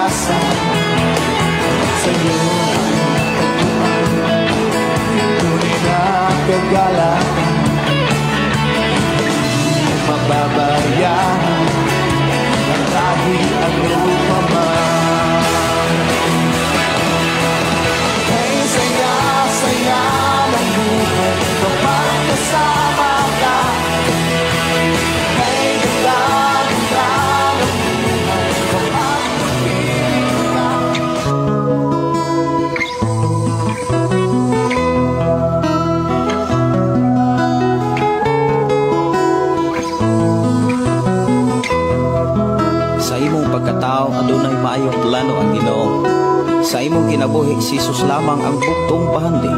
Pag-asa sa iyo natagpuan, tunay na kagalakan. Hindi mababayaan na kahit ano pa man. Hey, saya, saya ng buhay kapag kasama ka. Hey, ganda, ganda ng buhay kapag kapiling ka. Sa imong pagkatao adunay maayong plano ang Ginoo. Sa imong kinabuhi si Jesus lamang ang bugtong bahandi.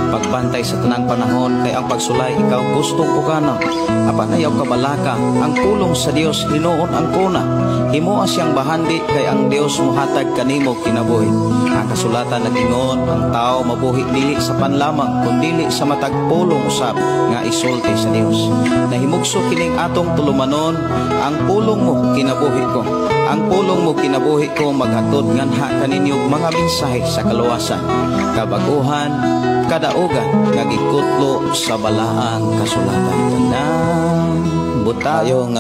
Pagbantay sa tanang panahon kay ang pagsulay ikaw gustong uganon. Apan ayaw kabalaka ang pulong sa Dios hinuon ang kuna. Himoa siyang bahandi kay ang Dios mohatag kanimo kinabuhi. Ang kasulatan nag-ingon ang tao mabuhi dili sa panlamang kundili sa matag pulong usab nga isulti sa Dios. Nahimugso kining atong tulumanon, ang pulong mo kinabuhi ko. Ang pulong mo kinabuhi ko maghatod nganha kaninyo mga mensahe sa kaluwasan, kabaguhan, kadaugan nga gikutlo sa balaang kasulatan. Tanang buta Maayong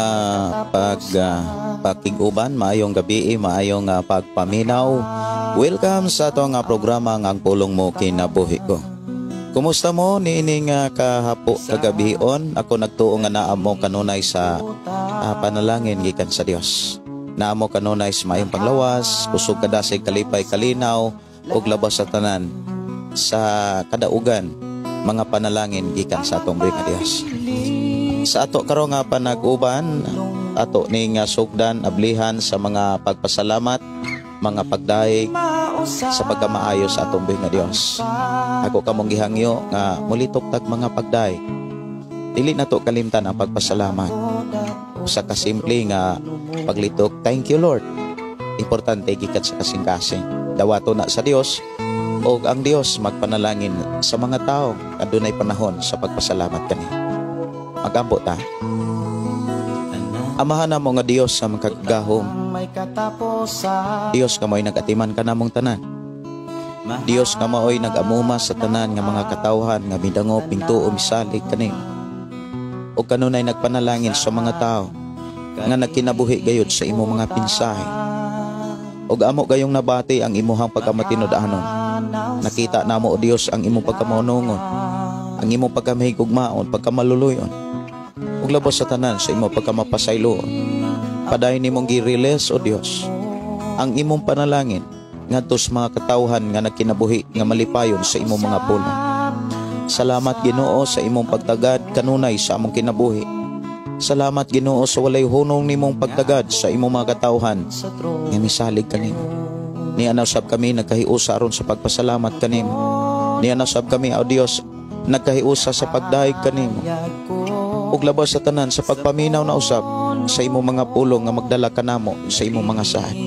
pakig-uban, maayong gabi, maayong pagpaminaw. Welcome sa atong programa nga Ang Pulong Mo Kinabuhi Ko. Kumusta mo niining kahapo kagabion? Ako nagtuo nga naa mo kanunay sa panalangin gikan sa Dios. Naa mo kanunay sa maayong panglawas, kusog kadasig, kalipay, kalinaw ug labas sa tanan sa kadaugan mga panalangin gikan sa atong buhi nga Dios. Sa ato karon nga panag-uban, ato ning sugdan ablihan sa mga pagpasalamat, mga pagdaig sa pagkamaayo sa atong buhi nga Dios. Ako kamong gihangyo nga mulitok tag mga pagdaig. Dili nato kalimtan ang pagpasalamat. Usa ka simple nga paglitok, thank you Lord. Importante gikan sa kasing-kasing. Dawato na sa Dios og ang Dios magpanalangin sa mga tao adunay panahon sa pagpasalamat kaniya. Magampo ta. Amahan namo nga Dios sa makagagahom. Dios nga mao'y nag-atiman kanamong tanan. Dios nga mao'y nag-amuma sa tanan nga mga katawhan nga midangop, mituo, misalig kanimo. O kanunay nagpanalangin sa mga tao nga nagkinabuhi gayud sa imong mga pinsahe. Og amo gayong nabati ang imuhang pagkamatinud-anon. Nakita namo o Dios ang imong pagkamaunongon, ang imong pagkamahigugmaon, pagkamaluluyon. Ug labos sa tanan sa imong pagkamapasayloon. Padayon nimong gi-release o Dios ang imong panalangin ngadto sa mga katawhan nga nagkinabuhi nga malipayon sa imong mga pulong. Salamat Ginoo sa imong pagtagad kanunay sa among kinabuhi. Salamat Ginoo sa walay hunong nimong pagtagad sa imong mga katawhan nga misalig kanimo. Niana usab kami nagkahiusa aron sa pagpasalamat kanimo. Niana usab kami o Dios nagkahiusa sa pagdayeg kanimo. Ug labas sa tanan sa pagpaminaw na usab sa imong mga pulong nga magdala kanamo sa imong mga saad.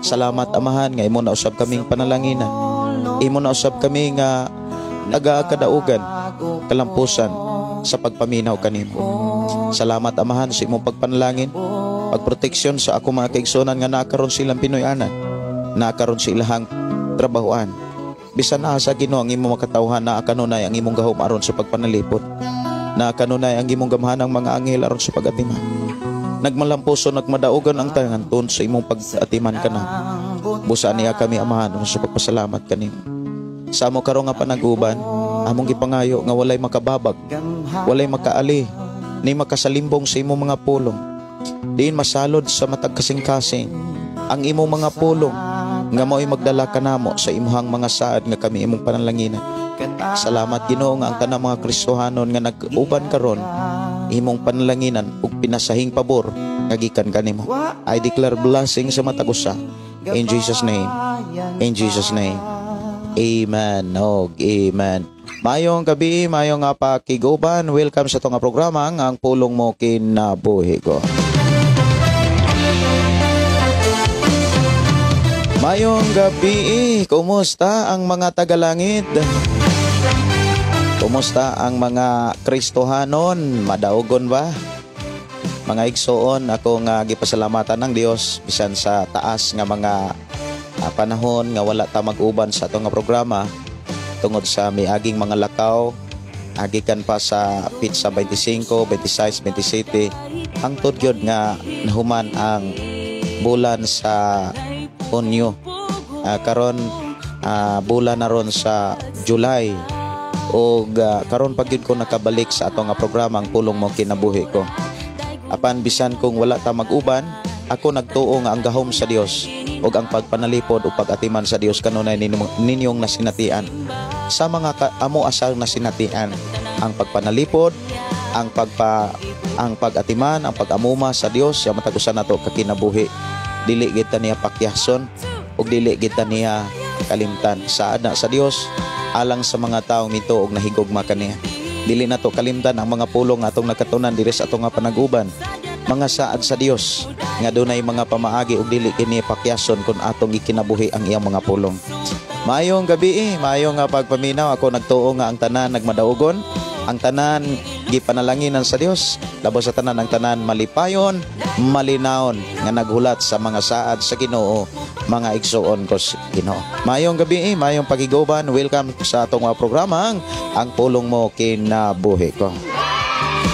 Salamat Amahan nga imo na usab kaming panalanginan. Imo na usab kami nga nagakadaugan kalampusan sa pagpaminaw kanimo. Salamat Amahan sa imong pagpanalangin, pagproteksyon sa ako mga kaigsuonan nga nakaron silang Pinoy-anan, nakaron sa ilahang trabahoan. Bisan asa Ginoo ang imong makatawhan, naa kanunay ang imong gahom aron sa pagpanalipod. Naa kanunay ang imong gamhanang mga anghel aron sa pag-atiman. Nagmalampuso, nagmadaugan ang tanan tungod sa imong pag-atiman kana. Busa niya kami Amahan aron sa pagpasalamat kanimo. Sa amo karon nga panaguban, among gipangayo nga walay makababag, walay makaali, ni makasalimbong sa imong mga pulong. Diin masalod sa matag kasing-kasing ang imong mga pulong nga mao'y magdala kanamo sa imuhang mga saad nga kami imong panalanginan. Salamat Ginoo nga ang tanang mga Kristohanon nga nag-uban karon imong panalanginan ug pinasahing pabor nga gikan kanimo. I declare blessing sa matag usa. In Jesus name. In Jesus name. Amen. Og amen. Maayong gabi, maayong nga pakiguban. Welcome sa itong programa nga Ang Pulong Mo Kinabuhi Ko. Maayong gabi, kumusta ang mga tagalangit? Kumusta ang mga Kristohanon? Madaugon ba? Mga igsoon, ako nga gipasalamatan ng Dios bisan sa taas nga mga Panahon nga wala ta mag-uban sa atong nga programa tungod sa miaging mga lakaw, agikan pa sa petsa 25, 26, 27 hangtod gyud nga nahuman ang bulan sa Hunyo. Karon bulan na ron sa July ug karon pa gyud ko nakabalik sa atong nga programa, Ang Pulong Mo Kinabuhi Ko. Apan bisan kung wala ta mag-uban, ako nagtuo nga ang gahom sa Dios ug ang pagpanalipod o pag-atiman sa Dios kanunay ninyong nasinatian. Sa mga amo asal nasinatian ang pagpanalipod, ang pag-atiman, ang pag-amuma sa Dios sa matag usa nato ka kinabuhi. Dili kita niya pakyahson ug dili kita niya kalimtan. Saad na sa Dios alang sa mga taong mituo og nahigugma kaniya. Dili nato kalimtan ang mga pulong atong nakatunan diri sa atong nga panag-uban. Mga saad sa Dios nga dunay mga pamaagi ug dili kini pakyason kung atong gikinabuhi ang iyang mga pulong. Maayong gabi, maayong nga pagpaminaw. Ako nagtuo nga ang tanan nagmadaugon, ang tanan gipanalanginan sa Dios, labaw sa tanan ang tanan malipayon, malinawon nga naghulat sa mga saad sa Ginoo, mga igsuon ko sa Ginoo. Maayong gabi, maayong pagiguban. Welcome sa atong mga programa, Ang Pulong Mo Kinabuhi Ko.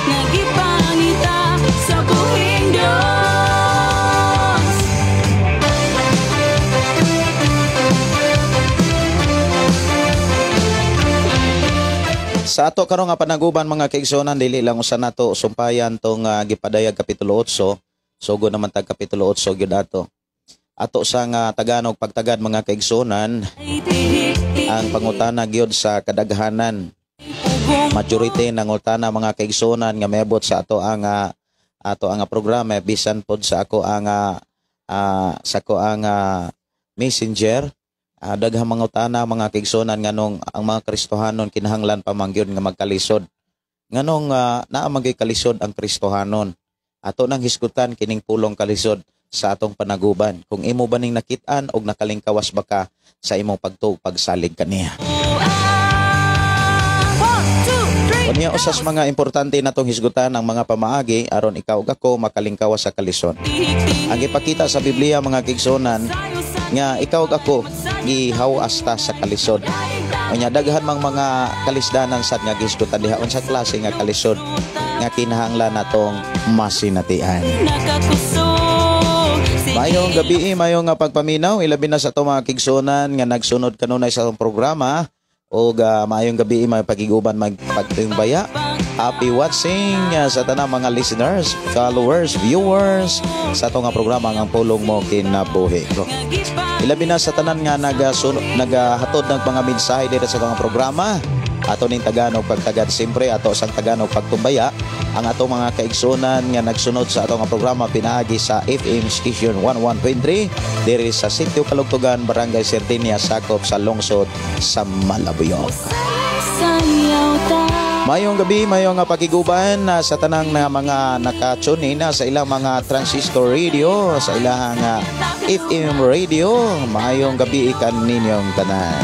Nagipangita sa buhing Diyos. Sa ato karon nga panaguban, mga kaigsuonan, dili lang usa nato sumpayan tong gipadayag kapitulo 8. Sugo naman tag kapitulo 8 gyud ato. Ato sa nga taganog pagtagad, mga kaigsuonan, ang pangutana gyud sa kadaghanan, majority ng utana, mga kaigsuonan, nga meabot sa ato ang programa, bisan pod sa ako ang Messenger, daghang mga utana, mga kaigsuonan, nganong ang mga Kristohanon kinahanglan pa man gyud nga magkalisod, nganong naa man gyud kalisod ang Kristohanon. Ato nang hisgutan kining pulong kalisod sa atong panaguban, kung imo ba ning nakit-an og nakalingkawas ba ka sa imong pagtuo, pagsalig kaniya. One, two, three. Unya, usas mga importante natong hisgutan ang mga pamaagi aron ikaw ug ako makalingkawas sa kalisod. Ang ipakita sa Biblia, mga kaigsuonan, nga ikaw ug ako gihawas ta sa kalisod. Unya daghan mang mga kalisdanan sad nga gihisgutan diha, unsa klase nga kalisod nga kinahanglan natong masinatian. Nakakusog. Maayong gabi, maayong nga pagpaminaw, ilabi na sa atong mga kaigsuonan nga nagsunod kanunay sa atong programa ug maayong gabi, may pagiguban, magpagtumbaya. Happy watching sa tanang mga listeners, followers, viewers sa atong nga programa, Ang Pulong Mo Kinabuhi Ko. Ilabi na sa tanan nga nagahatod ng mga mensahe dito sa atong programa. Ato ning taganog pagtagad, siyempre ato sang taganog pagtumbaya ang atong mga kaigsunan nga nagsunod sa atong nga programa pinaagi sa FM station 11.3 diri sa Sitio Kalugtugan, Barangay Serdinia, sakop sa lungsod sa Malabuyoc. Sayaw ta. Mayong gabi, mayong nga pakiguban na sa tanang na mga naka-tune in na sa ilang mga transistor radio, sa ilang FM radio. Mayong gabi kaninyong tanan.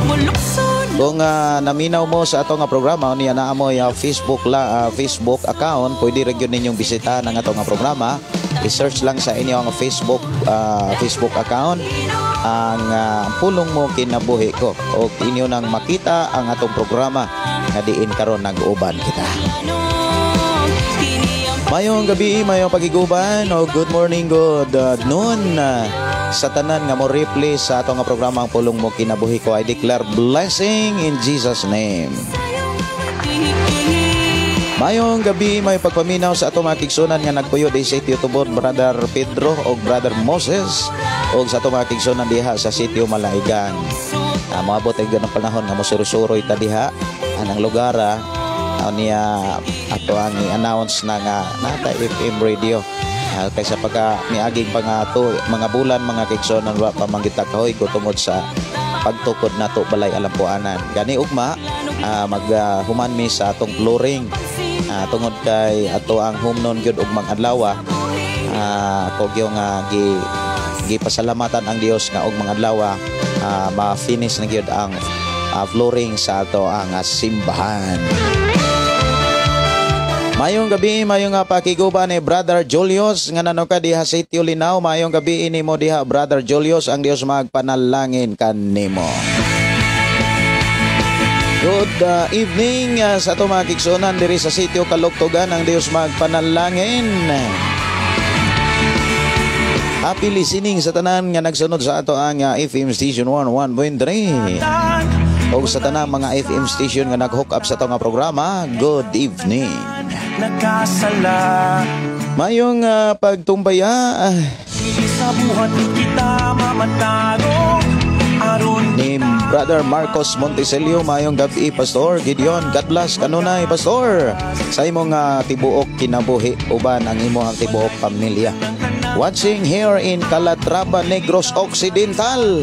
Mulukso. Kung naminaw mo sa atong nga programa, niya naa mo Facebook account, pwede ra gyud ninyong bisitahan ang atong nga programa. I-search lang sa inyong Facebook account ang Pulong Mo Kinabuhi Ko o inyo nang makita ang atong programa nga diin karon nag-uban kita. Mayong gabi, mayong pagiguban o good morning, good noon sa tanan nga mo replay sa atong nga programa, Ang Pulong Mo Kinabuhi Ko. I declare blessing in Jesus' name. Mayong gabi, may pagpaminaw sa atong mga kigsunan nga nagpuyo di sa Sitio Tubod, Brother Pedro o Brother Moses, o sa atong mga kigsunan diha sa Sitio Malaigan. Moabot ay ganang panahon nga mosuroy-suroy ta diha anang lugar niya ato ang i-announce na nga nata FM radio. Kaysa pagka miaging pa nga to, mga bulan, mga kigsunan, wa pa man kita kahoy ko tungod sa pagtukod nato balay alampuanan. Gani ugma mag human mi sa atong flooring. Tungod kay ato ang home nun gyud ug mga adlaw, ako gyud nga gipasalamatan ang Dios nga og mga adlaw ma-finish na gyud ang flooring sa ato ang simbahan. Mayong gabi, mayong nga pakiguba ni Brother Julius nga nanoka diha sa Sitio Linaw. Mayong gabi nimo diha, Brother Julius, ang Dios magpanalangin kanimo. Good evening sa ato mga kigsunan diri sa Sitio Kaluktugan, ang Dios magpanalangin. Happy listening sa tanan nga nagsunod sa ato ang FM Station 101.3. O sa tanang mga FM station nga nag-hook up sa ato nga programa, good evening. Nagkasala. Mayong pagtumbaya Sa buhat kita mamatago aron ni Brother Marcos Montesilio, mayong gabi, Pastor Gideon. God bless kanunay, Pastor, sa imong tibuok kinabuhi uban ang imong tibuok pamilya. Watching here in Calatrava, Negros Occidental.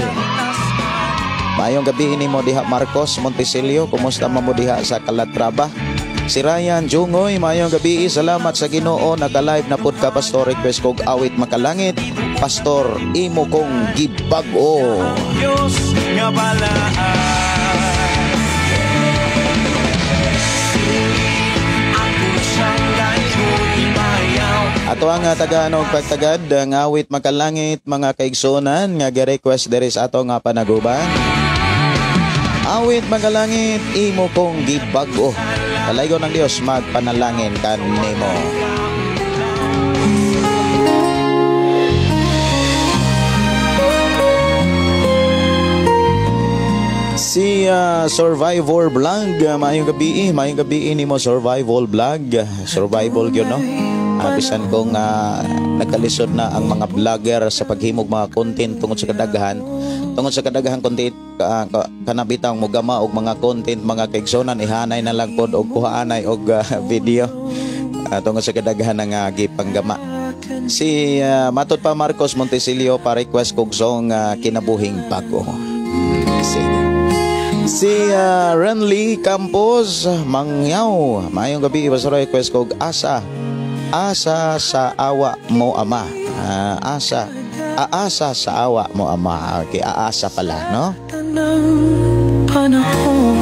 Mayong gabi nimo diha, Marcos Montesilio. Kumusta man mo diha sa Calatrava? Si Ryan Jungoy, mayong gabi, salamat sa Ginoo, naka-live na pud ka, Pastor. Request kog Awit Makalangit. Pastor, imo kong gibag-o. Diyos nga balaan. Ako siyang ibayaw. Ato ang tagaanog pagtagad ang Awit Makalangit, mga kaigsunan, nga gi-request diri sa ato nga panaguban. Awit Makalangit, imo kong gibag-o. Kalaygon ng Dios magpanalangin kanimo. Si Survivor Vlog, maayong gabi, maayong gabi nimo, Survival Vlog. Survival gyud, no? Bisan kung nagkalisod na ang mga vlogger sa paghimog mga content tungod sa kadaghan, tungod sa kadaghan content kanabitang mogama og mga content, mga kaigsonan, ihanay na lang pod og kuhaanay og video tungod sa kadaghan nga gipanggama. Si Matod pa Marcos Montesilio, pa request kog song Kinabuhing Bago. Sige. Si Renly Campos Mangyaw, maayong gabi, basta request kog Asa. Asa sa Awa Mo Ama. Asa. Aasa sa awa mo, Ama. Okay, aasa pala, no? Tanang panahon,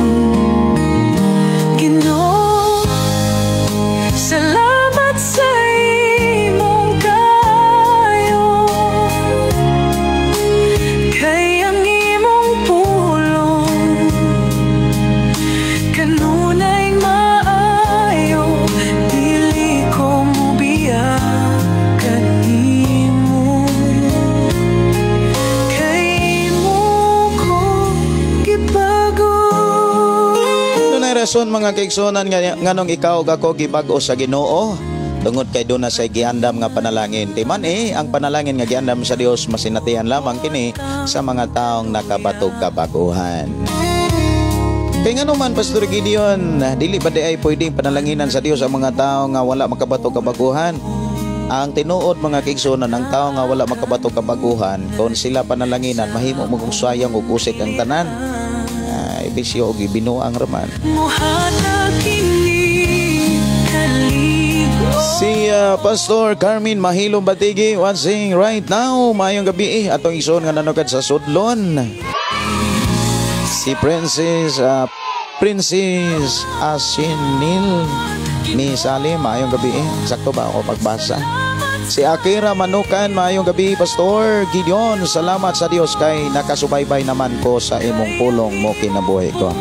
Ginoo, salamat sa imong kayo, kay ang imong pulong kanunay maayo, dili ko mobiya kanimo, kay imo ko gibago. Dunay rason, mga kaigsunan, nga nganong ikaw ug ako gibag-o sa Ginoo, tungod kay doon na say giandam nga panalangin. Timan ang panalangin nga giandam sa Dios masinatian lamang kini sa mga taong nakabatog kabaguhan. Kay ngano man, Pastor Gideon, dili ba di ay pwedeng panalanginan sa Dios ang mga tao nga wala makabatog kabaguhan? Ang tinuod, mga kaigsunan, ang tao nga wala makabatog kabaguhan, kung sila panalanginan, mahimo mo kung sayang ug usik ang tanan. Ay, bisyo og ibinuang raman. Muhatag kini kalig-on. Si Pastor Carmen Mahilom Batigi watching right now. Maayong gabi atong igsoon nga nanukad sa Sudlon. Si Princess Asinil ni Sally, maayong gabi. Sakto ba ako pagbasa? Si Akira Manukan, maayong gabi, Pastor Gideon. Salamat sa Dios kay nakasubaybay naman ko sa imong pulong mo kinabuhi ko.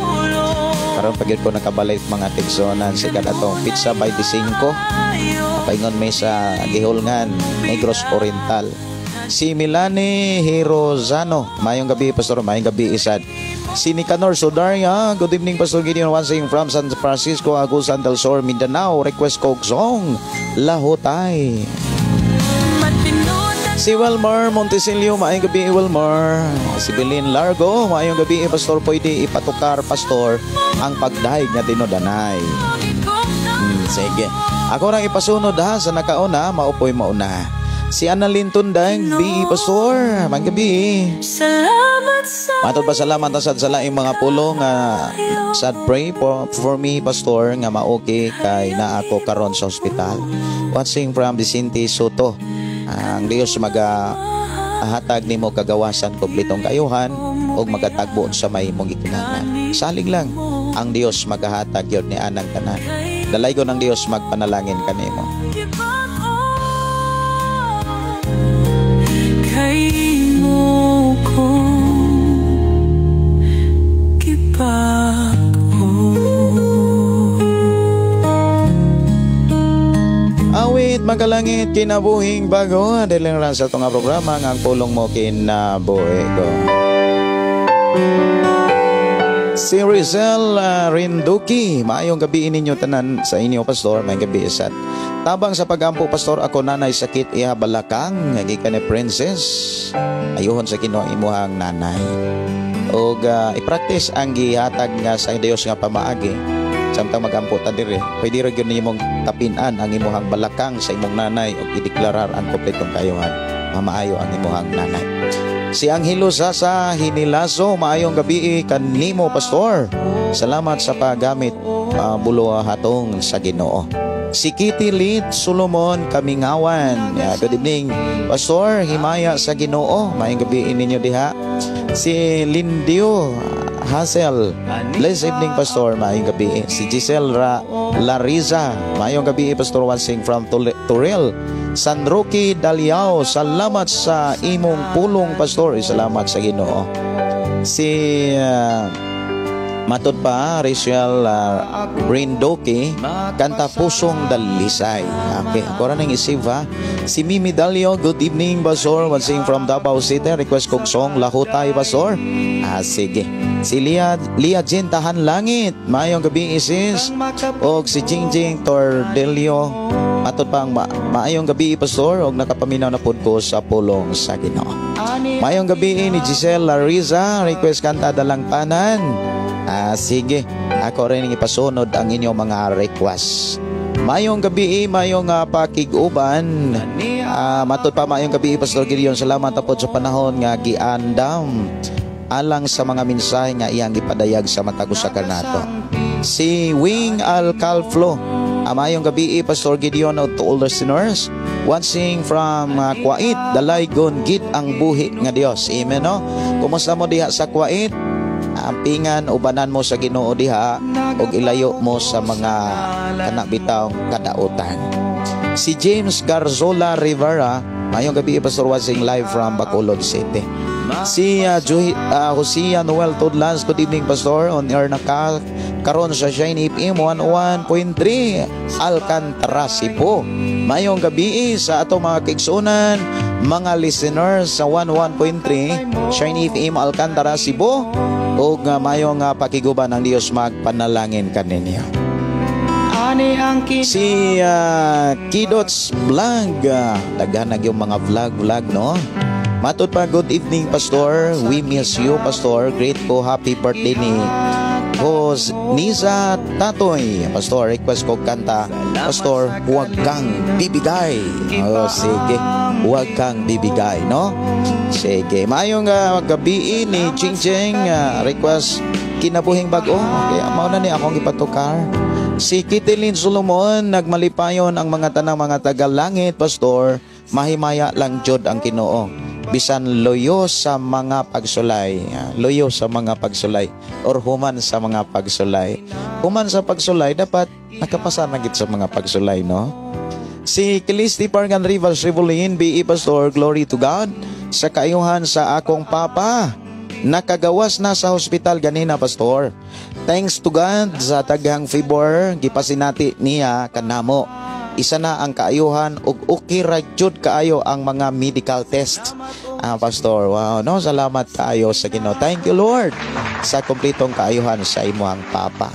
Karon pag ko nakabalik, mga tigsonan, sikat atong Pizza by Disingko. Paingon may sa Gihulngan, Negros Oriental. Si Milani Hirozano, maayong gabi, Pastor, maayong gabi isad. Si Nicanor Sudaria, good evening, Pastor Gideon, watching from San Francisco, Agusan del Sur, Mindanao. Request kog song Lahotay. Si Wilmar Montesilio, maayong gabi, Wilmar. Si Belin Largo, maayong gabi, Pastor, pwede ipatukar, Pastor, ang Pagdahig nga Tinudanay. Sige. Ako rang ipasunod ha sa nakauna, maupoy mauna. Si Annalyn Tundang, B. Pastor, maayong gabi. Salamat sa Matod pa salamat sad sa laing mga pulong nga sad pray for me, Pastor, nga ma-okay kay naa ako karon sa ospital. Watching from Vicente Soto. Ang Dios maga hatag nimo kagawasan, kompletong kayuhan ug magatagbo sa may imong gikinahanglan. Salig lang ang Dios magahatag gyud ni anang tanan. Dalaygon ang Dios magpanalangin kanimo. Kay imo ko gibag-o. Awit makalangit kinabuhing bago dili lang sa atong programa nga ang pulong mo kinabuhi ko. Si Rizal Rinduki, maayong gabi ninyo tanan sa inyo, Pastor, maayong gabi sad. Tabang sa pagampo, Pastor, ako nanay sakit iha balakang, gikan ni Princess. Ayuhon sa Ginoo imuhang nanay. Og i-practice ang gihatag nga sa Dios nga pamaagi. Samtang magampo ta diri, pwede ra gyud nimong tapinan ang imuhang balakang sa imong nanay ug ideklarar ang kompletong kayuhan. Mamaayo ang imuhang nanay. Si Angelo Sasa Hinilaso, maayong gabi kanimo, Pastor. Salamat sa paggamit bulo hatong sa Ginoo. Si Kitty Lead Solomon Kamingawan. Yeah, good evening, Pastor. Himaya sa Ginoo. Maayong gabi ninyo diha. Si Lindio Hazel. Blessed evening, Pastor. Maayong gabi. Si Giselle Lariza. Maayong gabi, Pastor Wansing from Turil. San Roque Daliao. Salamat sa imong pulong, Pastor. Salamat sa Ginoo. Si matod pa Rachel Rindoki, kanta Pusong Dalisay. Okay, ako ra nang isave ha. Si Mimi Dalio, good evening, Pastor. Wansing from Davao City. Request kog song Lahutay, Pastor. Ah, sige. Si Lia, Lia Jen Tahan Langit. Maayong gabi, isis. Og si Jingjing Tordelio. Matod pa ang maayong gabi, Pastor, og nakapaminaw na pud ko sa pulong sa Ginoo. Maayong gabi ni Giselle Lariza, request kanta Dalangpanan. Ah, sige. Ako rin ipasunod ang inyong mga request. Maayong gabi, maayong pakig-uban. Matod pa maayong gabi, Pastor Gideon. Salamat po sa panahon nga giandam alang sa mga mensahe nga iyang gipadayag sa matag usa kanato. Si Wing Alcalflo. Maayong gabi, Pastor Gideon, to all listeners. Watching from Kuwait, dalaygon gid ang buhi nga Dios. Amen, no? Kumusta mo diha sa Kuwait? Ampingan ubanan mo sa Ginoo diha ug ilayo mo sa mga kanang bitawng kadautan. Si James Garzola Rivera, maayong gabi, Pastor watching live from Bacolod City. Si Josia Noel Tudlans, good evening, Pastor, on air na ka karon sa Shine FM 101.3 Alcantara, Cebu. Maayong gabi sa atong mga kaigsuonan, mga listeners sa 11.3 Shine FM Alcantara, Cebu. Ug maayong pakiguban ang Dios magpanalangin kaninyo. Si Kidots Vlog, daghan na yung mga vlog-vlog, no? Matod pa, good evening, Pastor. We miss you, Pastor. Great ko, happy birthday ni Jose Niza Tatoy. Pastor, request ko kanta, Pastor, huwag kang bibigay. Oh, sige, huwag kang bibigay, no? Sige, maayong gabi ni Ching Ching, request kinabuhing bag-o. Okay, mao na ni akong ipatukar. Si Kitilin Solomon, nagmalipayon ang mga tanang mga taga-langit, Pastor. Mahimaya lang jud ang Ginoo. Bisan loyo sa mga pagsulay, loyo sa mga pagsulay or human sa mga pagsulay. Human sa pagsulay dapat nakapasa na gid sa mga pagsulay, no? Si Kilisti Pargan Rivas Revolin, BE Pastor, glory to God sa kaayuhan sa akong papa. Nakagawas na sa hospital ganina, Pastor. Thanks to God sa daghang favor gipasinati niya kanamo. Isa na ang kaayuhan ug okay ra jud kaayo ang mga medical test. Ah, Pastor, wow, no? Salamat kaayo sa Ginoo. Thank you, Lord, sa kompletong kaayuhan sa imuhang papa.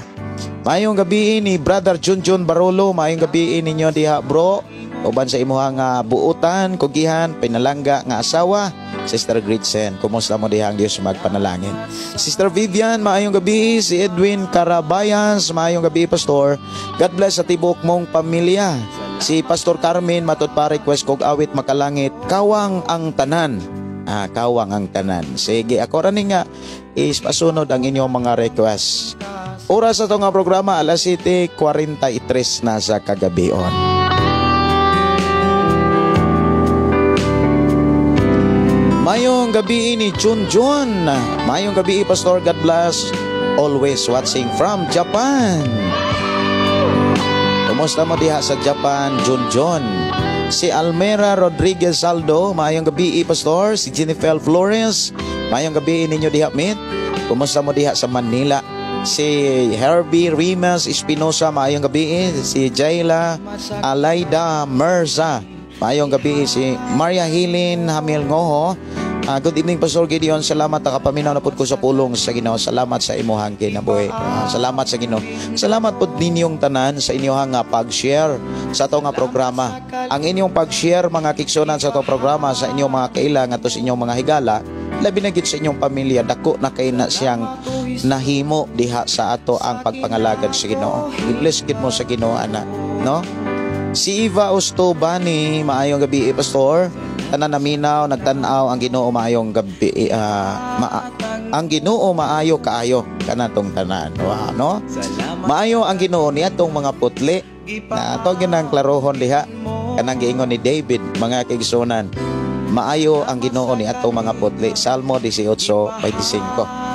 Maayong gabi ni Brother Junjun Barolo, maayong gabi ninyo diha, bro. Uban sa imuhang buutan, kugihan, pinalangga nga asawa, Sister Gretchen. Kumusta mo diha, ang Dios magpanalangin. Sister Vivian, maayong gabi. Si Edwin Carabayas, maayong gabi, Pastor. God bless sa tibok mong pamilya. Si Pastor Carmen, matod pa request kog awit makalangit, kawang ang tanan. Ah, kawang ang tanan. Sige, ako ra ni nga ispasunod ang inyong mga request. Oras sa nga programa, alas 7:43 na sa kagabion. Mayong gabi ni Chun Jun. Mayong gabi, Pastor. God bless. Always watching from Japan. Kumusta mo diha sa Japan, Junjun? Si Almera Rodriguez Saldo, maayong gabi, Pastor. Si Jennifer Flores, maayong gabi ninyo diha, mate. Kumusta mo diha sa Manila? Si Herbie Rimas Espinosa, maayong gabi. Si Jayla Alaida Merza, maayong gabi. Si Maria Hilin Hamil Ngoho, good evening, Pastor Gideon. Salamat, nakapaminaw na pud ko sa pulong sa Ginoo. Salamat sa imuhang kinabuhi. Salamat sa Ginoo. Salamat pud ninyong tanan sa inyong pag-share sa ato nga programa. Ang inyong pag-share, mga kigsuonan, sa ato programa sa inyong mga kaila ngadto sa inyong mga higala, labi na gid sa inyong pamilya, dako na kay na siyang nahimo diha sa ato ang pagpangalagad sa Ginoo. I-bless gid mo sa Ginoo ana, no? Si Eva Ustobani, maayong gabi, Pastor. Tanan naminaw, nagtan-aw, ang Ginoo maayong gabi, ang Ginoo maayo kaayo kanatong tanan. Wow, no? Maayo ang Ginoo niadtong mga putli. Na ato gyud ang klarohon diha kanang giingon ni David, mga kaigsuonan. Maayo ang Ginoo ni atong mga putli. Salmo 18:25.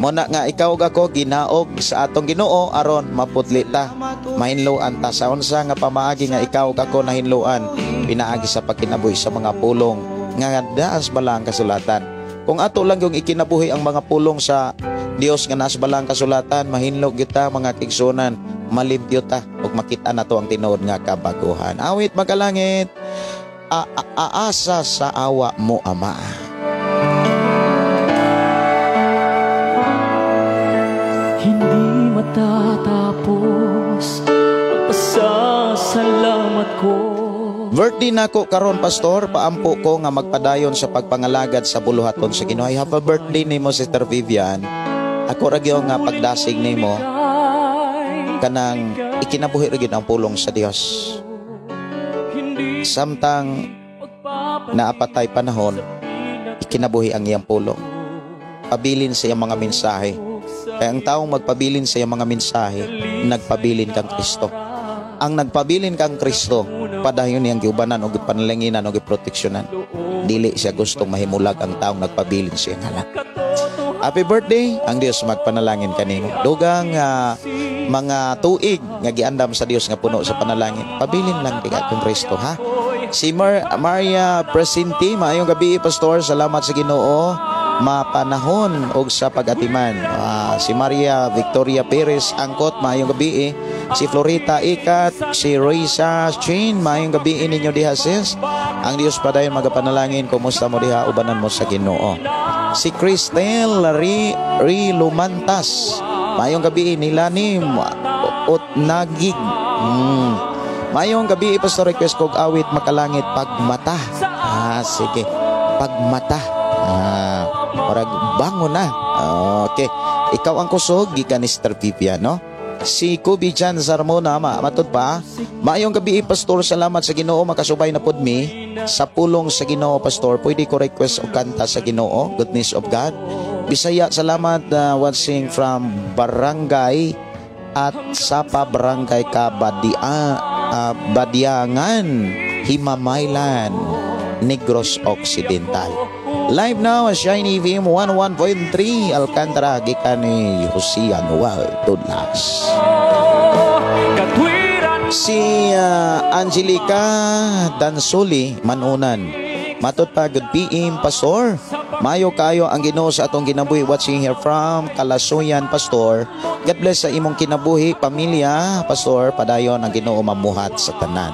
Mo na nga ikaw ug ako ginaog sa atong Ginoo aron maputli ta. Mahinloan ta sa unsa nga pamaagi nga ikaw ug ako nahinloan pinaagi sa pagkinabuhi sa mga pulong nga naa sa balaang kasulatan. Kung ato lang yung ikinabuhi ang mga pulong sa Dios nga naa sa balaang kasulatan, mahinlo kita, mga kaigsuonan, malimpyo ta ug makita nato ang tinuod nga kabaguhan. Awit makalangit, aasa sa awa mo, Ama. Hindi matatapos ang pasasalamat ko. Birthday nako karon, Pastor, paampo ko nga magpadayon sa pagpangalagad sa buluhaton sa Ginoo. I have a birthday nimo, Sister Vivian. Ako ra gyud nga pagdasig nimo kanang ikinabuhi ra gyud ang pulong sa Dios. Samtang naapatay panahon, ikinabuhi ang iyang pulong. Pabilin sa iyang mga mensahe. Kaya ang taong magpabilin sa iyang mga mensahe, nagpabilin kang Kristo. Ang nagpabilin kang Kristo, padayon niyang giubanan o gipanalanginan o giproteksyonan. Dili siya gustong mahimulag ang taong nagpabilin sa iyang ngalan. Happy birthday! Ang Dios magpanalangin kanimo. Dugang mga tuig nga giandam sa Dios nga puno sa panalangin. Pabilin lang kay atong Kristo, ha? Si Maria Presenti, maayong gabi, Pastor. Salamat sa Ginoo mapanahon og sa pag-atiman. Si Maria Victoria Perez Angkot, maayong gabi. Si Florita Ikat, si Risa Chin, maayong gabi ninyo diha, sis. Ang Dios padayon magapanalangin. Kumusta mo diha, ubanan mo sa Ginoo. Si Cristel Ri Lumantas, maayong gabi nilanim Otnagig. Maayong gabi, Pastor, request kog awit makalangit, pagmata. Sige. Pagmata. Orag bangon na. Okay. Ikaw ang kusog gikan ni Sister Vivian, no? Si Kobe Jan Zarmona, matud pa. Maayong gabi, Pastor, salamat sa Ginoo makasubay na pud mi sa pulong sa Ginoo, Pastor. Pwede ko request og kanta sa Ginoo, Goodness of God. Bisaya, salamat, watching from Barangay at Sapa, Barangay Kabadiangan, Himamaylan, Negros Occidental. Live now, Shiny FM 101.3 Alcantara, gikan ni Jose Anual Tudlas. Si Angelica Dansuli Manunan. Matod pa, good PM, Pastor. Mayo kayo ang Ginoo sa atong kinabuhi. Watching here from Kalasuyan, Pastor. God bless sa imong kinabuhi, pamilya, Pastor. Padayon ang Ginoo mamuhat sa tanan.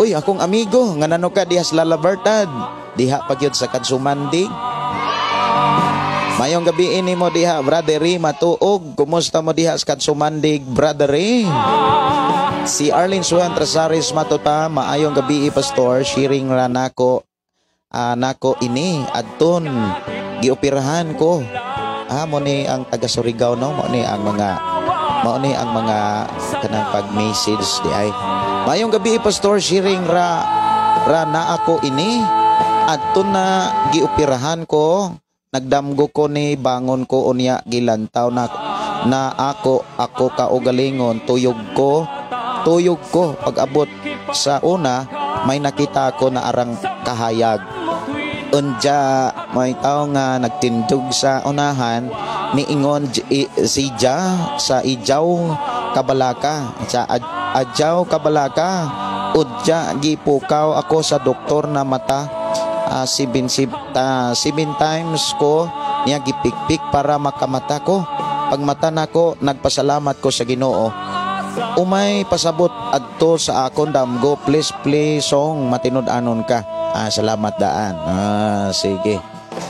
Uy, akong amigo, nga nano ka diha sa Lalabertad. Diha pagyud sa Kadsumandig. Mayong gabi ini mo diha, Brother Ray, matuog. Kumusta mo diha sa Kadsumandig, Brother Ray? Si Arlene Suan Trasares matuta, maayong gabi, Pastor. Sharing ra nako, nako ini adton gioperahan ko. Mo ni ang taga Surigao, no, mao ni ang mga kanang pag-message di ay. Maayong gabi, Pastor, sharing ra ra na ako ini adton na gioperahan ko, nagdamgo ko ni bangon ko unya gilantaw na na ako ako kaugalingon, tuyog ko pag-abot sa una may nakita ako na arang kahayag. Unja may tao nga nagtindog sa unahan, niingon si Ja sa ijaw kabalaka sa Adyaw kabalaka, udya gipukaw ako sa doktor na mata. 7 times ko niya gipikpik para makamata ko. Pagmata nako, nagpasalamat ko sa Ginoo. Umay pasabot adto sa akon damgo, please play song matinud-anon ka. Salamat daan. Sige.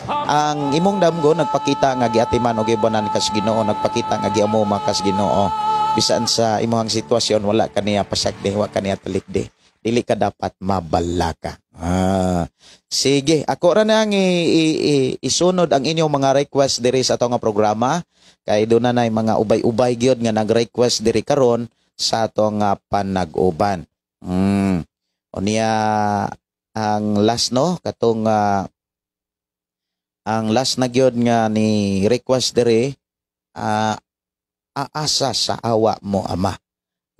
Ang imong damgo nagpakita nga giatiman og gibunan kas Ginoo, nagpakita nga giamuma kas Ginoo. Bisan sa imong sitwasyon wala kaniya pasakde, wa kaniya talikde. Dili ka dapat mabalaka. Sige, ako ra na ang isunod ang inyong mga request diri sa atong programa. Kay doon na mga ubay-ubay gyud nga nag-request diri karon sa atong panag-uban. Unya ang last no katong ang last na gyud nga ni request diri, aasa sa awa mo Ama.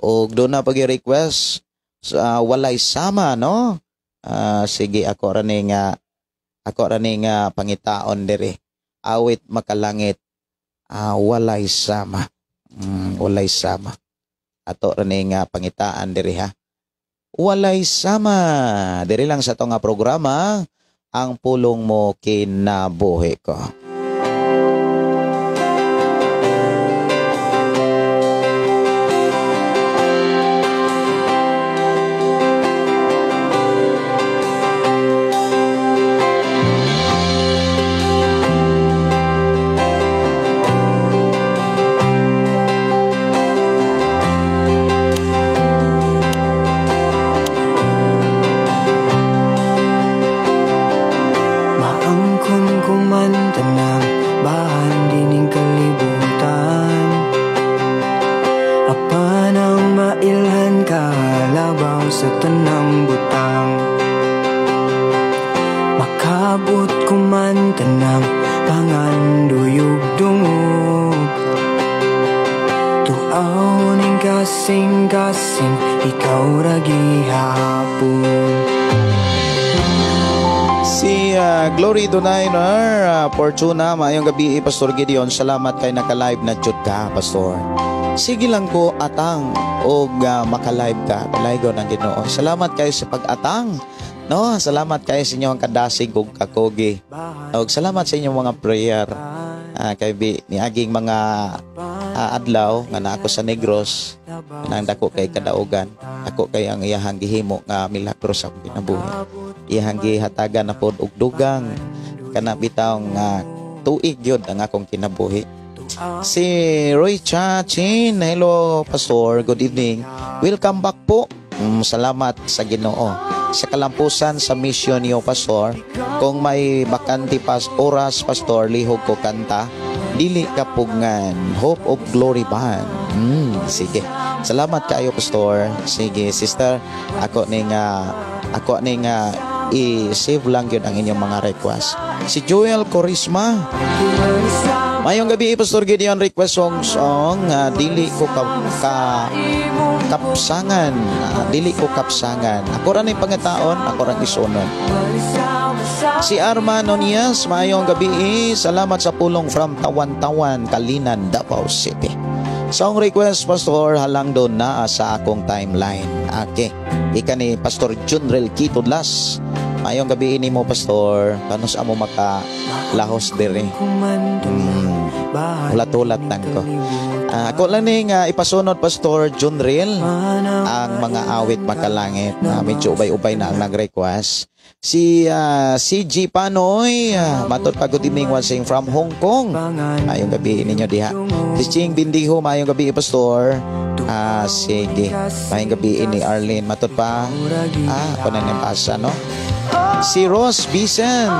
Og doon na pag-request sa walay sama no. Sige, ako ra ni nga pangitaon diri. Awit makalangit, walay sama. Walay sama. Ato ra ni nga pangitaan diri ha. Walay sama. Diri lang sa ato nga programa, ang pulong mo kinabuhi ko. Kasing-kasing ikaw ra gihapon. Si Glory Doniner Fortuna, maayong gabi Pastor Gideon, salamat kay naka-live na jud ka Pastor. Sige lang ko atang og maka-live ka, palaygon ang Ginoo. Salamat kayo sa pag-atang, no? Salamat kayo sa inyong kadasig ug kakugi. Og salamat sa inyong mga prayer. Kay niaging mga adlaw nga naa ako sa Negros, nang dako kay kadaugan, ako kay ang iyahang gihimo nga milagro sa akong kinabuhi. Iyahang gihatagan na pod og dugang kana bitaw nga tuig gyud ang akong kinabuhi. Si Roy Chachin, hello Pastor, good evening. Welcome back po. Salamat sa Ginoo. Sa kalampusan sa mission niyo Pastor, kung may bakante pas oras Pastor, lihog ko kanta, dili kapugngan, Hope of Glory Band. Sige. Salamat kayo Pastor. Sige sister, ako ning i-save lang yun ang inyong mga request. Si Joel Corisma, mayong gabi Pastor Gideon, request song dili ko kapsangan, dili ko kapsangan. Ako ra ning pangitaon, ako ra isunod. Si Arman Onias, mayong gabi, salamat sa pulong from Tawan-Tawan, Kalinan, Davao City. Song request Pastor, halang doon na sa akong timeline. Okay. Ika ni Pastor Junrel Kitudlas. Mayong gabi ini mo Pastor, kanos amo maka lahos diri. Ulat-ulat lang ko. Ako lang ning ipasunod Pastor Junrel ang mga awit makalangit na medyo ubay-ubay na ang nag-request. Si CG Panoy, matod pa good evening watching from Hong Kong. Mayong gabi ninyo diha. Si Ching Bindiho, mayong gabi Pastor. Sige. Mayong gabi ni Arlene, matod pa. Ako na niyang pasa, no? Si Rose Bisen,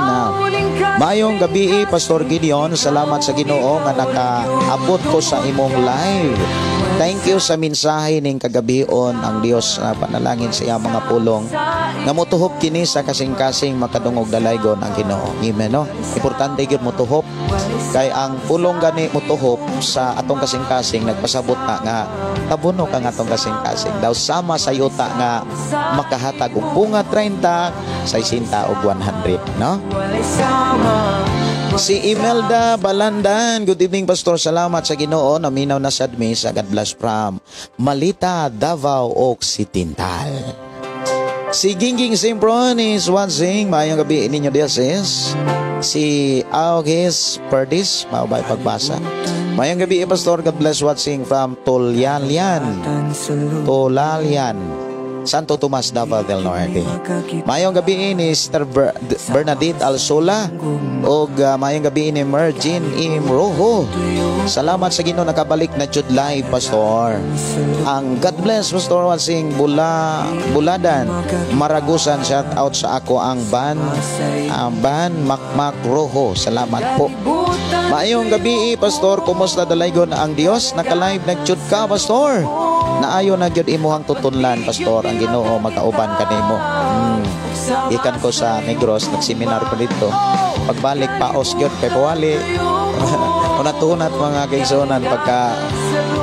mayong gabi Pastor Gideon, salamat sa Ginoo nga nakaabot ko sa imong live. Thank you sa mensahe ning kagabion. Ang Dios panalangin sa iyang mga pulong nga motuhop kini sa kasing-kasing makadungog dalaygon ang Ginoo. Amen, no? Importante gyud motuhop kay ang pulong gani motuhop sa atong kasing-kasing nagpasabot na nga tabunok ang atong kasing-kasing. Daw sama sa yuta nga makahatag og bunga 30, 60 og 100, no? Walay sama. Si Imelda Balandan, good evening, Pastor. Salamat sa Ginoo, naminaw na sad mi sa God bless from Malita, Davao Occidental. Si Gingging Simpron is watching. Maayong gabi ninyo diya, sis. Si Augis Perdis, mao ba pagbasa? Maayong gabi, Pastor. God bless, watching from Tulyalian. Tulalian, Santo Tomas, Davao del Norte. Maayong gabi ni Sister Bernadette Alsola ug maayong gabi ni Mergin Imrojo. Salamat sa Ginoo, nakabalik na jud live, Pastor. Ang God bless, Pastor, watching Bula Buladan Maragusan. Shout out sa ako ang ban Makmak Rojo. Salamat po. Maayong gabi, Pastor, kumusta dalaygon ang Dios? Naka-live nag-jud ka, Pastor. Naayo na gyud imuhang tutunlan, Pastor. Ang Ginoo magkauban kanimo. Gikan ko sa Negros, nagseminar ko dito. Pagbalik, paos gyud kay pawali. Hunat-hunat, mga kaigsuonan, pagka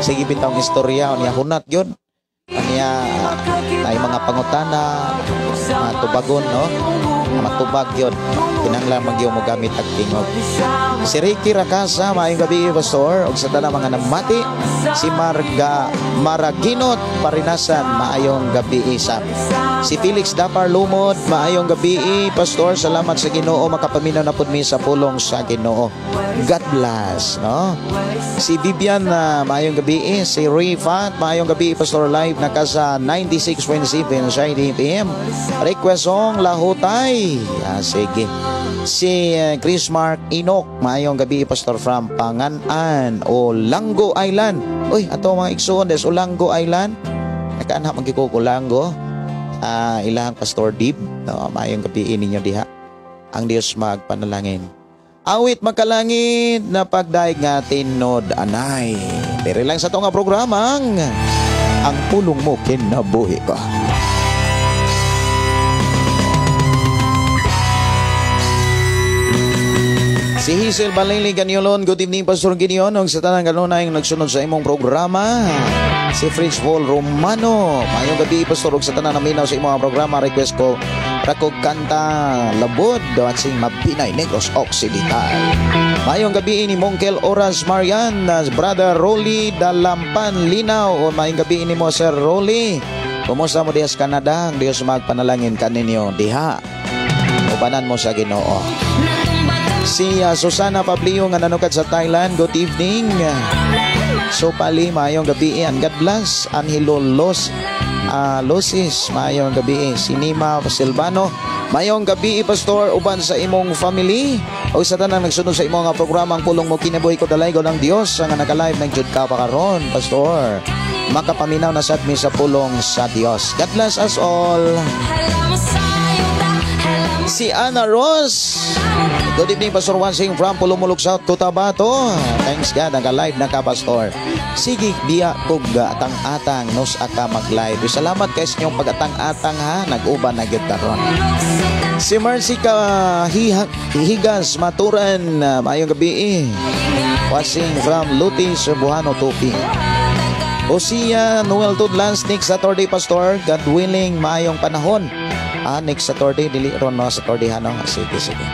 sige bitawng istorya niya, hunat gyud. Niya ay mga pangutana, mga tubagon, no? Matubag yun. Kinahanglan magyud mo gamit ang tingog. Si Ricky Rakasa, maayong gabi, Pastor. Ug sa tanang mga namati, si Marga Maraginot Parinasan, maayong gabi isa. Si Felix Dapar Lumod, maayong gabi, Pastor. Salamat sa Ginoo, makapaminaw na pud mi sa pulong sa Ginoo. God bless, no? Si Vivian, maayong gabi. Si Rifat, maayong gabi, Pastor, live na ka sa 96.7 sa FM. Request song, Lahutay. Ah, sige. Si Chris Mark Enoch, maayong gabi, Pastor, from Panganan, Olango Island. Uy, ato mga igsoon des Olango Island. Nakaanha man ko Olango. Ah, ilahang Pastor Dib, no, maayong gabi ninyo diha. Ang Dios magpanalangin. Awit makalangit na pagdaig nga tinod anay. Diri lang sa ato nga programang Ang Pulong Mo Kinabuhi Ko. Si Hazel Balili Ganyolon, good evening, Pastor Gideon, ug sa tanang kanunay nagsunod sa imong programa. Si Fritz Paul Romano, maayong gabi, Pastor, ug sa tanan naminaw sa imong programa, request ko rakog kanta Labod, watching Mabinay, Negros Occidental. Maayong gabi ni Mongkel Oras Marian, Brother Rolly Dalampan Linaw, o maayong gabi ni mo, Sir Rolly. Kumusta mo diha sa Canada? Ang Dios magpanalangin kaninyo diha. Ubanan mo sa Ginoo. Si Susana Pablio nga nanukad sa Thailand, good evening. So pali, maayong gabi and God bless. Angelo Los Losis, maayong gabi. Si Nima Silvano, maayong gabi, Pastor, uban sa imong family. O sa tanang nagsunod sa imong nga programa Ang Pulong Mo Kinabuhi Ko, dalaygon ang Dios nga naka-live nag jud ka pa karon, Pastor. Makapaminaw na sad mi sa pulong sa Dios. God bless us all. Si Ana Rose. Good evening, Pastor Wansing from Pulumulok South, Cotabato. Thanks God, naka-live na ka, Pastor. Sige, biya kog atang-atang, nos aka mag-live. Salamat kay sa inyong pag-atang-atang ha, nag-uban na gyud karon. Si Mercy ka Higas Maturan, maayong gabi. Watching from Luti, Cebuano, Tupi. Osia Noel Tudlans, next Saturday, Pastor, God willing, maayong panahon. Ah, next Saturday, dili ron no, Saturday ha, no? Sige, sige.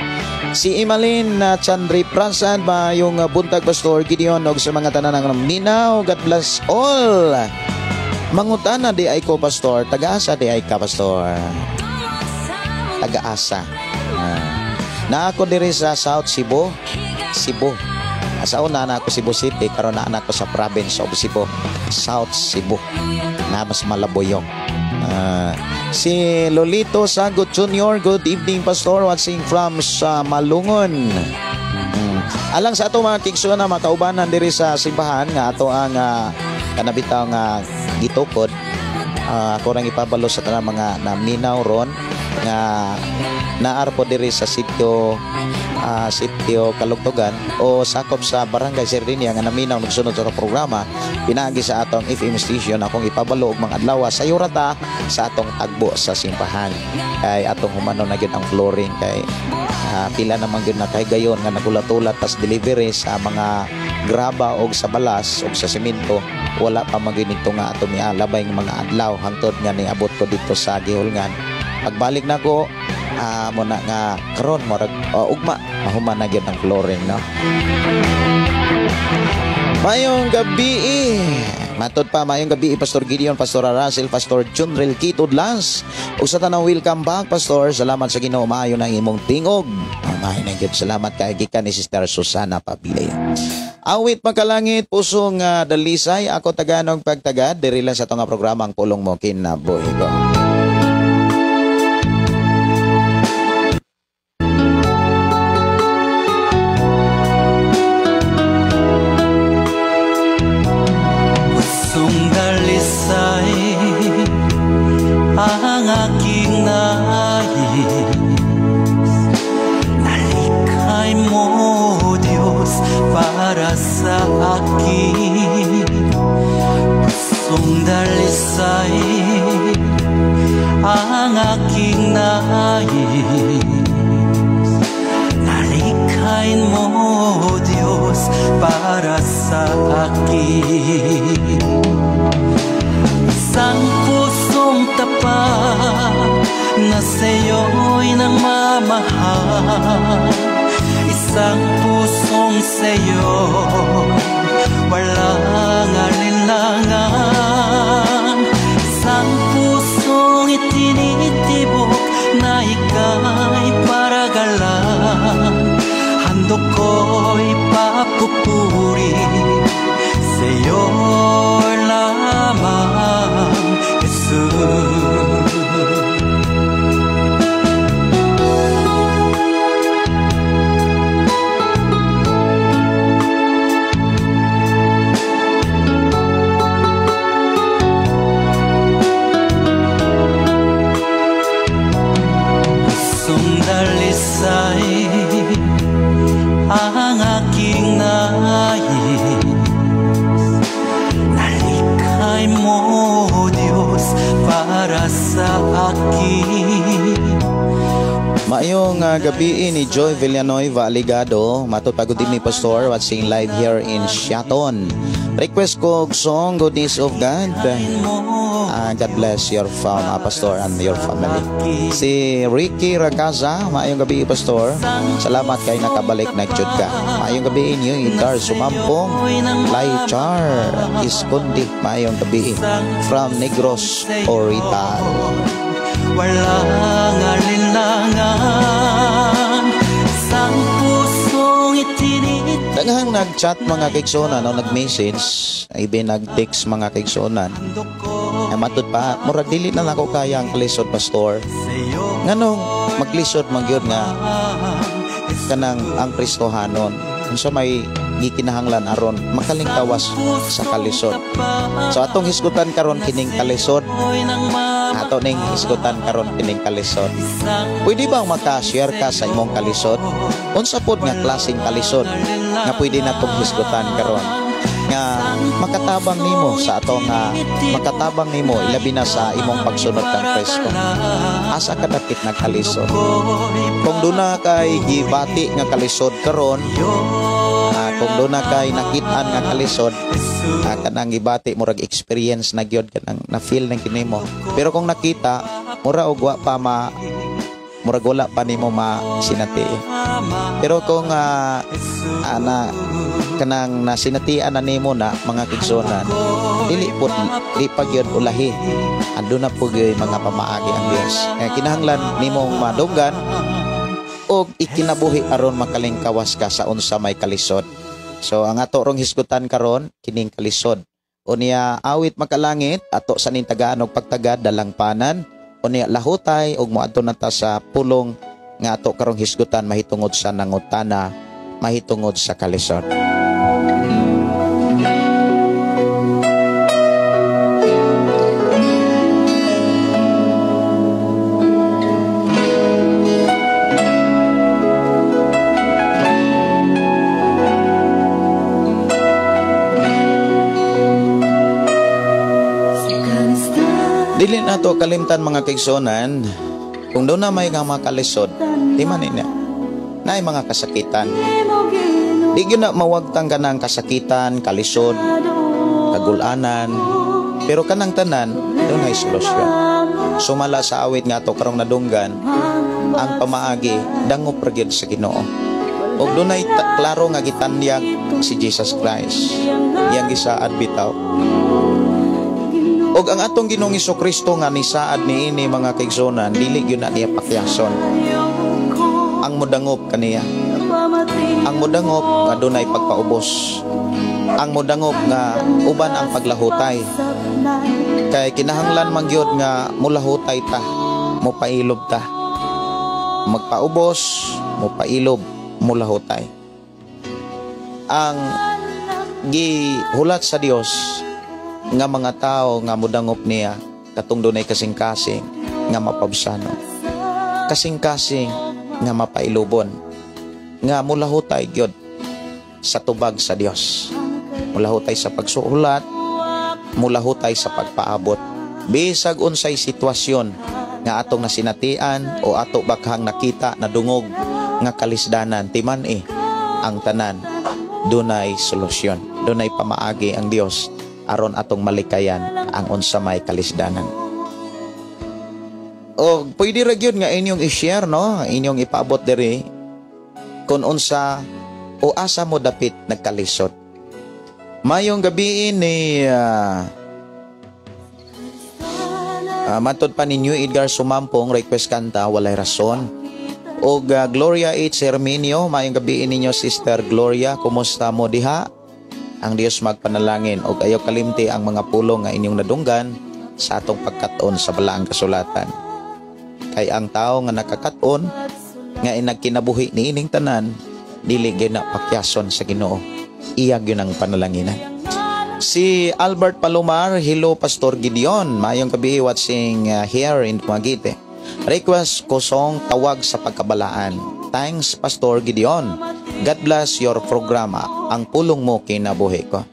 Si Imalin Chandri Prasad, maayong buntag, Pastor Gideon, og sa mga tanan ng minaw, God bless all. Mangutana di ay ko, Pastor, taga-asa di ay ka, Pastor? Taga-asa. Na ako diri sa South Cebu, Cebu. Sa una na ako Cebu City, karon na ako sa province of Cebu, South Cebu. Na mas malaboyong. Si Lolito Sagot Jr., good evening, Pastor, watching from sa Malungon. Alang sa ato mga kigsuoan na makaubanan diri sa simbahan nga ato ang kanabitaw nga gitukod, ako rang ipabalo sa tanang mga naminaw ron nga naar po diri sa sitio Kalugtugan o sakop sa Barangay Sardinia nga naminaw nagsunod sa programa pinaagi sa atong FM station, akong ipabalo og mga adlaw sa yurata sa atong tagbo sa simbahan kay atong humano na gyud ang flooring kay pila naman gyud na kay gayon nga nagulat-ulat tas delivery sa mga graba og sa balas og sa semento, wala pa man gyud nito nga ato mialabay ng mga adlaw hangtod nga niabot ko dito sa gihulngan. Pagbalik nako Mo na nga karon murag ugma mahuman na gyud ang flooring, no. Mayong gabi. Matod pa, mayong gabi, Pastor Gideon, Pastor Russell, Pastor Junrel Quito Lance. Usa tanang welcome back, Pastor. Salamat sa Ginoo, maayo na imong tingog. Maayo na gyud. Salamat kay gikan ni Sister Susana Pabile. Awit makalangit, pusong dalisay, ako taganog pagtagad, diri lang sa itong programa ang pulong mo kinabuhi ko. Pusong dalisay ang aking nais, nalikay mo, Diyos, para sa akin. Pusong dalisay ang aking nais, nalikay mo, Diyos, para sa akin. Isang pusong tapat na sa'yo'y nagmamahal, isang pusong sa'yo walang alinlangan, isang pusong itinitibok na ika'y paragalan, handog ko'y papupuri sa'yo lamang, Jesus. Pusong dalisay ang aking nais, nalikay mo, Diyos, para sa akin. Maayong gabi ni Joy Villanueva Aligado. Matutagod din ni Pastor watching live here in Siaton. Request ko song Goodness of God. God bless your Pastor and your family. Si Ricky Ragaza, maayong gabi Pastor. Salamat kay nakabalik na jud ka. Maayong gabi inyo Edgar Sumampong, Laichar Iskundi, maayong gabi from Negros Oriental. Walang alinlangan, isang pusong itinit. Daghang nag-chat mga kaigsuonan, no, nag-message, ibi nag-text mga kaigsuonan. Ay matud pa, murag dili na nako kaya ang kalisod, Pastor. Nganong maglisod man gyud nga kanang ang Kristohanon, unsa may gikinahanglan aron makalingkawas sa kalisod. So atong hisgutan karon kining kalisod. Ato ning hisgutan karon kining kalisod. Pwede bang maka-share ka sa imong kalisod? Unsa pod nga klaseng kalisod nga pwede natong hisgutan karon nga makatabang nimo sa atong makatabang nimo ilabi na sa imong pagsunod kang Kristo? Asa ka dapit nagkalisod? Kung duna kay gibati nga kalisod karon, kung duna kay nakit-an nga kalisod, kanang gibati murag experience na gyud, kanang na feel nang kinimo. Pero kung nakita mura og wa pa ma murag wala pa nimo masinati. Pero kung ana kanang nasinatian na nimo na mga kigsunan, dili pud di pa gyud ulahi. Anduna pud gyud mga pamaagi ang Dios. Kaya kinahanglan nimong madunggan og ikinabuhi aron makalingkawas ka sa unsa may kalisod. So ang ato rong hisgutan karon kining kalisod. Unya awit makalangit ato sa ning tagaan og pagtagad dalangpanan. Unya lahutay og moadto na ta sa pulong nga ato karong hisgutan mahitungod sa nangutana, mahitungod sa kalisod. Dili na to kalimtan mga kaigsuonan, kung doon na may nga mga kalisod, di man niya, naay mga kasakitan. Di gyud na mawagtang ka ng kasakitan, kalisod, kagulanan, pero kanang tanan, doon ay solusyon. Sumala sa awit nga to karong nadunggan, Ang pamaagi dangop ra gyud sa Ginoo. Og dunay klaro nga gitanyag si Jesus Christ. Iyang gisaad bitaw. Og ang atong Ginoong Hesukristo nga nisaad niini, mga kaigsuonan, dili gyud na niya pakyason ang modangop kaniya. Ang modangop nga dunay pagpaubos. Ang modangop nga uban ang paglahutay. Kay kinahanglan man gyud nga mulahutay ta, mopailob ta. Magpaubos, mopailob, mulahutay. Ang gihulat sa Dios nga mga tao nga modangop niya katong dunay kasing-kasing nga mapabsano. Kasing-kasing nga mapailubon, nga mulahutay gyud sa tubag sa Dios. Mulahutay sa pagsuhulat, mulahutay sa pagpaabot. Bisag unsay sitwasyon nga atong nasinatian o ato bakhang nakita, nadungog nga kalisdanan, timan-i ang tanan dunay solusyon, dunay pamaagi ang Dios aron atong malikayan ang unsa may kalisdanan. O pwede ra gyud nga inyong i-share, no, inyong ipaabot diri kung unsa o asa mo dapit nagkalisod. Mayong gabi ni matod pa ninyo Edgar Sumampong, request kanta "Walay Rason". Og Gloria H. Herminio, mayong gabi ninyo, Sister Gloria, kumusta mo diha? Ang Dios magpanalangin og ayaw kalimti ang mga pulong nga inyong nadunggan sa atong pagkat-on sa balaang kasulatan. Kay ang tao nga nakakaton nga inagkinabuhi niining tanan, dili gyud na pakyason sa Ginoo. Iya gyud ang panalanginan. Si Albert Palomar, hello Pastor Gideon, mayong gabi, watching here in Dumaguete. Request ko song "Tawag sa Pagkabalaan". Thanks, Pastor Gideon. God bless your programa. Ang pulong mo kinabuhi ko.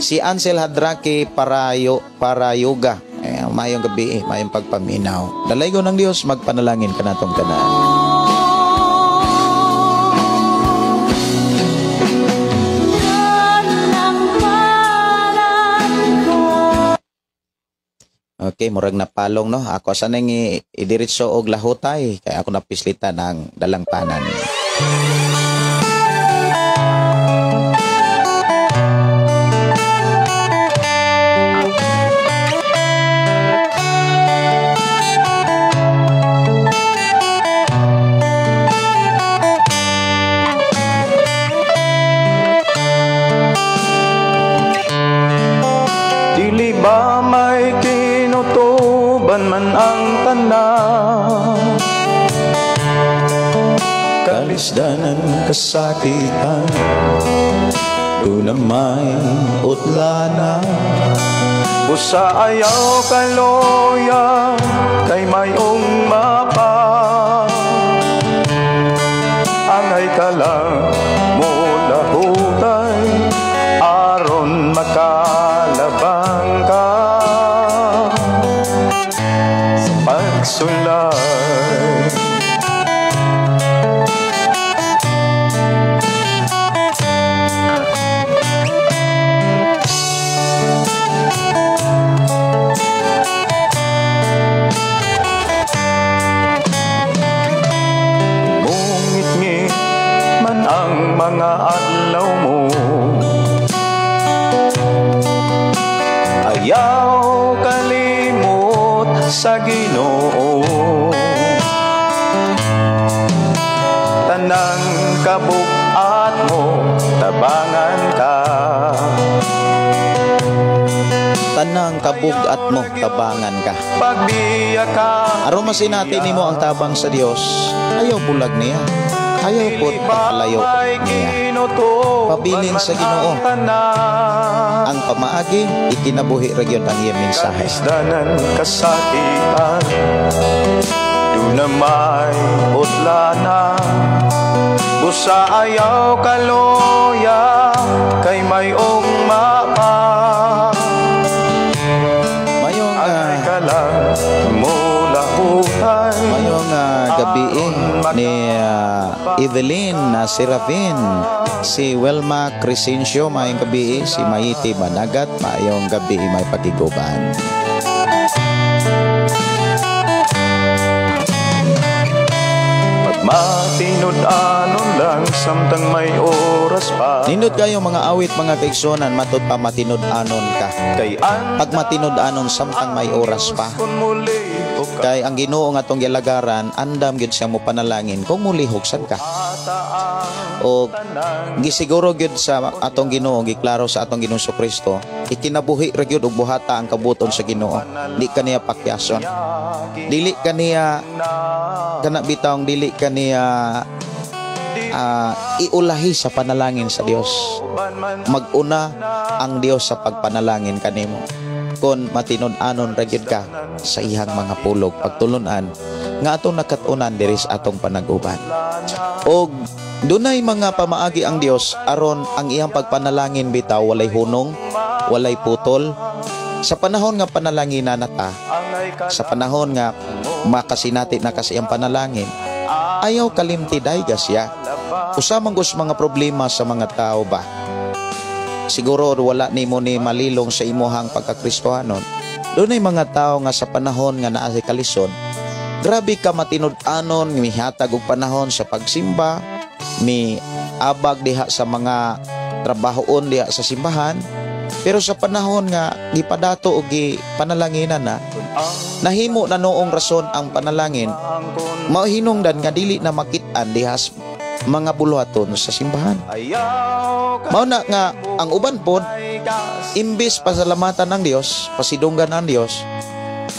Si Ansel Hadraki Parayo Parayuga. Eh, mayong gabi, eh, mayong pagpaminaw. Dalaygon ng Dios magpanalangin kanatong tanan. Okay, murag napalong, no. Ako sa nang idiretso og lahutay kay ako napislitan ang dalangpanan. Dili ba may kinutuban man ang tanan? Kalisdanan, kasakitan, duna may utlana. Busa ayaw kaloya kay mayong mapa. Angay ka lang mulahutay aron makalabang ka sa pagsulay. Mungit-ngit man ang mga adlaw mo, ayaw kalimot sa Ginoo. Tanang kabugat mo, tabangan ka. Tanang kabugat mo, tabangan ka. Pagbiya ka. Aron masinati nimo ang tabang sa Dios, ayaw bulag niya. Ayaw po palayo niya. Pabilin sa Ginoo. Ang pamaagi, ikinabuhi ra gyud ang iyang mensahe. Kalisdanan, kasakitan, duna may utlana. Busa ayaw kaloya kay mayong mapa. Mayong Angay ka lang mulahutay. Mayong gabi ni Evelyn Serafin, si Wilma Crescencio, mayong gabi, si Maiti Managat, mayong gabi, may pagiguban. Matinud-anon lang samtang may oras pa. Nindot kayo mga awit, mga kaigsunan, matud pa matinud-anon ka. Kay Pag matinud-anon samtang may oras pa. Kung mulihok ka. Kay ang Ginoo nga atong gilagaran, andam gyud siya mo panalangin kung mulihok sad ka. O gisiguro gyud sa atong Ginoo, giklaro sa atong Ginoong Kristo, ikinabuhi ra gyud og buhata ang kabuton sa Ginoo. Di kaniya pakyason. Dili kaniya kana bitawng dili kaniya iulahi sa panalangin sa Dios. Maguna ang Dios sa pagpanalangin kanimo. Kung matinud-anon ra gyud ka sa iyang mga pulog pagtulunan nga atong nakat-unan diri sa atong panag-uban. Og dunay mga pamaagi ang Dios aron ang iyang pagpanalangin bitaw walay hunong, walay putol. Sa panahon nga panalanginan na ta, sa panahon nga makasinati na kasi ang panalangin, ayaw kalimti dayga siya. Usa man gus mga problema sa mga tao ba? Siguro wala nimo ni malilong sa imuhang pagkakristohanon. Dunay mga tao nga sa panahon nga naa sa kalisod, grabe ka matinud-anon, mihatag og panahon sa pagsimba, mi abag diha sa mga trabahoon diha sa simbahan, pero sa panahon nga gipadato og gipanalanginan na, nahimo na noong rason ang panalangin, mahinungdan nga dili na makit-an diha sa mga buluhaton sa simbahan. Mao na nga ang uban pod imbis pasalamatan ng Dios, pasidunggan ang Dios,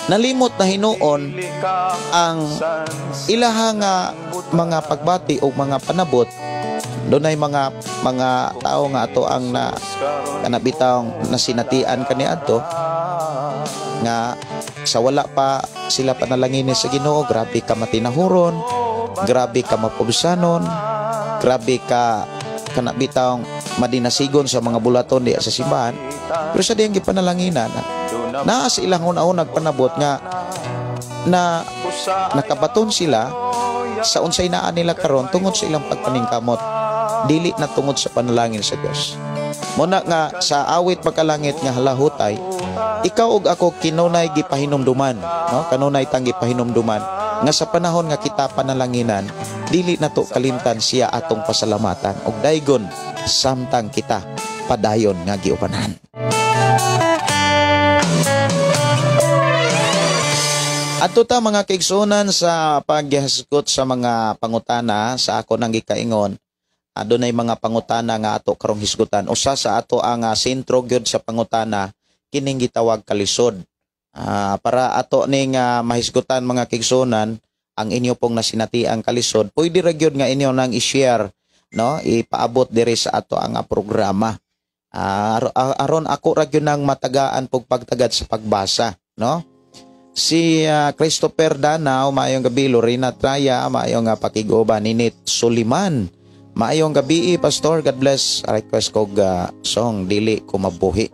nalimot na hinuon ang ilaha nga mga pagbati o mga panabot. Dunay mga tao nga ato ang na kana bitawng nasinatian kaniadto nga sa wala pa sila panalangin sa Ginoo, grabe ka matinahuron, grabe ka mapubsanon, grabe ka kana bitawng madinasigon sa mga bulaton diya sa simbahan. Pero sa diyang gipanalanginan, naa sa ilang una-unag panabot nga na nakabaton sila sa unsay naa nila karon tungod sa ilang pagpaningkamot, dili na tungod sa panalangin sa Dios. Muna nga sa awit makalangit nga halahutay, ikaw ug ako kinunay gipahinumduman, no? Kanunay tang gipahinumduman nga sa panahon nga kita panalanginan, dili nato kalimtan siya atong pasalamatan og daygon samtang kita padayon nga giupanan. Adto ta mga kaigsuonan sa paghisgot sa mga pangutana sa ako nang gikaingon. Adunay mga pangutana nga ato karong hisgutan. Usa sa ato ang sentro gyud sa pangutana kining gitawag kalisod. Para ato ning mahisgutan mga kaigsuonan ang inyo pong nasinatiang kalisod, pwede ra gyud nga inyo nang i-share, no? Ipaabot diri sa ato ang programa. Aron ako ra gyud nang matagaan pug pagtagad sa pagbasa, no? Si Christopher Danao, maayong gabi. Lorena Traya, maayong pakig-uban. Ninit Suliman, maayong gabi, Pastor. God bless. Request kog song Dili Ko Mabuhi.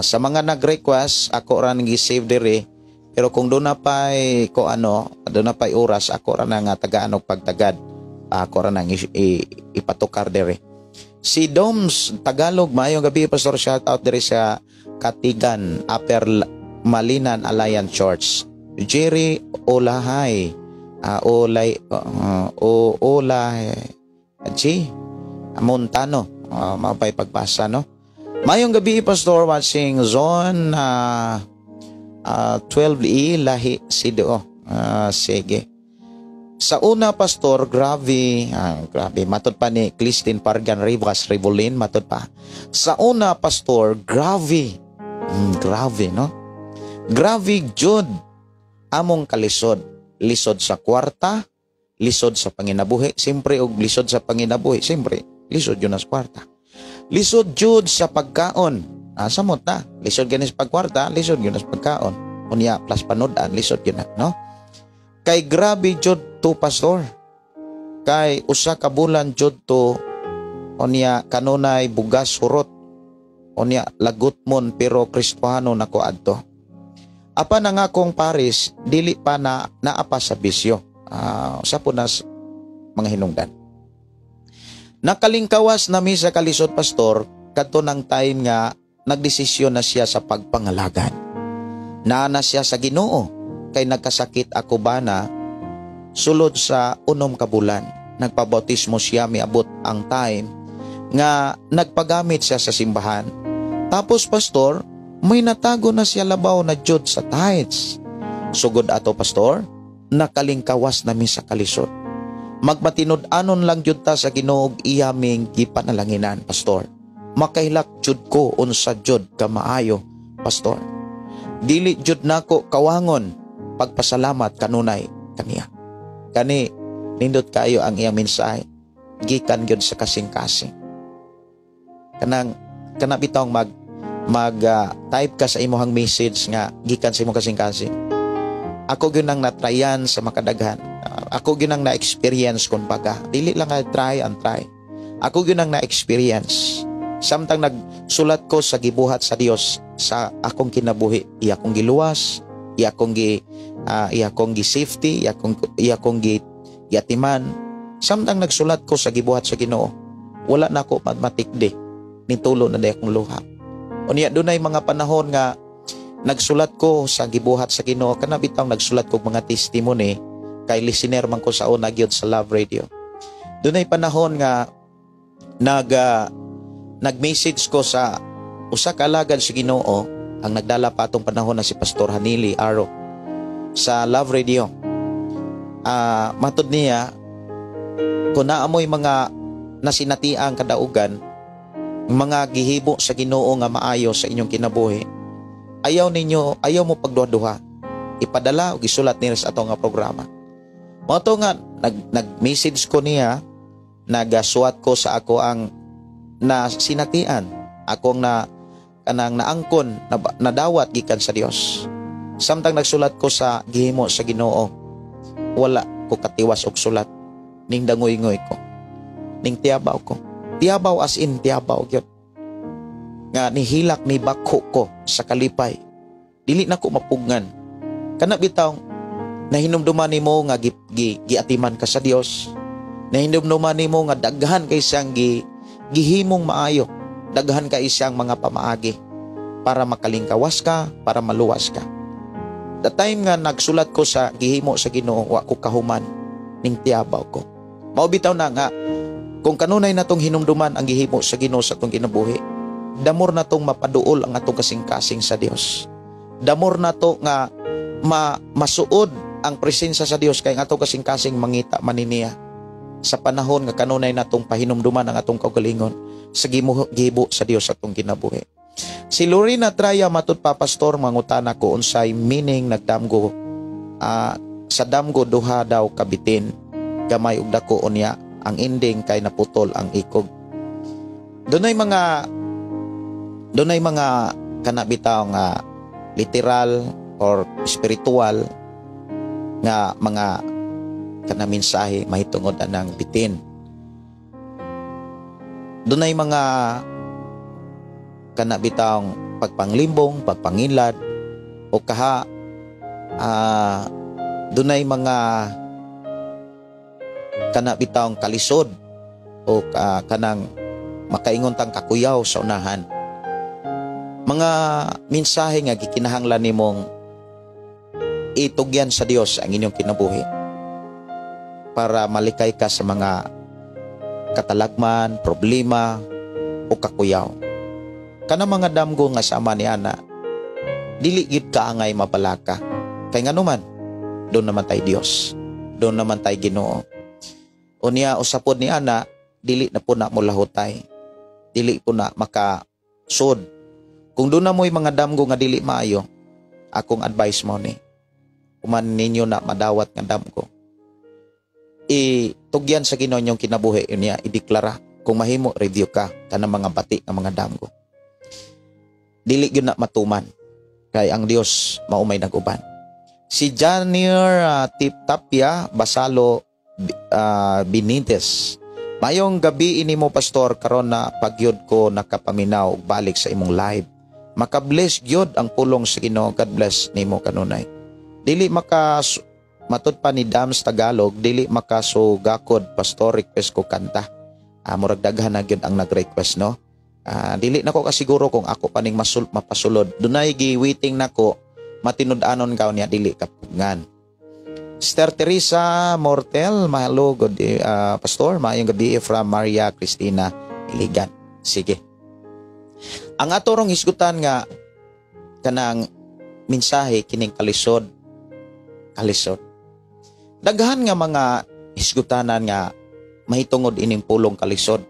Sa mga nag-request, ako ra nang gi-save diri. Pero kung doon na pa'y ko ano, doon na pa'y oras, ako ra nang tagaan og pagtagad. Ako ra nang ipatukar diri. Si Doms Tagalog, maayong gabi, Pastor. Shout out diri sa Katigan, Upper Malinan Alliance Church. Jerry Olahay, Olay, Olay, G Montano, mapay pagbasa, no? Mayong gabi, Pastor, watching Zone 12E, Lahi Sido. Sige. Sa una, Pastor, grabe, grabe, matod pa ni Christine Pargan Rivas Revolin, matod pa. Sa una, Pastor, grabe, grabe, no? Grabe jud among kalisod. Lisod sa kwarta, lisod sa panginabuhi, siyempre og lisod sa panginabuhi, siyempre lisod yun sa kwarta. Lisod jud sa pagkaon. Samot na. Lisod gani sa pagkwarta, lisod yun sa pagkaon. Unya plus panodan, lisod yun na, no? Kay grabe jud to, Pastor. Kay usa ka bulan jud to, unya kanunay bugas hurot. Unya lagot mon pero Kristohano nako adto. Apan ang akong paris, dili pa na naapa sa bisyo. Sa punas mga hinungdan. Nakalingkawas na mi sa kalisod, Pastor, kadto ng time nga nagdesisyon na siya sa pagpangalagan. Naa na siya sa Ginoo, kay nagkasakit ako ba na Sulod sa 6 ka bulan, nagpabautismo siya, miabot ang time nga nagpagamit siya sa simbahan. Tapos, Pastor, may natago na siya labaw na jud sa tithes. Sugod ato, Pastor, nakalingkawas nami sa kalisod. Magmatinud-anon lang jud ta sa Ginoo ug iya ming gipanalanginan, Pastor. Makahilak jud ko unsa jud ka maayo, Pastor. Dili jud nako kawangon pagpasalamat kanunay kaniya. Kani nindot kayo ang iyang mensahe gikan gyud sa kasing-kasing. Kanang kana bitawng mag mag type ka sa imong message nga gikan sa imong kasing-kasing. Ako gyud nang natryan sa makadaghan. Ako gyud nang na-experience kun baga. Dili lang nga try and try. Ako gyud nang na-experience. Samtang nagsulat ko sa gibuhat sa Dios sa akong kinabuhi, iya akong giluwas, iya akong gi safety, iya akong gi giatiman. Samtang nagsulat ko sa gibuhat sa Ginoo, wala na ako matikdi. Nitulo na day akong luha. Unya dunay mga panahon nga nagsulat ko sa gibuhat sa Ginoo, kana bitaw nagsulat ko mga testimony kay listener man ko sa una gyud sa Love Radio. Dunay panahon nga nag-message ko sa usa ka alagad sa Ginoo, ang nagdala pa atong panahon na si Pastor Hanili Aro sa Love Radio. Matod niya, kung naamoy mga nasinatiang kadaugan, mga gihibo sa Ginoo nga maayo sa inyong kinabuhi, ayaw ninyo, ayaw mo pagduha-duha. Ipadala o gisulat niya sa ato nga programa. Mao to nga nag-message ko niya, nagasuwat ko sa ako ang na sinatian, akong na kanang naangkon na, nadawat gikan sa Dios. Samtang nagsulat ko sa gihimo sa Ginoo, wala ko katiwas og sulat. Ning dangoy-ngoy ko. Ning tiyabaw ko. Tiyabaw, as in tiyabaw gyud. Nga nihilak ni bako ko sa kalipay. Dili na ko mapugngan. Kana bitaw nahinumduman nimo nga giatiman ka sa Dios. Nahinumduman nimo nga daghan kay siyang gihimong maayo. Daghan kay siyang mga pamaagi para makalingkawas ka, para maluwas ka. The time nga nagsulat ko sa gihimo sa Ginoo, wa ko kahuman, ning tiyabaw ko. Mao bitaw na nga kung kanunay natong hinumduman ang gihimo sa Ginoo sa atong kinabuhi, damor natong mapaduol ang atong kasing-kasing sa Dios. Damor nato nga masuod ang presensya sa Dios kay ang atong kasing-kasing mangita maniniya sa panahon nga kanunay natong pahinumduman ang atong kaugalingon sa gihibo sa Dios sa atong kinabuhi. Si Lorena Traya, matud pa, Pastor, mangutana ko unsay meaning nagdamgo sa damgo, duha daw kabitin, gamay ug dako, unya ang ending kay naputol ang ikog. Dunay mga kana bitaw nga literal or spiritual nga mga kana mensahe mahitungod anang bitin. Dunay mga kana bitawng pagpanglimbong, pagpangilad o kaha dunay mga kana bitawng kalisod o kanang makaingon tang kakuyaw sa unahan. Mga mensahe nga gikinahanglan nimong itugyan sa Dios ang inyong kinabuhi para malikay ka sa mga katalagman, problema o kakuyaw. Kana mga damgo nga sama ni ana, dili gid ka angay mabalaka. Kay nganuman, doon naman tay Dios. Doon naman tay Ginoo. Unya usapod ni ana, dili na po na mo lahutay. Dili po na makasud. Kung doon na mo'y mga damgo nga dili maayo, akong advice mo ni, kuman ninyo na madawat nga damgo, itugyan sa Ginoo inyong kinabuhi, unya ideklara. Kung mahimo, review ka kanang mga bati nga mga damgo. Dili gyud na matuman kay ang Dios maumay nag-uban. Si Janier Tip Tapia Basalo Benitez. Mayong gabi inimo, Pastor, karon na pagyud ko nakapaminaw balik sa imong live. Makabless gyud ang pulong sa Ginoo. God bless nimo kanunay. Dili maka matud pa ni Dams Tagalog, dili makasugakod, Pastor, request ko kanta. Murag daghan na gyud ang nag-request, no. Dili na ko kasiguro kung ako pa ning mapasulod. Dunay gi-waiting nako matinud-anon ka niya dili kapugngan. Sister Teresa Mortel, mahalo, good, Pastor, maayong gabi from Maria Cristina Iligan. Sige. Ang ato rong hisgutan nga kanang mensahe kining kalisod, kalisod. Daghan nga mga hisgutanan nga mahitungod ining pulong kalisod.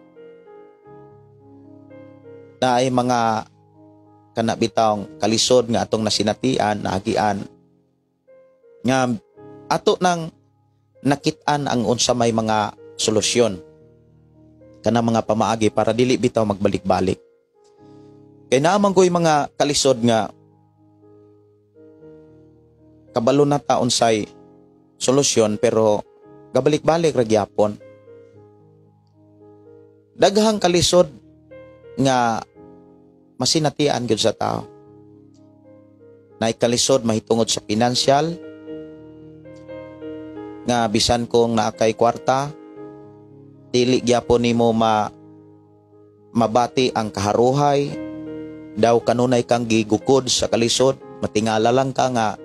Na ay mga kana bitawng kalisod nga atong nasinatian, naagian nga ato nang nakit-an ang unsa may mga solusyon kana mga pamaagi para dili bitaw magbalik-balik. Kay naa man ko'y mga kalisod nga kabalo na ta unsay solusyon pero gabalik-balik ra gyapon. Daghang kalisod nga masinatian gyud sa tao. Naay kalisod mahitungod sa pinansyal nga bisan kung naa kay kwarta, dili gyapon nimo mabati ang kaharuhay, daw kanunay kang gigukod sa kalisod, matingala lang ka nga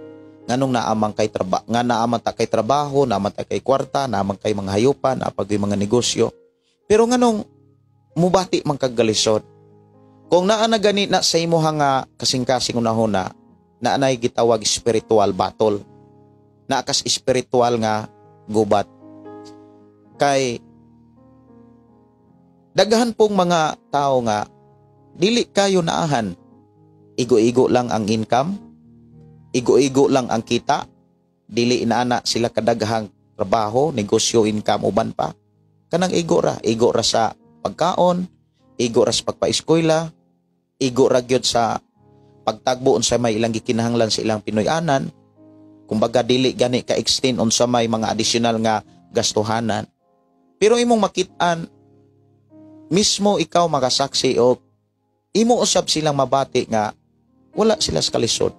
nganong naamang kay nga naaman ta kay trabaho, naaman ta kay kwarta, naaman kay mga hayupan, naa pa'y mga negosyo. Pero nganong mubati man kag kalisod? Kung naa na gani na sa imuha nga kasing-kasing unahuna, naa nay gitawag spiritual battle. Naa kas spiritual nga gubat. Kay daghan pong mga tao nga dili kayo naahan. Igo-igo lang ang income, igo-igo lang ang kita, dili inaana sila kadaghang trabaho, negosyo, income, uban pa. Kanang igo ra, igo ra sa pagkaon, igo ra sa pagpaeskwela, igo ra gyud sa pagtagbo unsa may ilang gikinahanglan sa ilang Pinoy-anan. Kumbaga dili gani ka-extend unsa may mga additional nga gastuhanan. Pero imong makit-an mismo ikaw makasaksi o imo usab silang mabati nga wala sila sa kalisod.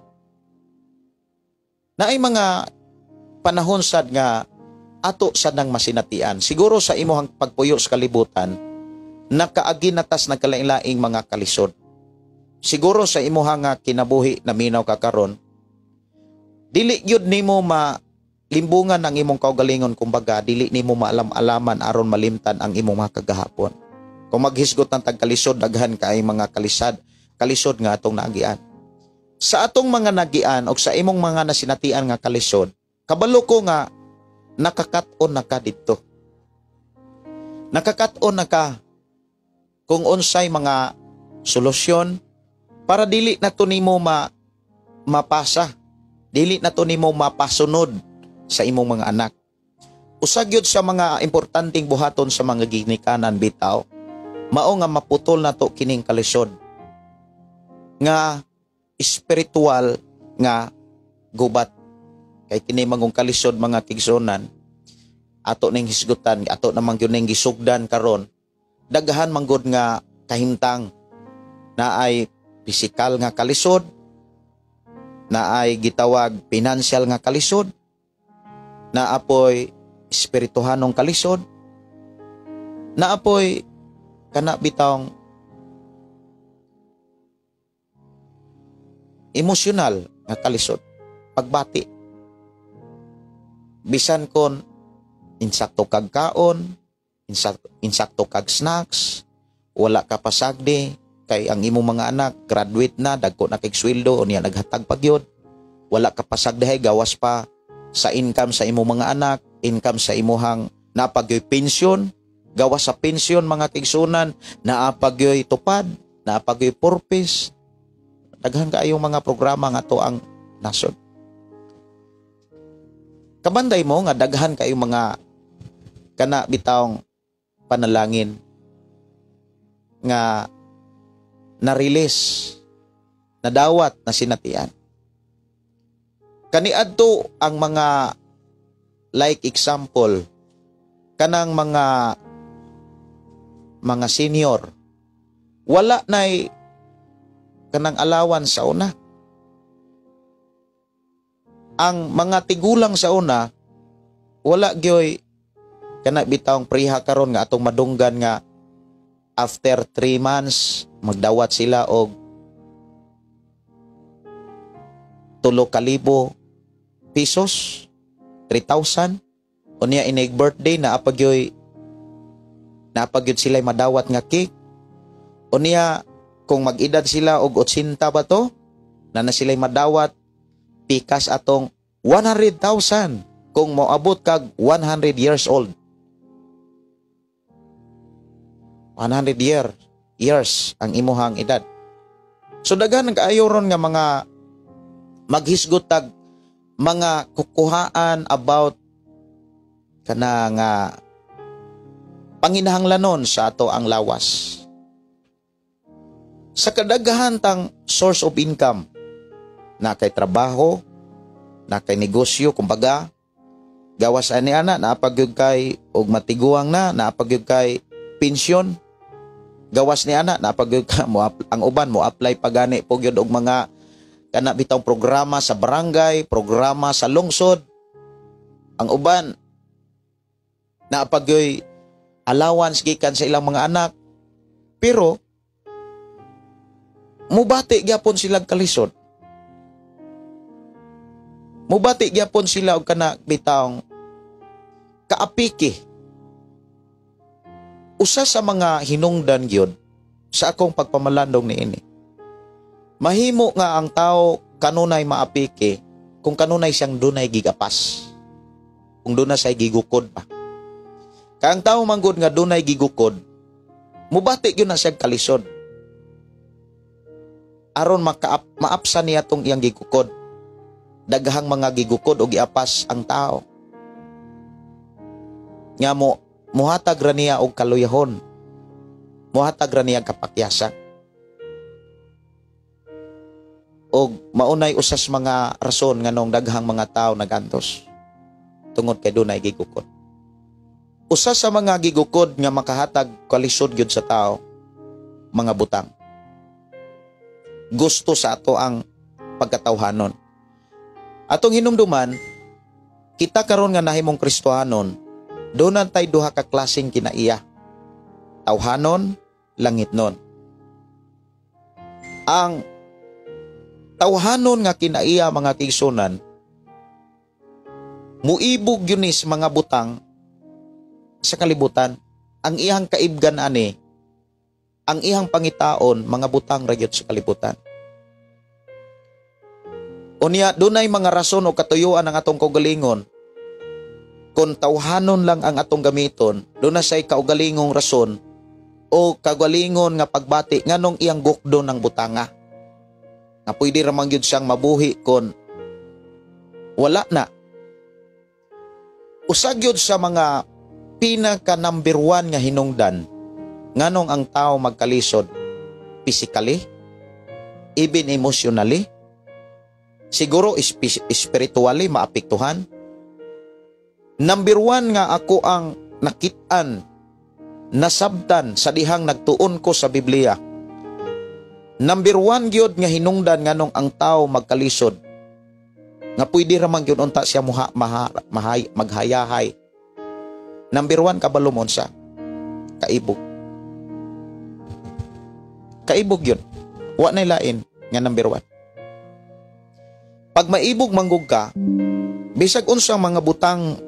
Naay mga panahon sad nga ato sad nang masinatian. Siguro sa imong pagpuyo sa kalibutan, nakaagi na tas nagkalain-laing mga kalisod. Siguro sa imuha nga kinabuhi na minaw ka karon, dili gyud nimo malimbungan ang imong kaugalingon, kumbaga dili nimo maalam-alaman aron malimtan ang imong mga kagahapon. Kung maghisgot ng tagkalisod, daghan kay mga kalisod nga atong naagian. Sa atong mga nagian o sa imong mga nasinatian nga kalisod, kabalo ko nga nakakat-on na ka didto. Nakakat-on na ka kung unsay mga solusyon para dili na to nimo mapasa, dili na to nimo mapasunod sa imong mga anak. Usa gyud sa mga importanteng buhaton sa mga ginikanan bitaw, mao nga maputol na to kining kalisod nga espiritual nga gubat. Kay kini mangong kalisod mga kigsunan, ato ning hisgutan, ato namang gyud ning gisugdan karon, daghan manggod nga kahimtang na ay pisikal nga kalisod, na ay gitawag financial nga kalisod, na apoy espirituhanong kalisod, na apoy kana bitawng emosyonal nga kalisod, pagbati. Bisan kon insakto kag kaon, insakto kag snacks, wala ka pasagdi, kay ang imong mga anak graduate na, dagko na kay sweldo, unya naghatag pa gyud. Wala ka pasagdi, gawas pa sa income sa imong mga anak, income sa imuhang napagyoy pensyon, gawas sa pensyon mga kigsunan, naapagyoy tupad, naapagyoy purpose. Daghan kaayong mga programa nga to ang nasod. Kabanday mo nga daghan kayong mga kana bitawng panalangin nga na-release, nadawat, na sinatian. Kaniadto ang mga like example kanang mga senior, wala nay kanang allowance sa una. Ang mga tigulang sa una wala gyoy kana bitawng priha karon nga atong madunggan nga after 3 months magdawat sila og 3,000 pesos. 3,000. Unya inig birthday naa pa gyud sila madawat nga cake. Unya kung mag-edad sila og 80 ba to, na sila madawat pikas atong 100,000 kung moabot kag 100 years old. 100 years ang imuhang edad. So daghan kaayo ron nga mga maghisgot tag mga kukuhaan about kana nga panginahanglanon sa ato ang lawas. Sa kadaghan tang source of income, na kay trabaho, na kay negosyo, kumbaga, gawas ani ana, naapagyud kay og matiguang na, naapagyud kay pensyon, gawas ni ana, naapagyud ka, mo, ang uban mo apply pa gani po gyud og mga kana bitawng programa sa barangay, programa sa lungsod. Ang uban naapagyoy allowance gikan sa ilang mga anak. Pero mubati gyapon sila kalisod. Mubati gyapon sila og kana bitawng kaapiki. Usa sa mga hinungdan gyud sa akong pagpamalandong niini. Mahimo nga ang tao kanunay maapiki kung kanunay siyang dunay gigapas. Kung dunay say gigukod pa. Kay ang tao manggod nga dunay gigukod, mubati gyud na siya kalisod. Aron maapsa niya tong iyang gigukod. Daghang mga gigukod o giapas ang tao. Nga mo muhatag ra niya og kaluyahon. Muhatag ra niya kapakyasan. Og maunay usas mga rason nganong daghang mga tao nagantos tungod kay dunay gigukod. Usa sa mga gigukod nga makahatag kalisod gyud sa tao, mga butang. Gusto sa ato ang pagkatawhanon. Atong hinumduman, kita karon nga nahimong Kristohanon, doon tay duha ka klaseng kinaiya. Tawhanon, langitnon. Ang tawhanon nga kinaiya, mga kaigsunan, muibog yun is mga butang sa kalibutan. Ang iyang kaibgan ani, ang iyang pangitaon, mga butang ra gyud sa kalibutan. Unya, dunay mga rason o katuyuan ang atong kaugalingon. Kung tawhanon lang ang atong gamiton, doon na siya'y kaugalingong rason o kaugalingon nga pagbati nganong iyang gukdo ng butanga. Nga pwede ramang yun siyang mabuhi kon wala na. Usag yun sa mga pinaka number 1 nga hinungdan nganong ang tao magkalisod physically, even emotionally, siguro spiritually maapektuhan. Number 1 nga ako ang nakit-an, nasabtan sa dihang nagtuon ko sa Biblia. Number 1 gyud nga hinungdan nganong ang tao magkalisod, nga pwede ra man gyud unta siya maghayahay. Number 1, kabalo mo unsa? Kaibog. Kaibog yun. Wa na lain nga number 1. Pag maibog manggug ka, bisag unsang mga butang,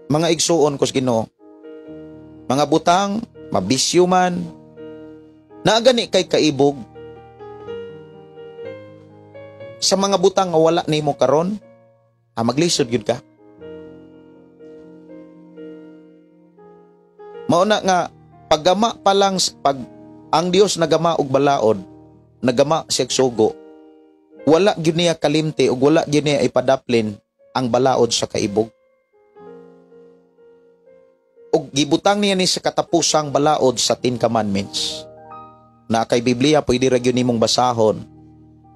mga igsuon ko sa Ginoo, mga butang, mabisyo man, naagani kay kaibog, sa mga butang nga wala nimo karon, maglisod gyud ka. Mauna nga paggama pa lang, pag ang Dios nagama og balaod, nagama siya sugo, wala gyud niya kalimti ug wala gyud niya ipadaplin ang balaod sa kaibog. Og gibutang niya ni sa katapusang balaod sa Ten Commandments. Na kay Biblia pwede ra gyud nimong basahon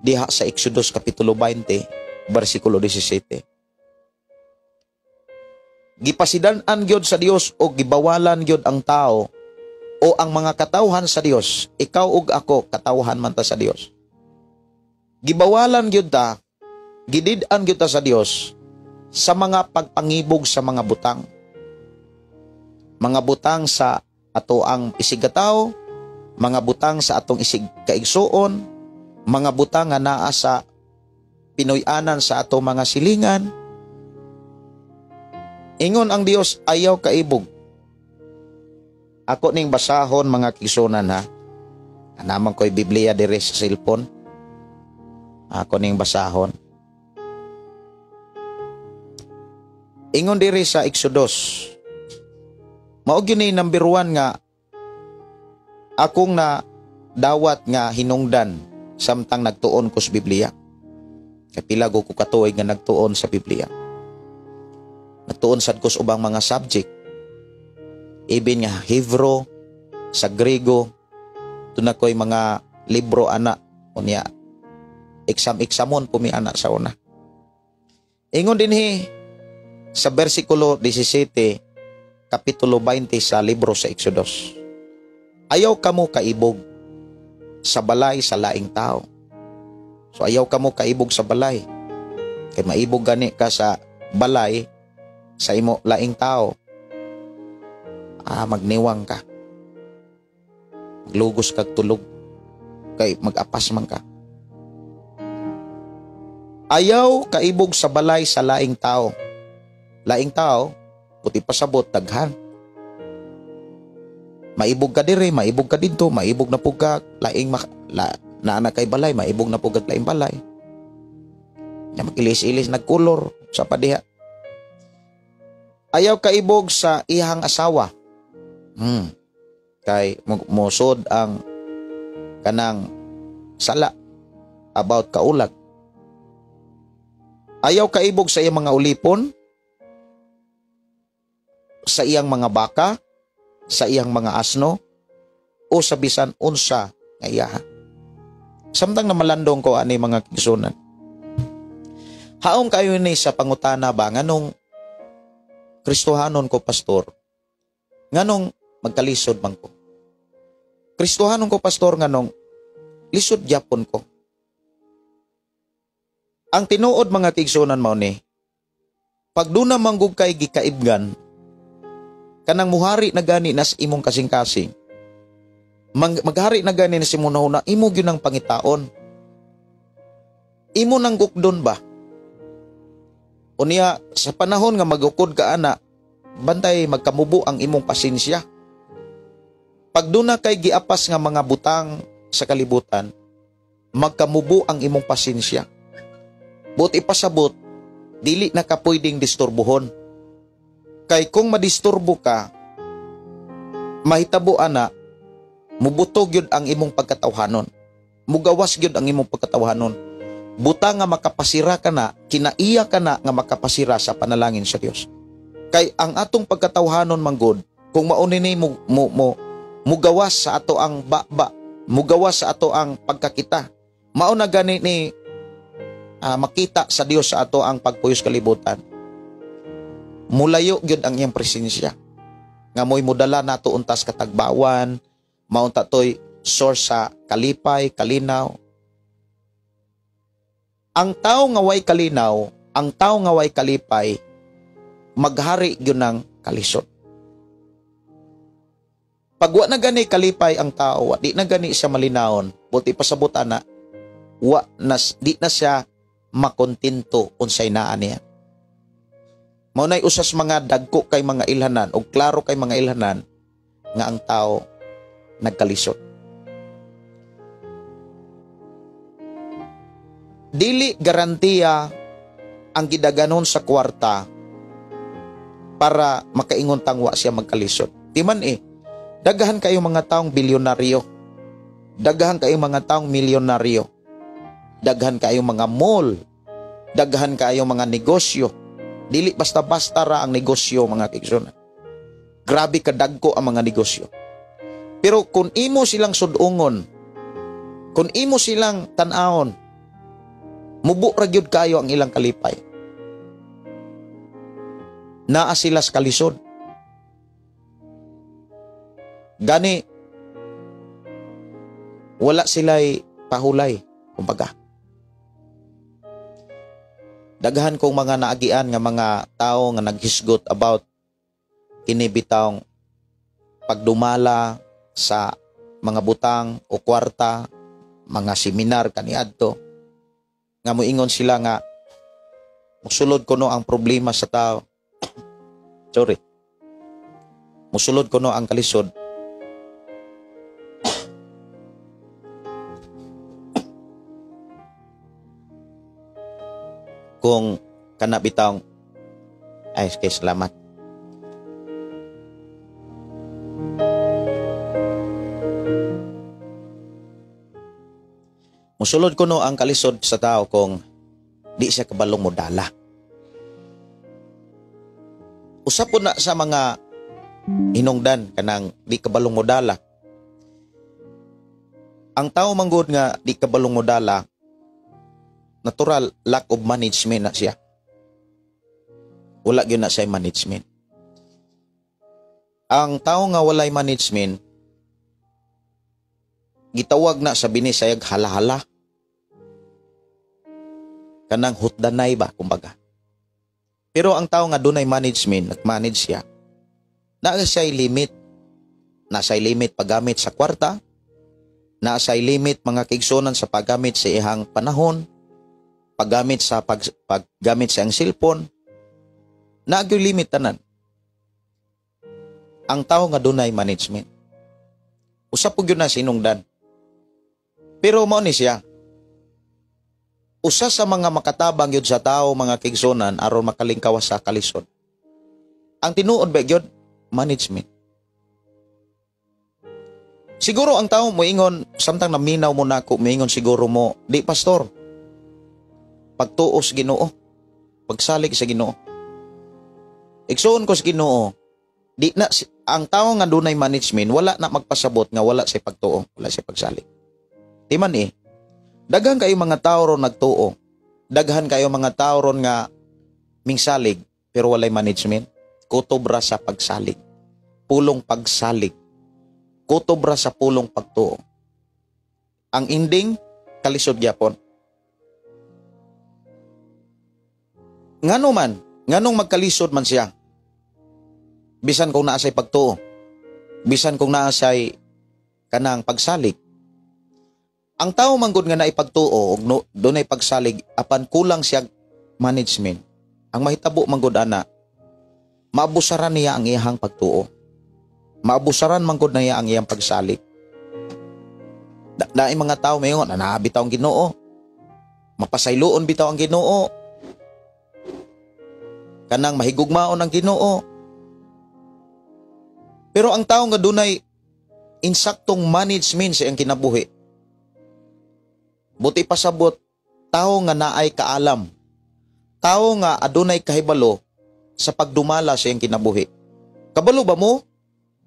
diha sa Exodus kapitulo 20 bersikulo 17. Gipasidan-an gyud sa Dios o gibawalan gyud ang tao o ang mga katawhan sa Dios. Ikaw ug ako katawhan man ta sa Dios. Gibawalan gyud ta, gidid-an gyud ta sa Dios sa mga pagpangibog sa mga butang. Mga butang sa ato ang isigataw, mga butang sa atong isig kaigsuon, mga butang nga naa sa Pinoy-anan sa ato mga silingan. Ingon ang Dios, ayaw kaibog. Ako ning basahon, mga kigsunan, ha. Naman ko'y Biblia dire sa cellphone. Ako ning basahon. Ingon diri sa Exodus. Mao gyud ni number 1 nga akong na dawat nga hinungdan samtang nagtuon ko sa Biblia. Kay pila ko katuig nga nagtuon sa Biblia. Nagtuon sad ko sa ubang mga subject. Ibin nga Hebrew, sa Grego, doon ako'y mga libro ana unya exam-examon po mi ana sa una. Ingon dinhi sa versikulo 17, kapitulo 20 sa libro sa Exodus. Ayaw kamo kaibog sa balay sa laing tao. So ayaw kamo kaibog sa balay. Kay maibog gani ka sa balay sa imo laing tao. Magniwang ka. Maglugos kag tulog. Kay mag-apas man ka. Ayaw kaibog sa balay sa laing tao. Laing tao, puti pasabot, daghan. Maibog ka dire, maibog ka didto, maibog na pug ka, laing naa na kay balay, maibog na pug ka laing balay. Nya makilis-ilis nagkulor sa padiha. Ayaw kaibog sa iyang asawa. Kay mosod ang kanang sala about kaulag. Ayaw kaibog sa iyang mga ulipon, sa iyang mga baka, sa iyang mga asno, o sa bisan unsa nga iyaha. Samtang namalandong ko ani mga kigsunan. Haom kayo ni sa pangutana ba nganong Kristohanon ko, pastor, nganong magkalisod man ko? Kristohanon ko, pastor, nganong lisod gyapon ko? Ang tinuod, mga kigsunan, mao ni, pag duna manggug kay gikaibgan, kanang muhari na gani nas imong kasing-kasing, maghari na gani na si munahuna, imo gyud ang pangitaon. Imo nang gukdon ba? Unya, sa panahon nga magukod ka ana, bantay magkamubo ang imong pasensya. Pag duna kay giapas nga mga butang sa kalibutan, magkamubo ang imong pasensya. But ipasabot, dili na ka pwedeng disturbuhon. Kay kung madisturbo ka, mahitabo ana, mubutog yun ang imong pagkatawhanon. Mugawas yun ang imong pagkatawhanon. Buta nga makapasira ka na, kinaiya ka na nga makapasira sa panalangin sa Dios. Kay ang atong pagkatawhanon manggod, kung mauni ni mugawas sa ato ang baba, mugawas sa ato ang pagkakita. Mao na gani ni makita sa Dios sa ato ang pagpuyos kalibutan. Mulayo gyud ang iyang presensya. Nga mo'y mudala nato untas katagbawan, maunta to'y source sa kalipay, kalinaw. Ang tao nga way kalinaw, ang tao nga way kalipay, maghari gyud ng kalisod. Pag wa na gani kalipay ang tao, wa di na gani siya malinawon, buti pasabot ana, wa na, di na siya makontento unsay naa niya. Mao nay usas mga dagko kay mga ilhanan o klaro kay mga ilhanan nga ang tao nagkalisod. Dili garantiya ang gidaganon sa kwarta para makaingon tangwa siya magkalisod. Di man daghan kayo mga taong bilyonaryo. Daghan kayo mga taong milyonaryo. Daghan kayo mga mall. Daghan kayo mga negosyo. Dili basta-basta ra ang negosyo, mga kaigsoon. Grabe kadagko ang mga negosyo. Pero kung imo silang sudungon, kung imo silang tan-awon, mubo ra gyud kayo ang ilang kalipay. Naa sila sa kalisod. Gani wala sila'y pahulay, kumbaga. Daghan kong mga naagian nga mga tao nga naghisgot about kini bitawng pagdumala sa mga butang o kwarta, mga seminar kaniadto, nga moingon sila nga mosulod kuno ang problema sa tao. Sorry. Musulod ko no ang kalisod. Kung kana bitawng ay kay salamat. Musulod ko no ang kalisod sa tao kung di siya kabalong modala. Usap po na sa mga hinungdan kanang di kabalong modala. Ang tao manggod nga di kabalong modala, natural lack of management na siya. Wala gyud na siya management. Ang tao nga walay management, gitawag na sa binisayag halahala. Kanang hutdanay ba, kumbaga. Pero ang tao nga dunay management, nagmanage siya, naa siya'y limit. Naa siya'y limit paggamit sa kwarta, naa siya'y limit mga kaigsunan sa paggamit sa iyang panahon, paggamit sa paggamit sa iyang cellphone, naa gyud limit tanan. Ang tao nga dunay management, usap po gyud na sinungdan. Pero mao ni siya, usa sa mga makatabang gyud sa tao mga kaigsunan aron makalingkawas sa kalisod. Ang tinuod ba gyud, management. Siguro ang tao moingon samtang naminaw mo nako, moingon siguro mo, di pastor, pagtuos Ginoo, pagsalig sa Ginoo. Igsuon ko sa Ginoo, di na ang tao nga dunay management wala na magpasabot nga wala say pagtuo, wala say pagsalig. Di man eh. Daghan kayo mga tao ron nagtuo. Daghan kayo mga tao ron nga mingsalig pero walay management. Kutob ra sa pagsalig. Pulong pagsalig. Kutob ra sa pulong pagtuo. Ang ending, kalisod gyapon. Ngano man, nganong magkalisod man siya? Bisan kung naa say pagtuo, bisan kung naa say kanang pagsalig. Ang tao manggod nga naipagtuo og no, dunay pagsalig apan kulang siya management. Ang mahitabo manggod ana, maabusaran niya ang iyang pagtuo. Maabusaran manggod niya ang iyang pagsalig. Daing mga tao mayon, naa bitaw ang Ginoo. Mapasayloon bitaw ang Ginoo. Kanang mahigugmaon ang Ginoo. Pero ang tao nga dunay insaktong management sa iyang kinabuhi, buti pasabot, tao nga naay kaalam, tao nga adunay kahibalo sa pagdumala sa iyang kinabuhi. Kabalo ba mo?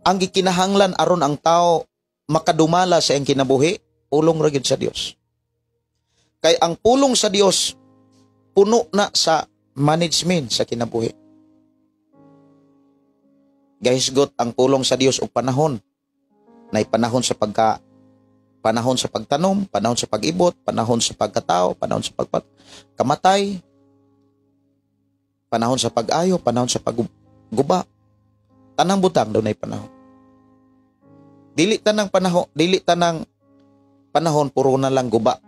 Ang gikinahanglan aron ang tao makadumala sa iyang kinabuhi, pulong ra gyud sa Dios. Kay ang pulong sa Dios puno na sa management sa kinabuhi. Gahisgot ang pulong sa Dios og panahon. Nay panahon sa panahon sa pagtanom, panahon sa pag-ibot, panahon sa pagkatao, panahon sa pagkamatay, panahon sa pag-ayo, panahon sa pagguba. Tanang butang dunay panahon. Dili tanang panahon, dili tanang panahon puro na lang guba.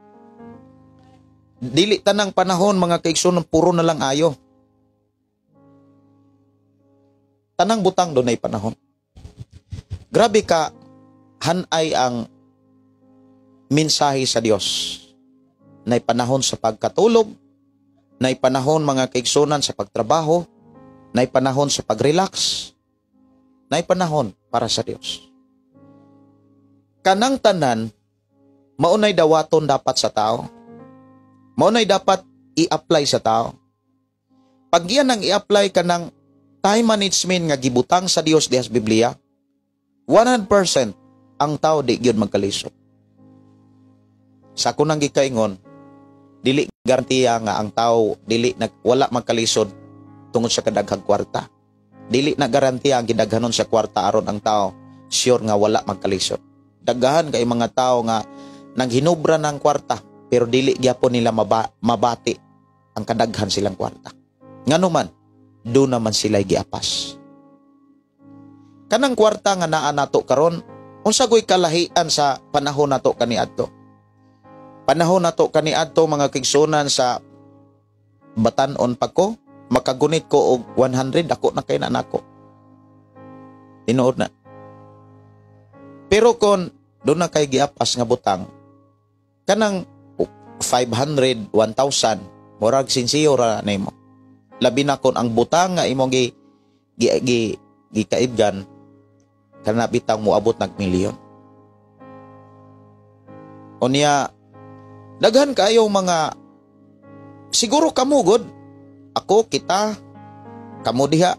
Dili tanang panahon mga kaigsunan puro na lang ayo. Tanang butang dunay panahon. Grabe ka hanay ang mensahe sa Dios. Nay panahon sa pagkatulog, nay panahon mga kaigsunan sa pagtrabaho, nay panahon sa pagrelax, nay panahon para sa Dios. Kanang tanan maunay dawaton dapat sa tao. Maunay dapat i-apply sa tao. Pag iyan ang i-apply kanang time management nga gibutang sa Dios diha sa Biblia, 100% ang tao di gyud magkalisod. Sa ako nang gikaingon, dili garantiya nga ang tao dili wala magkalisod tungod sa kadaghang kwarta. Dili na garantiya ang gidaghanon sa kwarta aron ang tao sure nga wala magkalisod. Daghan kay mga tao nga nanghinubra ng kwarta pero dili gyapon nila mabati ang kadaghan silang kwarta. Ngano man, do naman sila giapas. Kanang kwarta nga naa nato karon, unsa goy kalahian sa panahon nato kaniadto? Panahon nato kaniadto mga kigsunan sa batan-on pa ko, makagunit ko og 100, dako na kay na nako. Tinuod na. Pero kon doon na kay giapas nga butang, kanang 500, 1,000, murag sinsiyo ra nimo. Labi na kon ang butang nga imong gi gi gi gikaibgan kana bitang moabot nag milyon. Unya daghan kaayo mga siguro kamo gud, ako, kita, kamo diha,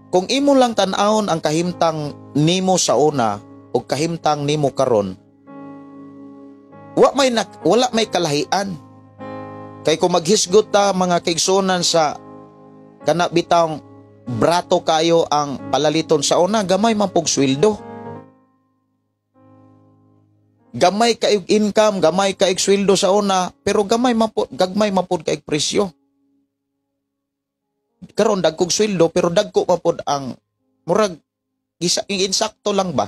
kung imo lang tan-awon ang kahimtang nimo sa una o kahimtang nimo karon, wala may kalahian. Kay kung maghisgot ta, mga kaigsunan, sa kana bitang brato kayo ang palaliton sa una, gamay man pug sweldo. Gamay kay income, gamay kay sweldo sa una, pero gagmay man pud kay presyo. Karon dagkog sweldo pero dagko man pud ang murag gisa, insakto lang ba?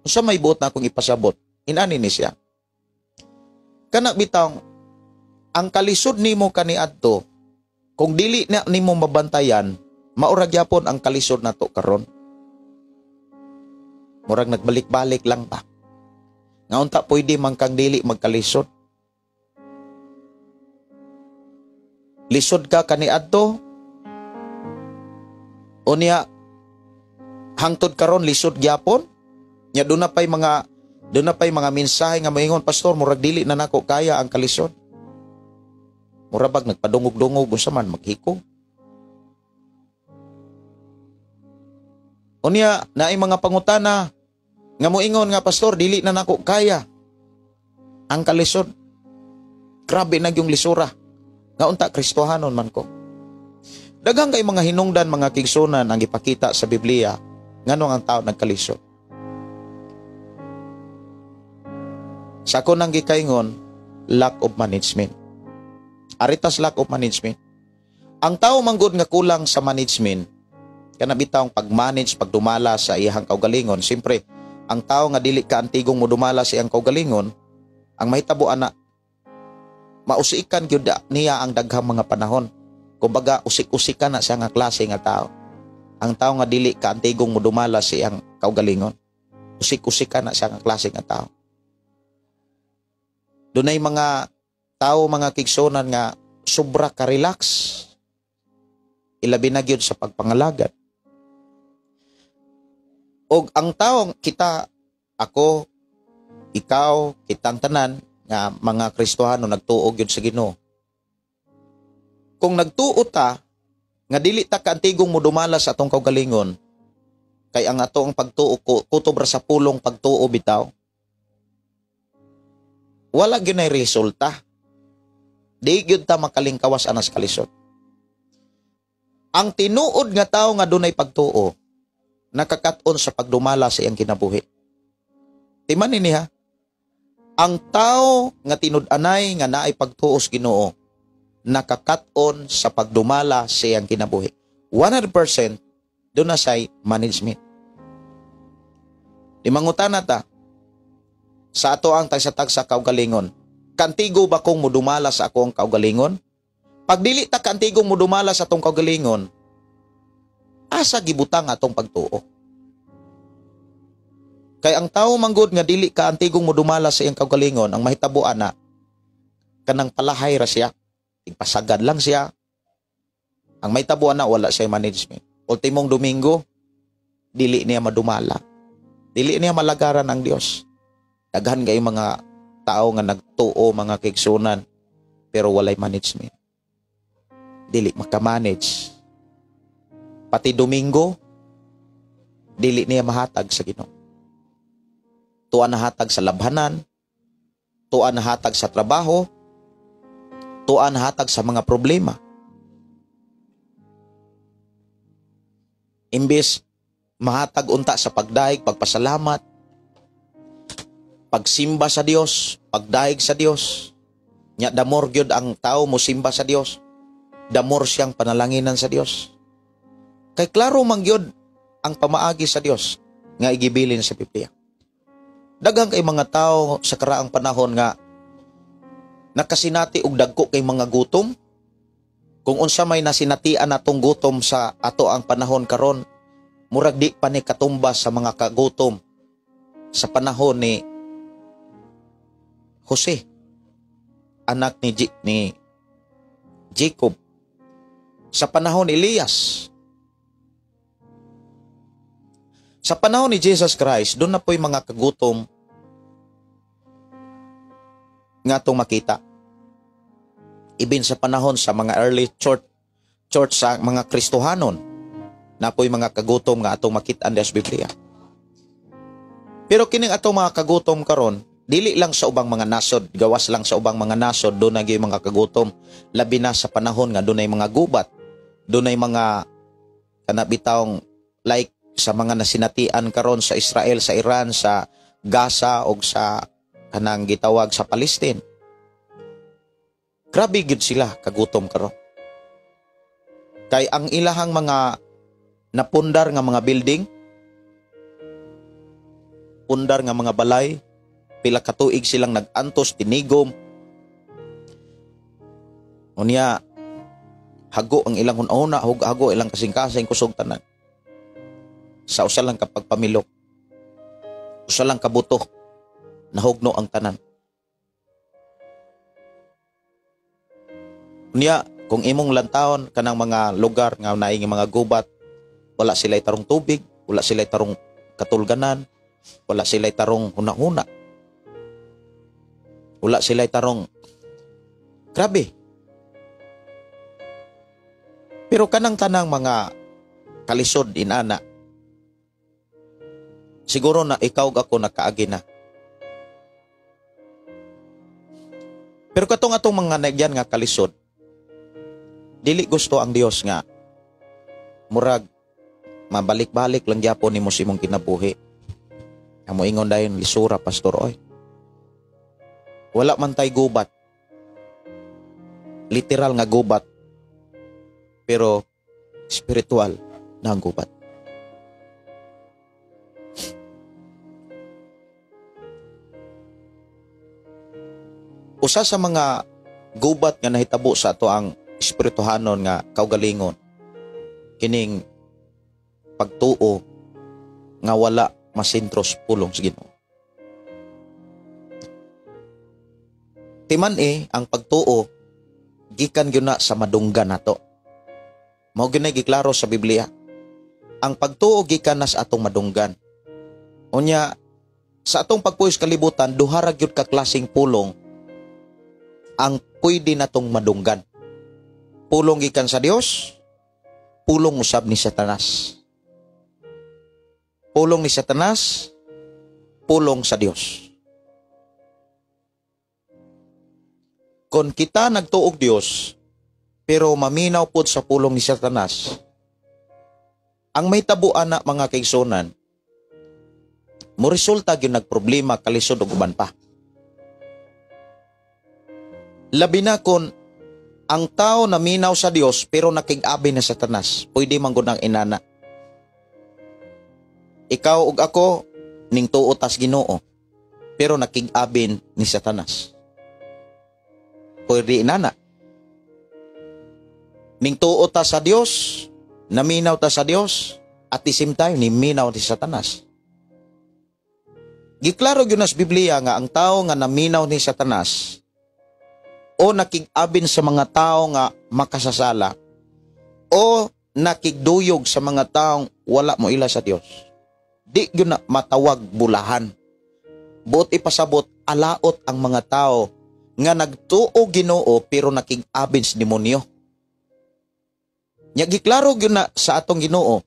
Unsa may buot na akong ipasabot? Inani ni siya. Kana bitang ang kalisod nimo kaniadto, kung dili na nimo mabantayan, maura gyapon ang kalisod nato karon. Murag nagbalik-balik lang ba? Nga unta pwede man kang dili magkalisod. Lisod ka kaniadto, unya hangtod karon lisod gyapon. Nya doon na pay mga mensahe nga moingon, "Pastor, murag dili na nako kaya ang kalisod." Mura bag nagpadungog-dungog unsa man maghiko. Unya naay mga pangutana nga moingon nga, "Pastor, dili na nako kaya ang kalisod. Grabe na yung lisura. Nga unta Kristohanon man ko." Daghang kay mga hinungdan, mga kigsunan, ang ipakita sa Biblia nganong ang tao nagkalisod. Sa ako nang gikaingon, lack of management. Aritas lack of management. Ang tao manggod nga kulang sa management, kana bitawng pag-manage, pagdumala sa iyang kaugalingon. Siyempre, ang tao nga dili ka antigong modumala sa iyang kaugalingon, ang mahitabo ana, mausikan gyud niya ang daghang mga panahon. Kumbaga, usik-usikan na siya nga klase nga tao. Ang tao nga dili ka antigong modumala sa iyang kaugalingon, usik-usikan na siya nga klase nga tao. Dunay mga tao, mga kigsunan, nga sobra ka-relax. Ilabi na gyud sa pagpangalagad. Og ang taong kita, ako, ikaw, kitang tanan nga mga Kristohano nagtuo gyud sa Ginoo. Kung nagtuo ta nga dili ta kaantigong modumala sa atong kaugalingon, kay ang ato ang pagtuo kutob ra sa pulong pagtuo bitaw, wala gyud nay resulta. Di gyud ta makalingkawas anas kalisod. Ang tinuod nga tawo nga dunay pagtuo, nakakat-on sa pagdumala sa iyang kinabuhi. Timan niya, ang tao nga tinud-anay nga naay pagtuo sa Ginoo, nakakat-on sa pagdumala sa iyang kinabuhi. 100% doon na say management. Di mangutana ta, sa ato ang tagsa-tagsa kaugalingon, kantigo ba kong mudumala sa akong kaugalingon? Pag dili ta kantigong mudumala sa atong kaugalingon, asa gibutang atong pagtuo? Kay ang tao manggod nga dili ka antigong mudumala sa iyang kaugalingon, ang mahitabo ana, kanang palahay ra siya, tigpasagad lang siya. Ang mahitabo ana, wala siya management. Ultimong Domingo, dili niya madumala. Dili niya malagaran ang Dios. Daghan kay mga tao nga nagtuo, mga kigsunan, pero walay management. Dili makamanage. Pati Domingo, dili niya mahatag sa Ginoo. Tuwa nahatag sa labhanan, tuwa nahatag sa trabaho, tuwa nahatag sa mga problema. Imbes mahatag unta sa pagdahig, pagpasalamat, pagsimba sa Dios, pagdahig sa Dios. Nya damor gyud ang tao mosimba sa Dios. Damor siyang panalanginan sa Dios. Kay klaro man gyud ang pamaagi sa Dios nga igibilin sa Biblia. Daghang kay mga tao sa karaang panahon nga nakasinati og dagko kay mga gutom. Kung unsa may nasinatian natong gutom sa ato ang panahon karon, Murag di pa ni katumba sa mga kagutom sa panahon ni Jose, anak ni Jacob, sa panahon ni Elias. Sa panahon ni Jesus Christ, doon na po'y mga kagutom nga itong makita. Ibin sa panahon sa mga early church sa mga Kristohanon, na po'y mga kagutom nga atong makita-an sa Biblia. Pero kining atong mga kagutom karon, dili lang sa ubang mga nasod, gawas lang sa ubang mga nasod, doon na gyud mga kagutom, labi na sa panahon nga dunay mga gubat, dunay mga kanabitawng like sa mga nasinatian karon sa Israel, sa Iran, sa Gaza og sa kanang gitawag sa Palestine. Grabe gyud sila kagutom karon. Kay ang ilahang mga napundar nga mga building, pundar nga mga balay, pila ka tuig silang nag-antos, tinigom. Unya, hago ang ilang hunahuna, hago ilang kasing-kasing kusog tanan. Sa usa lang kapag pamilok, usa lang kabuto, nahugno ang tanan. Unya, kung imong lantawon kanang mga lugar nga naing mga gubat, wala sila'y tarong tubig, wala sila'y tarong katulganan, wala sila'y tarong hunahuna, wala sila'y tarong grabe. Pero kanang tanang mga kalisod inana, siguro na ikaw ako nakaagi na. Pero katong atong mga nagyan nga kalisod, dili gusto ang Dios nga murag mabalik-balik lang gyapon nimo sa imong kinabuhi. Amo ingon dayon lisura, pastor oy. Wala man tay gubat. Literal nga gubat. Pero spiritual na ang gubat. Usa sa mga gubat nga nahitabo sa ato ang espirituhanon nga kaugalingon, kining pagtuo nga wala masentro sa pulong sa Ginoo. Timan ang pagtuo gikan gyud na sa madunggan nato. Mao gyud nay giklaro sa Biblia. Ang pagtuo gikan na sa atong madunggan. Unya sa atong pagpuyo sa kalibutan, duha ra gyud ka klaseng pulong ang pwede natong madunggan. Pulong gikan sa Dios, pulong usab ni Satanas. Pulong ni Satanas, pulong sa Dios. Kung kita nagtuog Dios, pero maminaw pod sa pulong ni Satanas, ang may tabuan na mga kaigsunan, mo resulta gyud nagproblema, kalisod og uban pa. Labi na kung ang tao naminaw sa Dios pero nakig-abi na Satanas, pwede man gud ang inana. Ikaw ug ako ning tuo tas Ginoo, pero nakig-abin ni Satanas. Pwede inana. Ning tuo ta sa Dios, naminaw ta sa Dios, at the same time niminaw ni Satanas. Giklaro gyud sa Biblia nga ang tao nga naminaw ni Satanas o nakig-abin sa mga tao nga makasasala o nakigduyog sa mga taong wala mo ila sa Dios, di gyud na matawag bulahan. Buot ipasabot, alaot ang mga tao nga nagtuo Ginoo pero nakig-abin sa demonyo. Nya giklaro gyud na sa atong Ginoo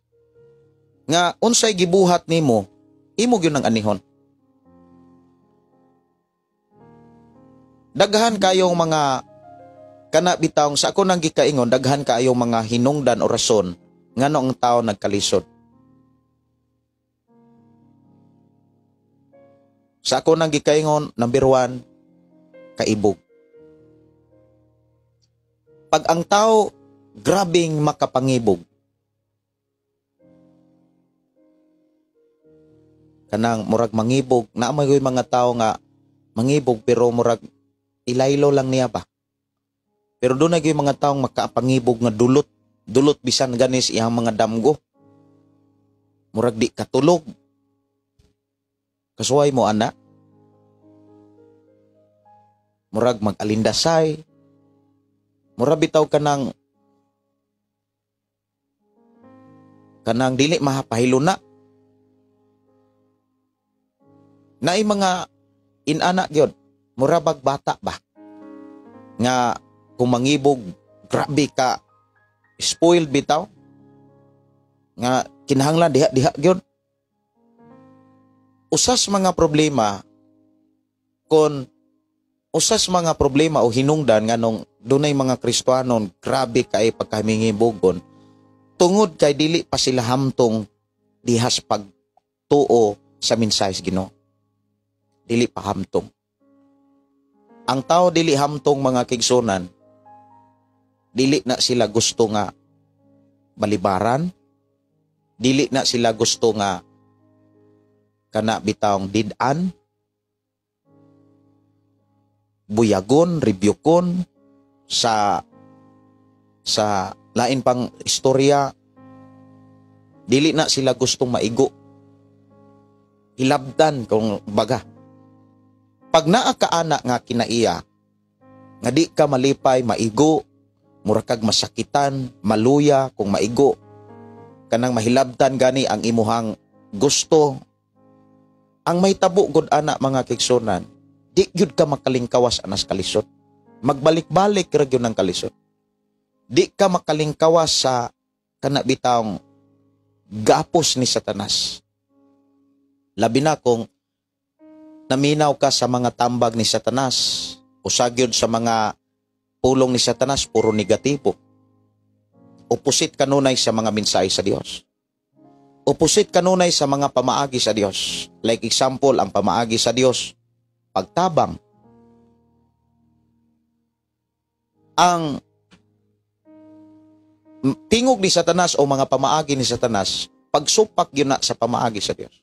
nga unsay gibuhat nimo, imo gyud ang anihon. Daghan kayong mga kana bitawng sa ako nang gikaingon, daghan kayong mga hinungdan o rason ngano ang tao nagkalisod. Sa ako nang gikaingon, number 1, kaibog. Pag ang tao grabing makapangibog, kanang murag mangibog, naa may mga tao nga mangibog pero murag ilaylo lang niya ba. Pero doon na yung mga taong makapangibog nga dulot, dulot bisan ganis iyang mga damgo. Murag di katulog. Kasuway mo ana. Murag mag-alindasay. Murag bitaw kanang dili mahapahilo na. Naay mga inana gyud, mura bag bata ba nga kung mangibog grabe ka spoiled bitaw nga kinahanglan diha-diha gyud. Usas mga problema kon usas mga problema o hinungdan nganong dunay mga Kristohanon grabe kay pagkamingibogon tungod kay dili pa sila hamtong dihas pagtuo sa mensahe sa Ginoo. Dili pa hamtong. Ang tao dili hamtong mga kigsunan, dili na sila gusto nga balibaran, dili na sila gusto nga kana bitawng did-an, buyagon, rebyukon sa lain pang istorya, dili na sila gustong maigo, hilabdan kung baga. Pag naa ka ana nga kinaiya, nga di ka malipay, maigo, murakag masakitan, maluya kung maigo, kanang mahilabtan gani ang imuhang gusto. Ang may tabo gud ana mga kigsunan, di gyud ka makalingkawas anas kalisod. Magbalik-balik ra gyud ang kalisod. Di ka makalingkawas sa kana bitawng gapos ni Satanas. Labi na kung naminaw ka sa mga tambag ni Satanas, usagyod sa mga pulong ni Satanas, puro negatibo. Opposite kanunay sa mga mensahe sa Dios. Opposite kanunay sa mga pamaagi sa Dios. Like example, ang pamaagi sa Dios, pagtabang. Ang tingog ni Satanas o mga pamaagi ni Satanas, pagsupak yun na sa pamaagi sa Dios.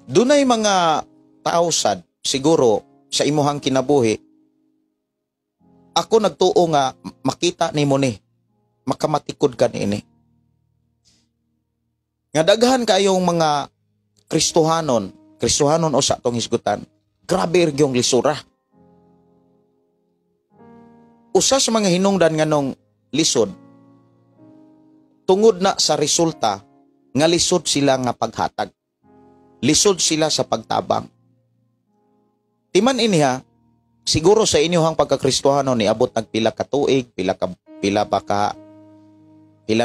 Dunay mga tao sad siguro sa imuhang kinabuhi, ako nagtuo nga makita nimo ni, makamatikod ka niini. Nga daghan kayong mga Kristohanon, Kristohanon o sa atong hisgutan, grabe yung lisura. Usa sa mga hinungdan nganong lisod, tungod na sa resulta nga lisod sila nga paghatag. Lisod sila sa pagtabang. Timan iniha, siguro sa inyohang pagkakristohanon niabot nag pila ka tuig, pila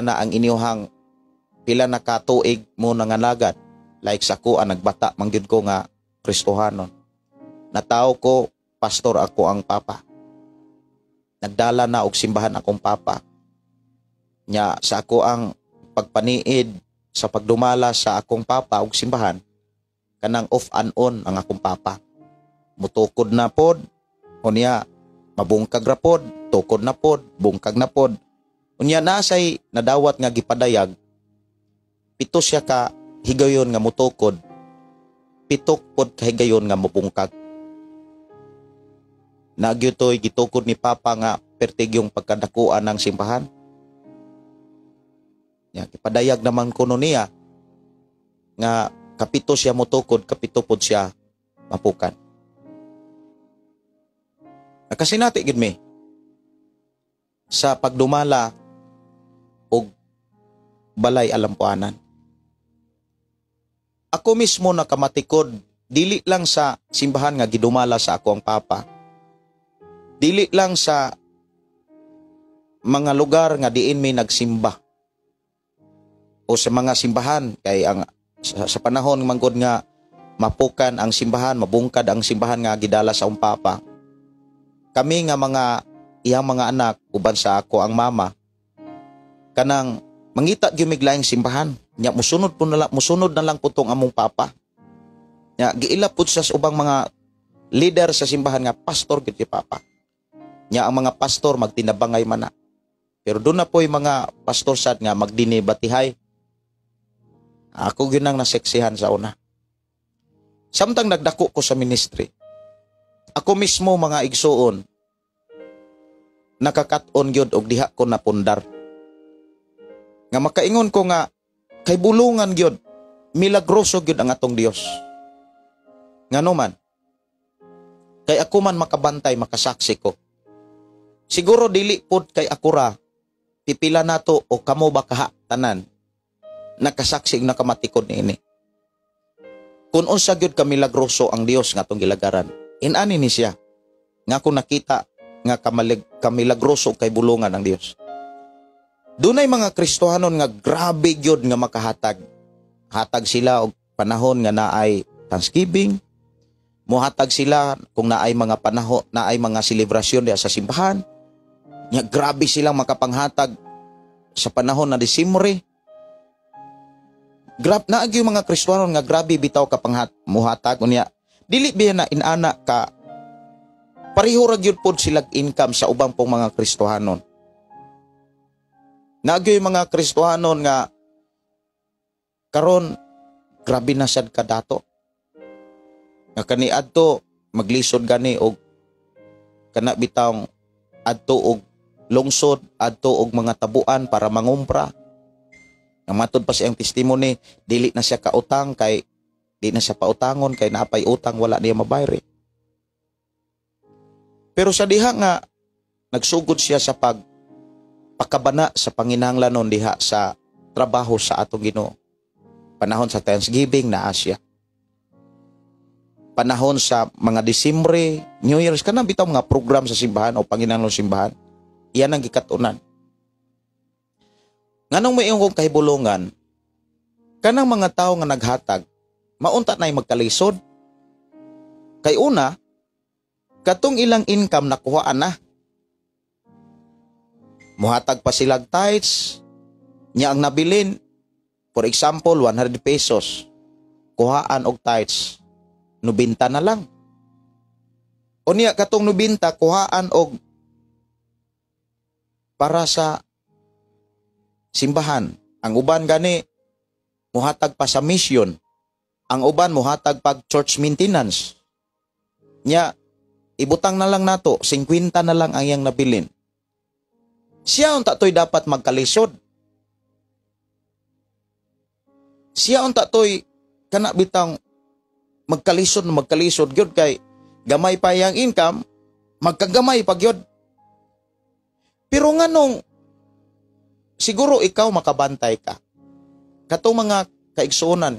na ang inyohang pila na ka tuig mo nangalagad. Like sa ko ang nagbata mangyud ko nga Kristohanon. Natawo ko, pastor ako ang papa. Nagdala na og simbahan akong papa. Nya sa ako ang pagpaniid sa pagdumala sa akong papa og simbahan, kanang off and on ang akong papa. Mutukod na pod, unya mabungkag ra pod, tukod na pod, bungkag na pod. Unya nasay nadawat nga gipadayag, pito siya ka higayon nga mutukod, pitok pod ka higayon nga mubungkag. Nagyutoy gitukod ni papa nga pertigyong pagkadakuan ng simbahan. Ya, gipadayag naman kuno niya nga kapito siya motukod, kapito pod siya mapukan. Nakasinati gid mi sa pagdumala og balay alampuanan. Ako mismo nakamatikod dili lang sa simbahan nga gidumala sa ako ang papa. Dili lang sa mga lugar nga diin mi nagsimba o sa mga simbahan kay ang sa panahon manggod nga mapukan ang simbahan, mabungkad ang simbahan nga gidala sa akong papa. Kami nga mga iyang mga anak uban sa ako ang mama, kanang mangita gyud mig laing simbahan. Nya musunod po na lang, musunod na lang po tong among papa. Nya giila pud sa ubang mga leader sa simbahan nga pastor gyud si papa. Nya ang mga pastor magtinabangay man na. Pero doon na po'y mga pastor sad nga magdinibatihay. Ako gyud nang naseksihan sa una. Samtang nagdako ko sa ministry, ako mismo mga igsuon, nakakat-on gyud og diha ko napundar. Nga makaingon ko nga kay bulungan gyud, milagroso gyud ang atong Dios. Ngano man? Kay ako man makabantay, makasaksi ko. Siguro dili pod kay ako ra, pipila nato o kamo ba kaha tanan nakasaksi ug nakamatikod niini. Kung unsa gyud ka milagroso ang Dios nga atong gilagaran. Inani ni siya nga ako nakita nga kamilagroso kay bulungan ang Dios. Dunay mga Kristohanon nga grabe gyud nga makahatag. Hatag sila og panahon nga naay Thanksgiving, muhatag sila kung naay mga panahon, naay mga selebrasyon diha sa simbahan. Nya grabe silang makapanghatag sa panahon na Disyembre. Grab na gyud mga Kristohanon nga grabe bitaw ka panghat muhatag unya. Dili biya na inana ka pareho ra gyud pod silag income sa ubang pong mga Kristohanon. Nagyoy mga Kristohanon nga karon grabe na sad kadato. Nga kaniadto maglisod gani og kana bitawng adto og lungsod, adto og mga tabuan para mangumpra. Nga matud pa siyang testimony, dili na siya kautang kay di na siya pautangon kay naapay utang wala niya mabayri. Pero sa diha nga nagsugod siya sa pag pakabana sa panginahanglanon diha sa trabaho sa atong Ginoo. Panahon sa Thanksgiving naa siya. Panahon sa mga Disyembre, New Year's, kanang bitaw mga program sa simbahan o panginahanglanon simbahan, iyan ang gikatunan. Nganong may kong kahibulungan, kanang mga tao nga naghatag, maunta na'y magkalisod. Kay una, katong ilang income nakuhaan na. Muhatag pa silag tithes, niya ang nabilin, for example, 100 pesos, kuhaan og tithes, 90 na lang. O niya katong 90, kuhaan og para sa simbahan. Ang uban gani, muhatag pa sa mission. Ang uban muhatag pag church maintenance. Nya, ibutang na lang nato, 50 na lang ang iyang nabilin. Siya unta to'y dapat magkalisod. Siya unta to'y kana bitang magkalisod na magkalisod gyud kay gamay pa iyang income, magkagamay pa gyud. Pero nganong siguro ikaw makabantay ka. Katong mga kaigsuonan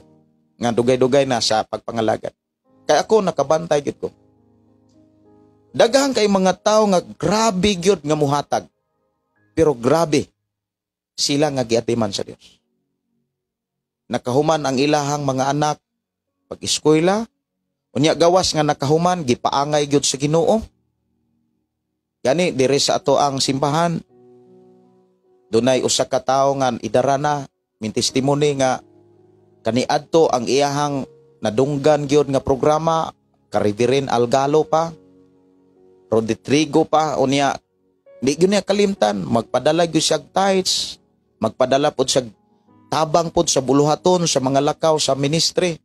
nga dugay-dugay na sa pagpangalagad. Kay ako nakabantay gyud ko. Daghan kay mga tawo nga grabe gyud nga muhatag. Pero grabe sila nga giatiman sa Dios. Nakahuman ang ilahang mga anak pag-eskwela, unya gawas nga nakahuman gipaangay gyud sa Ginoo. Gani diri sa ato ang simbahan, dunay usa ka tawo nga idara na min testimony nga kaniadto ang iyahang nadunggan gyud nga programa, ka Reverend Algalo pa, Rodrigo pa, unya di gyud niya kalimtan, magpadala gyud siya tithes, magpadala pod siya tabang pod sa buluhaton sa mga lakaw sa ministry.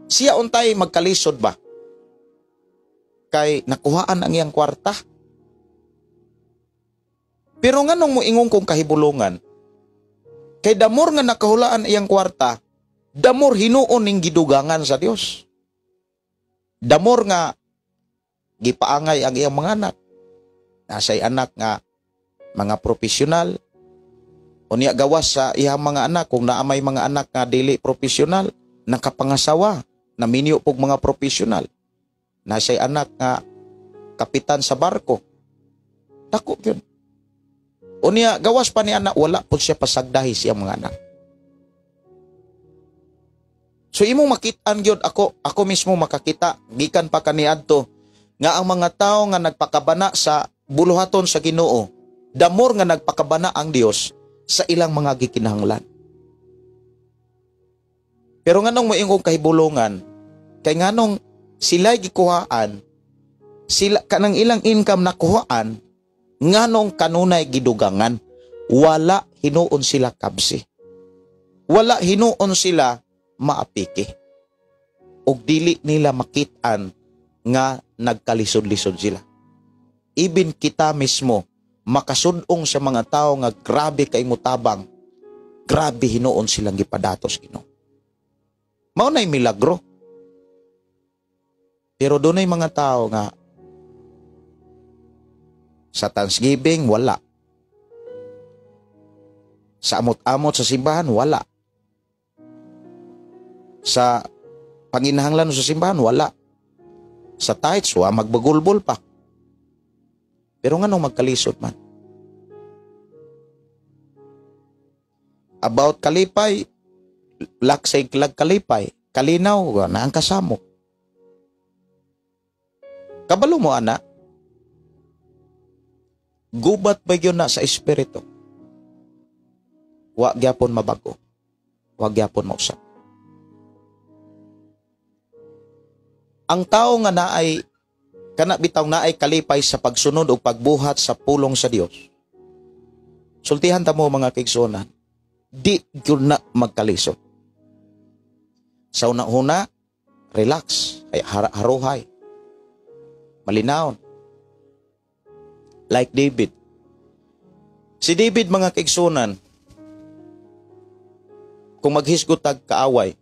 Siya untay magkalisod ba? Kay nakuhaan ang iyang kwarta. Pero nganong moingon kong kahibulungan, kay damor nga nakahulaan iyang kwarta, damor hinuon ning gidugangan sa Dios. Damor nga gipaangay ang iyang mga anak. Nasay anak nga mga profesional. Unya gawas sa iyang mga anak, kung naamay mga anak nga dili profesional, nakapangasawa, naminyo pog mga profesional. Nasay anak nga kapitan sa barko. Dako gyud. Unya gawas pa ni anak, wala pud siya pasagdahi siyang mga anak. So imong makit-an gyud, ako mismo makakita gikan pa kaniadto nga ang mga tawo nga nagpakabana sa buluhaton sa Ginoo, damor nga nagpakabana ang Dios sa ilang mga gikinahanglan. Pero nganong moingong kahibulungan, kay nganong sila'y gikuhaan, sila kanang ilang income nakuhaan, nganong kanunay gidugangan, wala hinuon sila kabsi. Wala hinuon sila maapiki. Og dili nila makit-an nga nagkalisod-lisod sila. Ibin kita mismo makasudong sa mga tao nga grabe kay mutabang, Grabe hinuon silang gipadatos Ginoo. Mao na'y milagro. Pero dunay mga tao nga sa Thanksgiving, wala. Sa amot-amot sa simbahan, wala. Sa panginahanglan sa simbahan, wala. Sa tithes, wa magbagulbol pa. Pero nganong magkalisod man? About kalipay, laksay lag kalipay, kalinaw, na ang kasamo. Kabalo mo, ana, gubat ba yun na sa espiritu? Wa gyapon mabago. Wa gyapon mausap. Ang tao nga naay kana bitaw naay kalipay sa pagsunod o pagbuhat sa pulong sa Dios. Sultihan ta mo, mga kaigsuonan, di gyud na magkalisod. Sa una-una, relax, ay haruhay. Malinawon. Like David. Si David, mga kaigsuonan, kung maghisgot tag kaaway,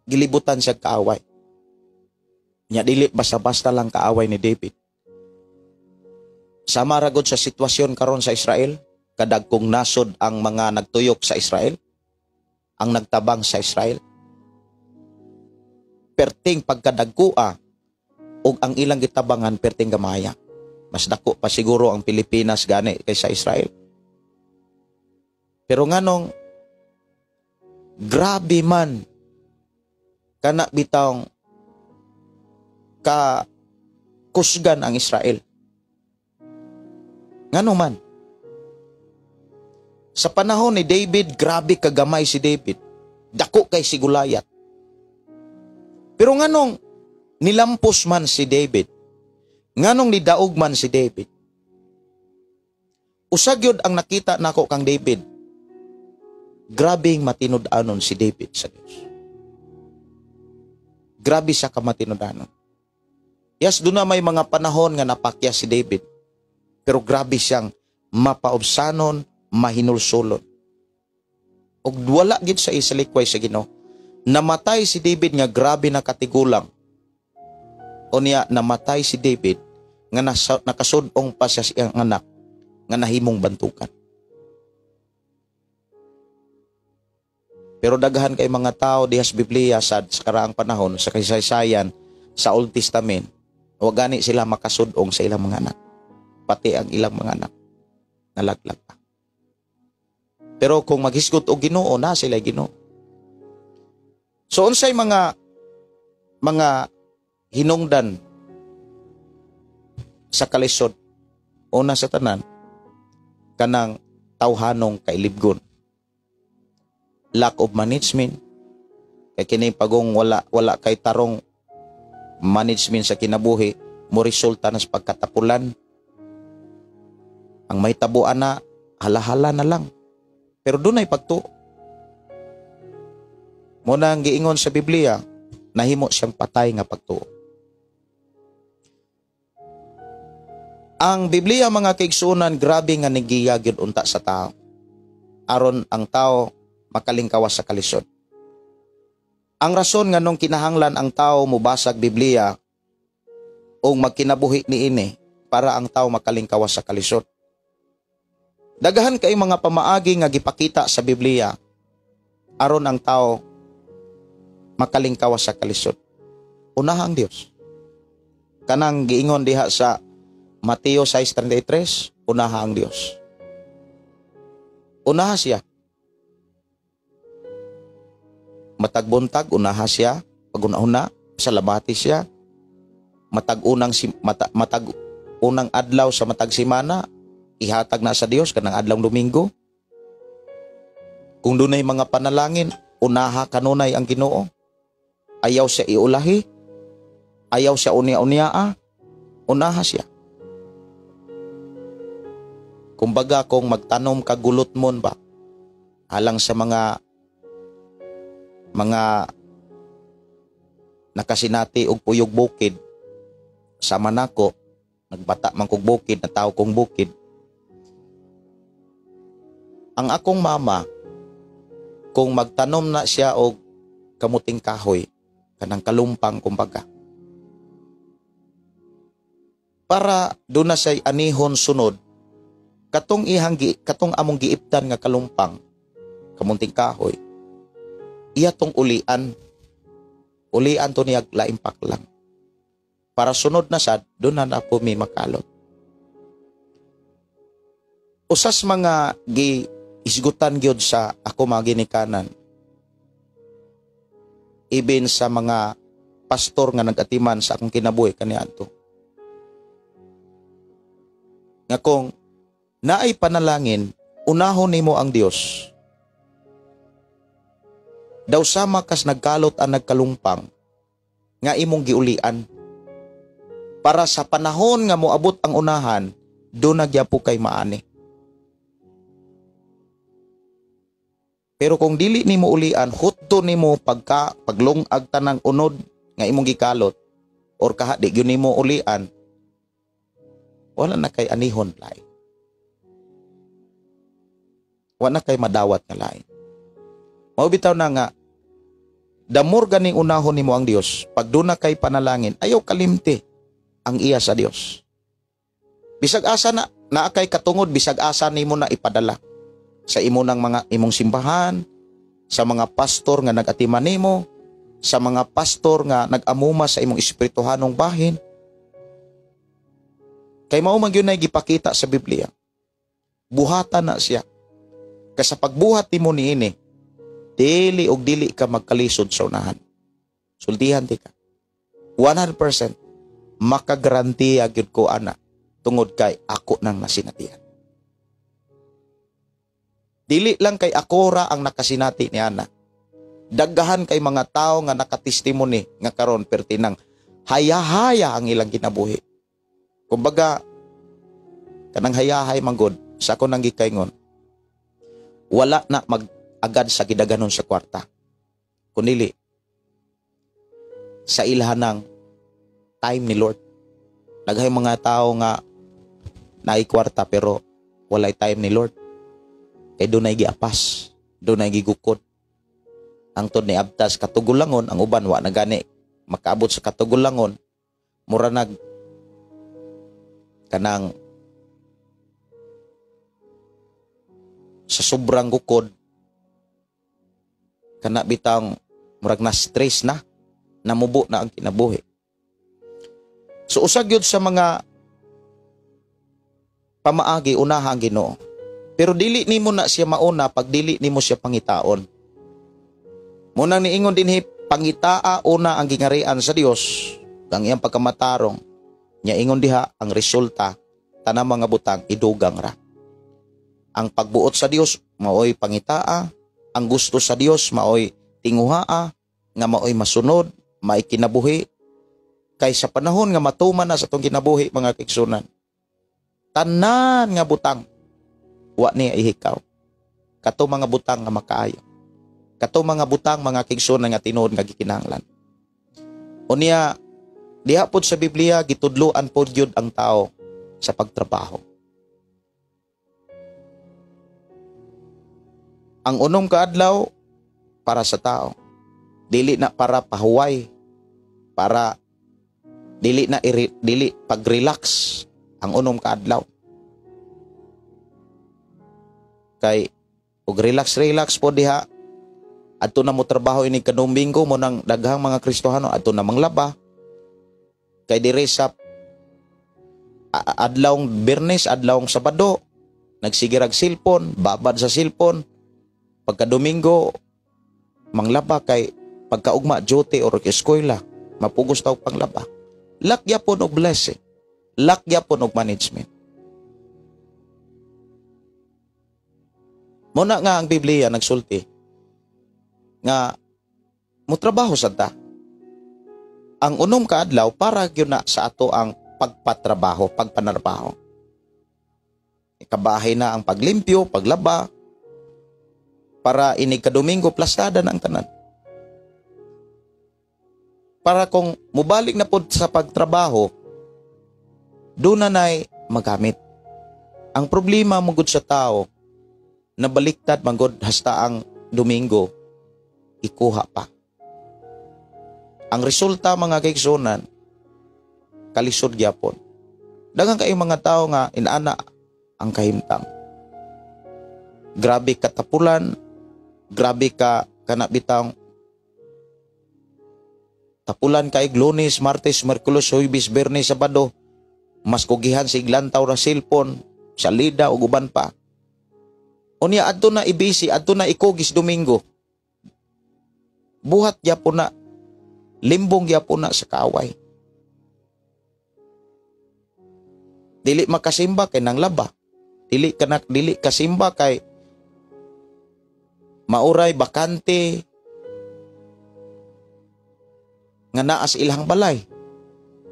gilibutan siya kaaway. Nya dili basta-basta lang kaaway ni David. Sama ra gud sa sitwasyon karon sa Israel, kadagkong nasod ang mga nagtuyok sa Israel, ang nagtabang sa Israel. Perting pagkadagkua ug ang ilang gitabangan perting gamaya. Mas dako pa siguro ang Pilipinas gani kaysa Israel. Pero nganong grabe man kana bitawng ka kusgan ang Israel. Ngano man? Sa panahon ni David, grabe kagamay si David. Dako kay si Goliath. Pero nganong nilampos man si David? Nganong nidaog man si David? Usag yun ang nakita nako kang David. Grabing matinud-anon si David sa Diyos. Grabe siya kamatinud-anon. Yes, doon na may mga panahon nga napakya si David. Pero grabe siyang mapaubsanon, mahinulsulon. Og wala gid sa isalikway sa Ginoo. Namatay si David nga grabe na katigulang. O niya, namatay si David nga nakasudong pa siya siyang anak nga nahimong bantukan. Pero daghan kay mga tao diha sa Biblia sa karaang panahon, sa kasaysayan, sa Old Testament, wa gani sila makasudong sa ilang mga anak. Pati ang ilang mga anak nalaglag pa. Pero kung maghisgot og Ginoo, na sila Ginoo. So unsay mga hinungdan sa kalisod? Una sa tanan, kanang tawhanong kailibgon. Lack of management. Kay kini pagong wala kay tarong management sa kinabuhi, mo resulta na sa pagkatapulan. Ang may tabuan na, halahala na lang. Pero dunay pagtuo. Muna ang giingon sa Biblia, nahimo siyang patay nga pagtuo. Ang Biblia, mga kaigsuonan, grabe nga nigiya gyud unta sa tao. Aron ang tao makalingkawas sa kalisod. Ang rason nga nung kinahanglan ang tao mobasag Biblia o magkinabuhi niini para ang tao makalingkawas sa kalisod. Daghan kay mga pamaagi nga gipakita sa Biblia aron ang tao makalingkawas sa kalisod. Unaha ang Dios. Kanang giingon diha sa Mateo 6:33, unaha ang Dios. Unaha siya. Matag buntag, unaha siya. Pag-una-una, salamati siya. Matag unang adlaw sa matag simana, ihatag na sa Dios kanang adlaw Domingo. Kung dunay mga panalangin, unaha kanunay ang Ginoo. Ayaw siya iulahi. Ayaw siya unya-unyaa. Unaha siya. Kumbaga kung magtanom ka gulot mon ba, alang sa mga nakasinati og puyog bukid, sama nako, nagbata man kog bukid, nataw kong bukid. Ang akong mama, Kung magtanom na siya og kamuting kahoy, kanang kalumpang kumbaga, para doon na siya anihon sunod, katong ihang katong among giiptan nga kalumpang, kamunting kahoy, iya tong ulian. Ulian to niya laing paklang. Para sunod na sad, doon na na po may makalot. Usas mga giisgutan gyud sa ako mga ginikanan, even sa mga pastor nga nag-atiman sa akong kinabuhi kaniadto, nga kung naay panalangin, unahon nimo ang Dios. Daw sama kas nagkalot ang nagkalumpang nga imong giulian. Para sa panahon nga moabot ang unahan, do nagyapo kay maani. Pero kung dili nimo ulian, hutdo nimo pagka paglungag tanang unod nga imong gikalot or kaha di gyud nimo ulian, wala na kay anihon lain. Wala na kay madawat nga lain. Mao bitaw na nga damor ganing unahon nimo ang Dios, pag doon na kay panalangin, ayaw kalimti ang iya sa Dios. Bisag asa na naa kay katungod, bisag asa nimo na ipadala sa imo ng mga imong simbahan, sa mga pastor nga nag-atiman nimo, sa mga pastor nga nag-amuma sa imong espirituhanong bahin. Kay mao man gyud nay gipakita sa Biblia. Buhatan na siya. Kay sa pagbuhat nimo niini, dili og dili ka magkalisod sa unahan. Sultihan ti ka. 100% makagarantiya gyud ko ana tungod kay ako nang nasinatian. Dili lang kay ako ra ang nakasinati ni ana. Daghan kay mga tao nga nakatestimony nga karon pertinang hayahaya ang ilang kinabuhi. Kumbaga kanang hayahay manggod sa ako nang gikaingon, wala na mag agad sa gidaganon sa kwarta. Kunili sa ilhan ng time ni Lord. Naghay mga tao nga naay kwarta pero walay time ni Lord. Kay dunay giapas, dunay gigukod. Angtod ni abtas katugulangon, ang uban wa na gani makaabot sa katugulangon, mura nag kanang sa sobrang gukod kana bitang murag na stress na, namubo na ang kinabuhi. So usag gyud sa mga pamaagi unaha ang Ginoo. Pero dili nimo na siya mauna pag dili nimo siya pangitaon. Munang niingon dinhi, pangitaa una ang gingarian sa Dios kang iyang pagkamatarong. Nya ingon diha ang resulta tanang mga butang idugang ra. Ang pagbuot sa Dios maoy pangitaa, ang gusto sa Dios maoy tinguhaa, nga maoy masunod, maikinabuhi. Kay sa panahon nga matuman na sa atong kinabuhi mga kaigsunan, tanan nga butang wa niya ihikaw. Kato mga butang nga makaayo. Kato mga butang mga kaigsunan nga tinuod nga gikinahanglan. Unya diha pod sa Biblia gitudloan pod gyud ang tao sa pagtrabaho. Ang unom ka adlaw para sa tao. Dili na para pahuway, para dili na dili pag-relax ang unom ka adlaw. Kay og relax-relax po diha, adto na mo trabaho ini kadomingo mo nang daghang mga Kristohano adto na manglaba. Kay dire sa adlawng Biyernes, adlawng Sabado, nagsigirag cellphone, babad sa cellphone. Pagka Domingo manglaba kay pagkaugma duty or eskwela, mapugos taw panglaba. Lakya po og blessing. Lakya po og management. Muna nga ang Biblia nagsulti nga motrabaho sad ta. Ang unom ka adlaw para gyud na sa ato ang pagpatrabaho, pagpanarbaho. Ikabahay na ang paglimpyo, paglaba, para inig ka Domingo plastada na ang tanan. Para kung mubalik na pod sa pagtrabaho, doon na na'y magamit. Ang problema mugod sa tao, nabaliktad manggod hasta ang Domingo ikuha pa. Ang resulta, mga kaigsunan, kalisod gyapon. Daghan kay mga tao nga inana ang kahimtang. Grabe katapulan, grabe ka kana bitang tapulan kay Lunes, Martes, Miyerkules, Huwebes, Biyernes, Sabado. Mas kugihan sa iglantaw ra cellphone, sa lida ug uban pa. Unya adto na ibisi, adto na ikugis Domingo. Buhat gyapon na, limbong gyapon na sa kaaway. Dili makasimba kay nang laba. Dili kanak dili kasimba kay mauray bakante nga naa sa ilang balay.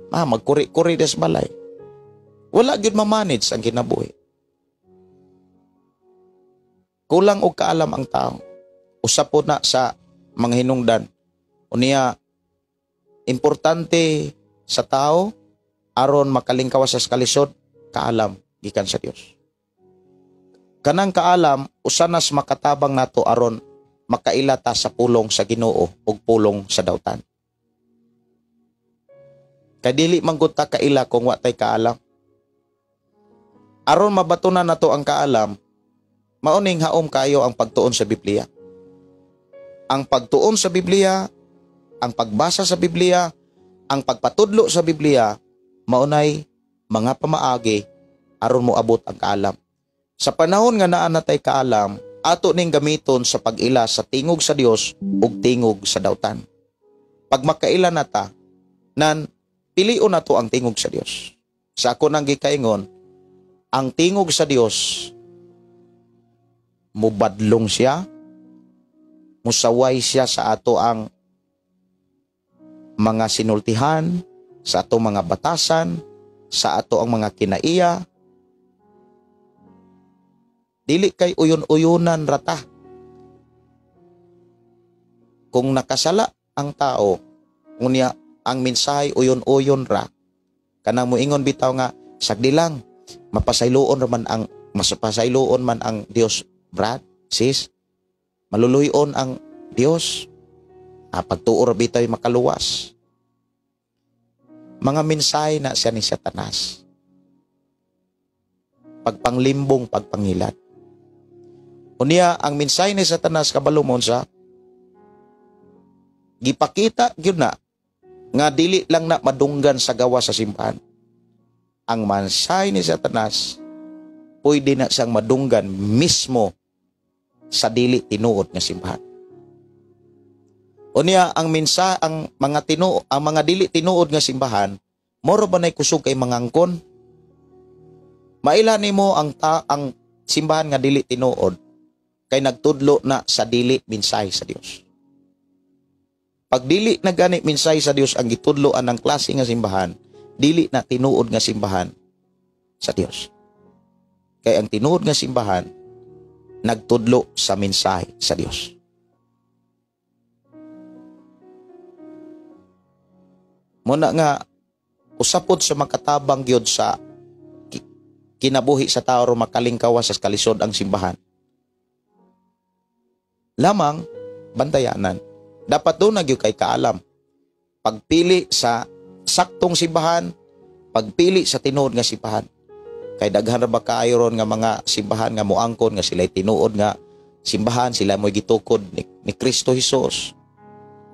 Ah, magkuri-kuri des balay. Wala gyud ma-manage ang kinabuhi. Kulang og kaalam ang tao. Usa po na sa mga hinungdan. Unya, importante sa tao aron makalingkawas sa kalisod, kaalam gikan sa Dios. Kanang kaalam usa nas makatabang nato aron makaila ta sa pulong sa Ginoo ug pulong sa dautan. Kay dili man gud ta kaila kung wa tay kaalam. Aron mabatunan nato ang kaalam, mao ning haom kayo ang pagtuon sa Biblia. Ang pagtuon sa Biblia, ang pagbasa sa Biblia, ang pagpatudlo sa Biblia, maunay mga pamaagi aron moabot ang kaalam. Sa panahon nga naa natay kaalam, ato ning gamiton sa pag-ila sa tingog sa Dios ug tingog sa dautan. Pag makaila na ta, nan pilion nato ang tingog sa Dios. Sa ako nang gikaingon, ang tingog sa Dios mubadlong siya, musaway siya sa ato ang mga sinultihan, sa ato mga batasan, sa ato ang mga kinaiya. Dili kay uyon-uyunan rata. Kung nakasala ang tao, ngunya ang mensahe uyon-uyon ra, kanang moingon bitaw nga sagdi lang, mapasayloon ra man ang masapasayloon man ang Dios, brad, sis, maluluyon ang Dios. Pagtuo ra bitaw makaluwas. Mga mensahe na siya ni Satanas. Pagpanglimbong, pagpangilat. Unya, ang mensahe ni Satanas kabalo mo sa gipakita gyud na nga dili lang na madunggan sa gawa sa simbahan. Ang mensahe ni Satanas pwede na siyang madunggan mismo sa dili tinuod nga simbahan. Unya, ang mensahe ang mga tinuod, ang mga dili tinuod nga simbahan, moro ba nay kusog kay mangangkon? Maila nimo ang ang simbahan nga dili tinuod kay nagtudlo na sa dili mensahe sa Dios. Pag dili na gani mensahe sa Dios ang gitudloan ng klase nga simbahan, dili na tinuod nga simbahan sa Dios. Kay ang tinuod nga simbahan nagtudlo sa mensahe sa Dios. Muna nga usapod sa makatabang gyud sa kinabuhi sa tao ro makalingkawas sa kalisod ang simbahan. Lamang bantayanan. Dapat doon na gyud kay kaalam. Pagpili sa saktong simbahan, pagpili sa tinuod nga simbahan. Kay daghan ra ba kaayo ron nga mga simbahan nga moangkon nga sila'y tinuod nga simbahan, sila mo'y gitukod ni Kristo Jesus.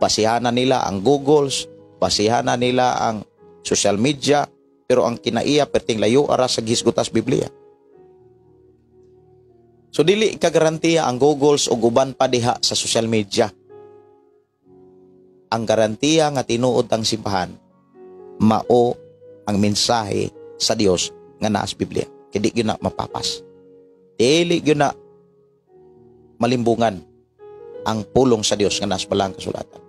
Pasihanan nila ang Googles, pasihanan nila ang social media, pero ang kinaiya perting layo ara sa gisgutas Biblia. So dili ka garantiya ang Googles o uban pa diha sa social media. Ang garantiya nga tinuod ang simbahan, mao ang mensahe sa Dios nga naa sa Biblia. Kay di gyud na mapapas. Dili gyud na malimbungan ang pulong sa Dios nga naa sa balang kasulatan.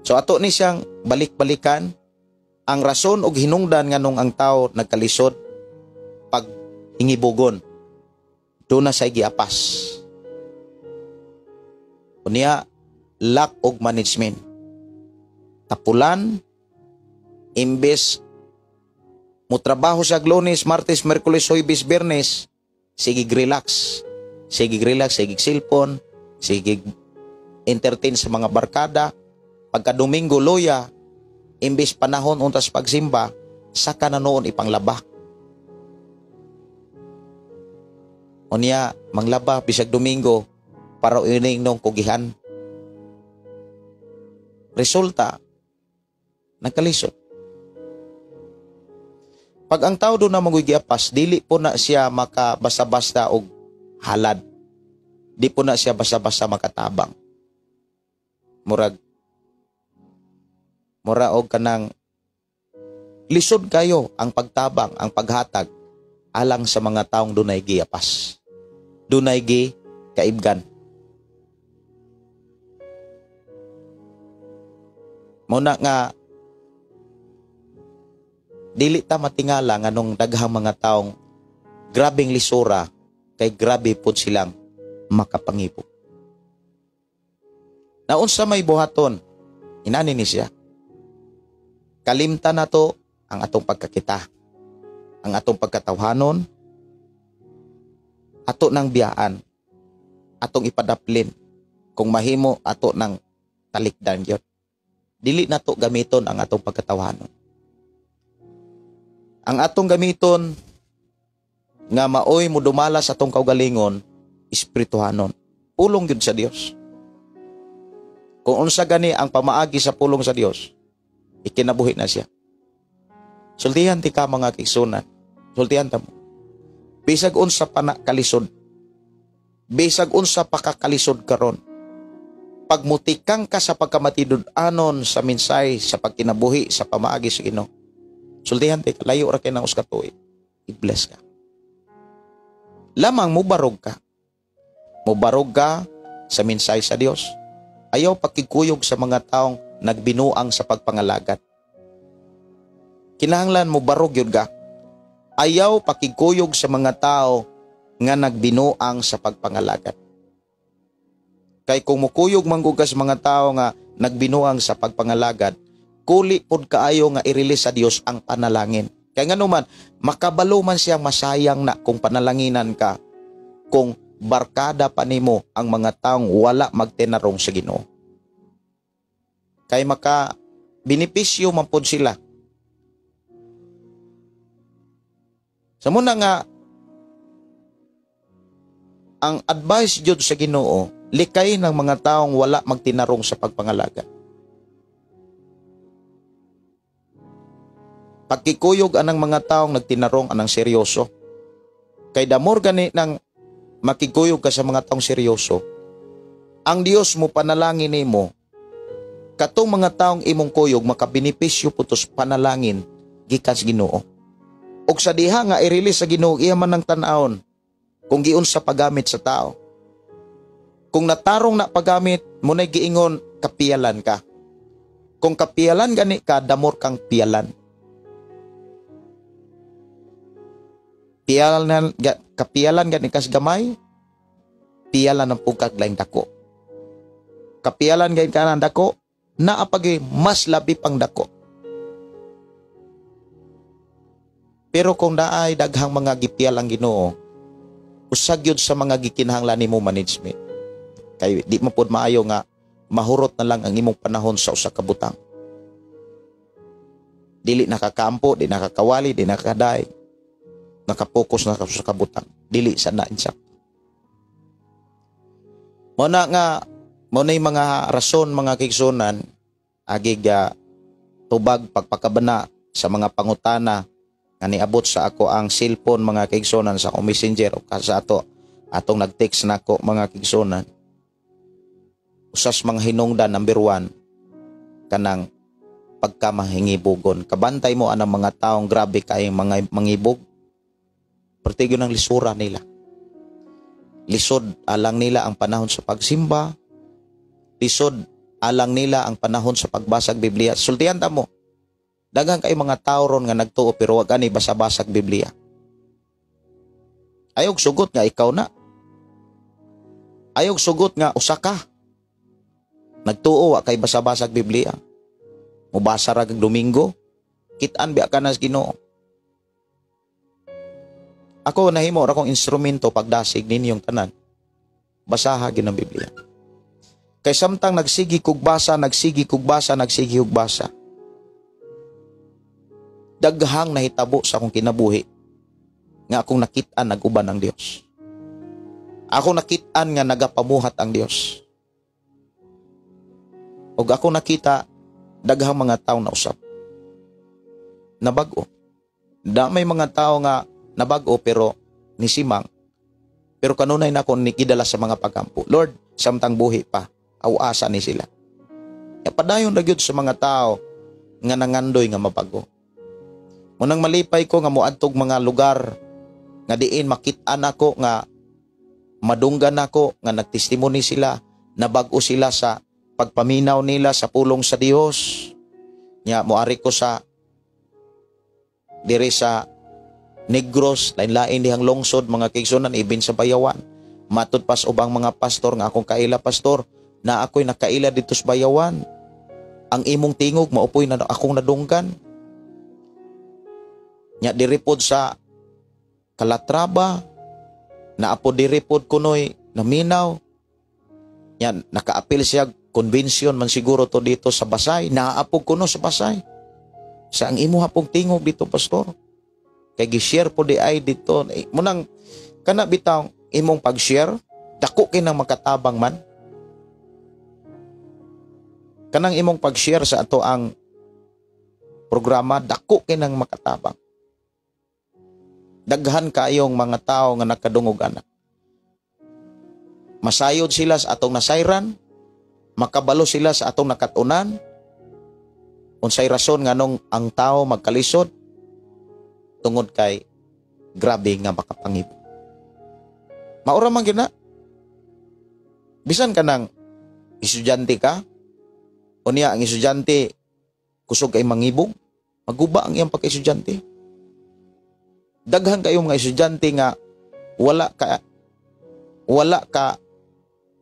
So ato ni siyang balik-balikan ang rason og hinungdan nganong ang tao nagkalisod pag hingibugon. Doon na say giapas. Unya, lack og management. Tapulan, imbes mo trabaho sa Lunes, Martes, Miyerkules, Huwebes, Biyernes, sige relax. Sige relax, sige cellphone, sige entertain sa mga barkada. Pagka Domingo loya, imbis panahon untas pagsimba, saka na noon ipanglaba. Unya, manglaba bisag Domingo para uning nung kugihan. Resulta, nagkalisod. Pag ang tao doon na mangugiapas, dili po na siya makabasta-basta og halad. Di po na siya basta-basta makatabang. Mura og kanang lisod kayo ang pagtabang, ang paghatag alang sa mga taong dunay giapas. Dunay gi kaibgan. Muna nga dili ta matingala nganong daghang mga taong grabeng lisura kay grabe pod silang makapangibog. Naunsa may buhaton, inani ni siya. Kalimta na to ang atong pagkakita, ang atong pagkatawhanon, ato ng biyaan, atong ipadaplin, kung mahimo ato ng talikdan yun. Dili na to gamiton ang atong pagkatawhanon. Ang atong gamiton nga maoy mudumala sa atong kaugalingon, espirituhanon. Pulong gyud sa Dios. Kung unsa gani ang pamaagi sa pulong sa Dios, ikinabuhi na siya. Sultihan ti ka mga kigsunan. Sultihan ta mo. Bisag unsa pa na kalisod. Bisag unsa pa ka kalisod karon. Pagmutikang ka sa pagkamatidud-anon sa minsay sa pagkinabuhi sa pamaagi sa Ginoo. Sultihan ti ka, layo ra kay nang usa ka tuig. I-bless ka. Lamang mubarog ka. Mubarog ka sa minsay sa Dios. Ayaw pakikuyog sa mga taong nagbinuang sa pagpangalagad. Kinahanglan mo barog yun ka. Ayaw pakikuyog sa mga tao nga nagbinuang sa pagpangalagad. Kay kung mukuyog manggug ka sa mga tao nga nagbinuang sa pagpangalagad, kuli pod kaayo nga i-release sa Dios ang panalangin. Kay nganuman, makabalo man siyang masayang na kung panalanginan ka, kung barkada pa nimo ang mga taong wala magtinarong sa Ginoo. Kay maka benepisyo man pod sila. Sa muna nga ang advice jud sa Ginoo, likay ng mga taong wala magtinarong sa pagpangalaga. Pagkikuyog anang mga taong nagtinarong anang seryoso. Kay damor gani nang makikuyog ka sa mga taong seryoso, ang Dios mo panalangin nimo, katong mga taong imong kuyog makabenepisyo putos panalangin gikan sa Ginoo. Og sa diha nga i-release sa Ginoo, iya man ang tan-awon kung giunsa paggamit sa tao. Kung natarong na paggamit, muna'y giingon kapiyalan ka. Kung kapiyalan gani ka, damor kang piyalan. Piyalan, kapiyalan gani kas gamay, piyalan ang pugkag laing dako. Kapiyalan gani ka ng dako, naapagi mas labi pang dako. Pero kung naay daghang mga gipiyal ang Ginoo, usag yun sa mga gikinahanglan nimo management. Kay di mo pod maayo nga mahurot na lang ang imong panahon sa usa ka butang. Dili nakakampo, di nakakawali, di nakakaday. Nakapokus na ka sa kabutang. Dili sa nainsak. Muna nga, muna yung mga rason, mga kigsunan, agig tubag pagpakabana sa mga pangutana nga niabot sa ako ang cellphone, mga kigsunan, sa akong messenger o sa ato, atong nag-text na ako, mga kigsunan. Usas mga hinungdan, number 1, kanang pagkamahingibugon. Kabantay mo anang mga taong grabe kayong mga mangibog. Pertigo ng lisura nila. Lisod alang nila ang panahon sa pagsimba. Lisod alang nila ang panahon sa pagbasag Biblia. Sultihan ta mo. Daghang kay mga tao ron nga nagtuo pero wag ani basa-basag Biblia. Ayog sugot nga ikaw na. Ayog sugot nga usa ka. Nagtuo wa kay basa-basag Biblia. Mubasa ra kag Domingo. Kit-an biya ka na sa Ginoo. Ako nahimo ra kong instrumento pagdasig ninyong tanan. Basaha gyud ang Biblia. Kay samtang nagsigi kog basa, nagsigi kog basa, nagsigi kog basa, daghang nahitabo sa akong kinabuhi nga akong nakit-an nag-uban ang Dios. Ako nakit-an nga nagapamuhat ang Dios. Og ako nakita daghang mga tao na usab nabag-o. Da may mga tao nga nabag-o pero nisimang, pero kanunay na ako nikidala sa mga pagampo. Lord, samtang buhi pa, awasa ni sila. Ya, padayon na gyud sa mga tao nga nangandoy nga mabago. Munang malipay ko nga moadtog mga lugar nga diin makit-an ako nga madunggan ako nga nagtestimony sila, nabag-o sila sa pagpaminaw nila sa pulong sa Dios. Nya moari ko sa diri sa Negros, lain-lain dihang lungsod, mga kaigsunan, ibin sa Bayawan. Matud pas ubang mga pastor nga akong kaila, pastor, na ako'y nakaila dito sa Bayawan. Ang imong tingog maupoy na akong nadunggan. Nya diri pod sa Calatrava, naapo diri pod kunoy naminaw. Nya nakaapil siya convention man siguro to dito sa Basay, naapo kuno sa Basay. Sa ang imo hapong tingog dito, pastor. Kay gi-share po di ay dito. Munang kana bitaw imong pag-share, dako kay nang makatabang man. Kanang imong pag-share sa ato ang programa, dako kay nang makatabang. Daghan kayong mga tao nga nakadungog ana. Masayod sila sa atong nasayran, makabalo sila sa atong nakatunan. Unsay rason nganong ang tao magkalisod? Tungod kay grabe nga makapangibog. Maura man gyud na. Bisan ka nang estudyante ka, unya ang estudyante kusog kay mangibog, maguba ang iyang pagka-estudyante. Daghan kayo mga estudyante nga wala ka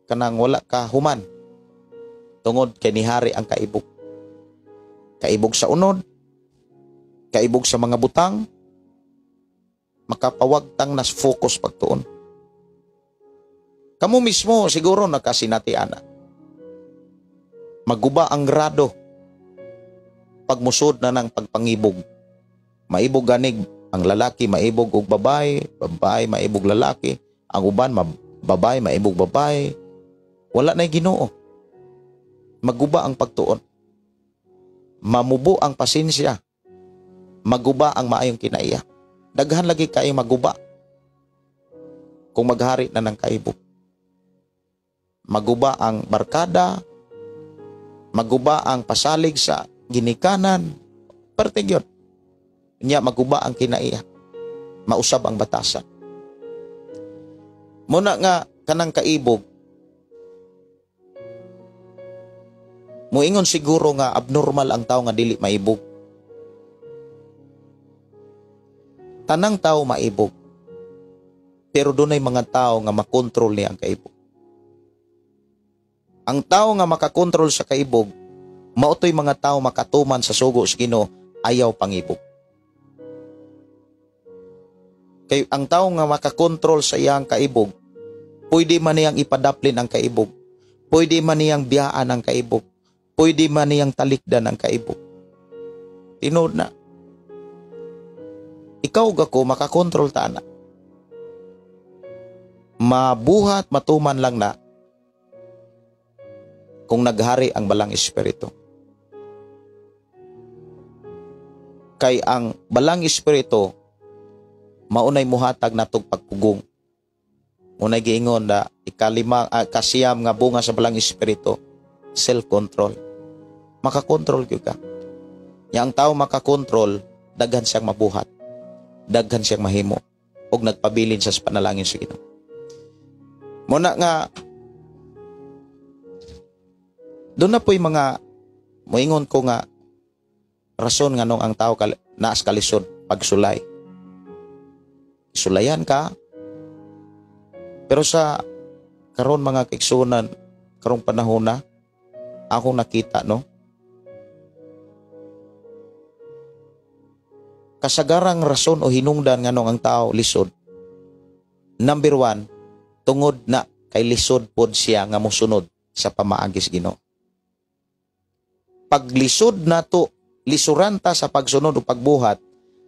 kanang wala ka human tungod kay nihari ang kaibog. Kaibog sa unod, kaibog sa mga butang, makapawagtang nas focus pagtuon. Kamu mismo siguro nakasinati ana. Maguba ang grado pagmusod na ng pagpangibog. Maibog ganig ang lalaki, maibog og babae, babae maibog lalaki, ang uban babae maibog babae. Wala na'y Ginoo. Maguba ang pagtuon. Mamubo ang pasensya. Maguba ang maayong kinaiya. Daghan lagi kayo maguba kung maghari na ng kaibog. Maguba ang barkada, maguba ang pasalig sa ginikanan, parte gyud. Nya maguba ang kinaiya. Mausab ang batasan. Muna nga kanang kaibog, muingon siguro nga abnormal ang tao nga dili maibog. Tanang tao maibog. Pero dunay mga tao nga makontrol niya ang kaibog. Ang tao nga makakontrol sa kaibog, mautoy mga tao makatuman sa sugo sa Ginoo, ayaw pangibog. Kay ang tao nga makakontrol sa iyang kaibog, pwede man niyang ipadaplin ang kaibog, pwede man niyang biyaan ang kaibog, pwede man niyang talikdan ang kaibog. Tinuod na. Ikaw gako makakontrol ta na. Mabuhat matuman lang na kung naghari ang balang espiritu. Kay ang balang espiritu maunay muhatag natog pagpugong. Unay giingon na ikalima, kasiyam nga bunga sa balang espiritu, self-control. Makakontrol gyud ka. Nya ang tao makakontrol, daghan siyang mabuhat, daghan siyang mahimo og nagpabilin sa panalangin sa Ginoo. Muna nga doon na po'y mga moingon ko nga rason nga nung ang tao naas kalisod pagsulay. Sulayan ka, pero sa karon mga kaigsunan, karong panahon na akong nakita, no, kasagarang rason o hinungdan nganong ang tao lisod. Number 1, tungod na Kay lisod pod siya nga mosunod sa pamaagi sa Ginoo. Paglisod nato, lisuran ta sa pagsunod o pagbuhat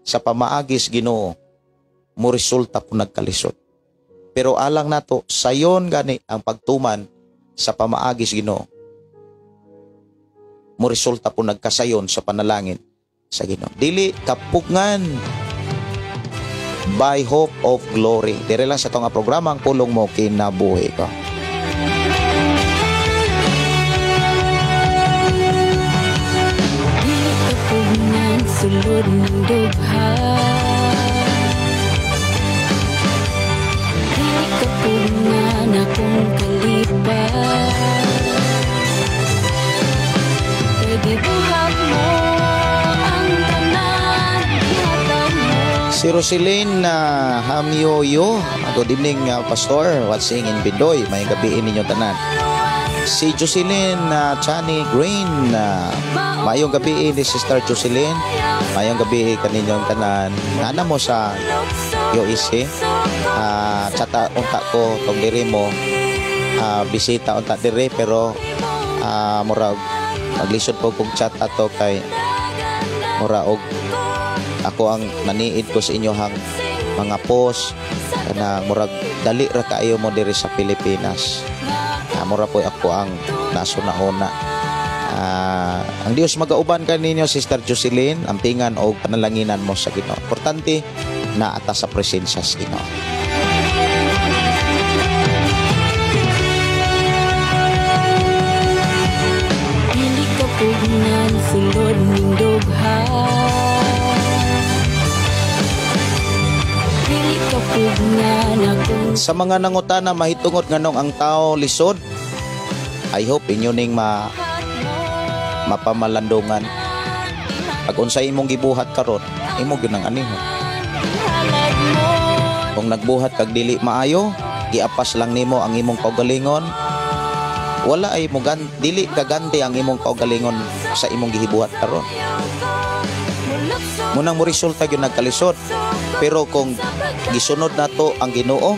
sa pamaagi sa Ginoo, mo resulta po nagkalisod. Pero alang nato, sayon gani ang pagtuman sa pamaagi sa Ginoo, mo resulta po nagkasayon sa panalangin sa Ginoo. Dili kapugngan by Hope of Glory. Dire lang sa itong programa ang pulong mo kinabuhi ko. Dili kapugngan sulod ng dugha. Dili kapugngan akong kalipay. Kay gibuhat mo ang tanan, gihatag mo. Si Roseline Hamyoyo, good evening, Pastor, watching in Bindoy, may gabiin ninyo tanan. Si Jocelyn Chani Green, mayong gabi ni Sister Jocelyn, mayong gabi kaninyong tanan. Nana mo sa UEC, chata unta ko tong diri mo, bisita unta diri, pero murag maglisod po kong chat ato kay mura og ako ang naniid ko sa inyohang mga post na murag dali ra kaayo mo diri sa Pilipinas. Mura po ako ang nasuna-una. Ang Dios magauban kaninyo, Sister Jocelyn, ampingan og panalanginan mo sa Ginoo. Importante na ata sa presensya sa Ginoo. Dili ka pugnan sulod ning dugha. Dili ka pugnan akong Sa mga nangutana mahitungod nganong ang tao lisod, I hope inyo ning mapamalandungan. Pag unsay imong gibuhat karon, imo gyud ang anihon. Kung nagbuhat kag dili maayo, giapas lang nimo ang imong kaugalingon. Wala ay mo dili kaganti ang imong kaugalingon sa imong gihibuhat karon. Munang mo resulta gyud nagkalisod. Pero kung gisunod nato ang Ginoo,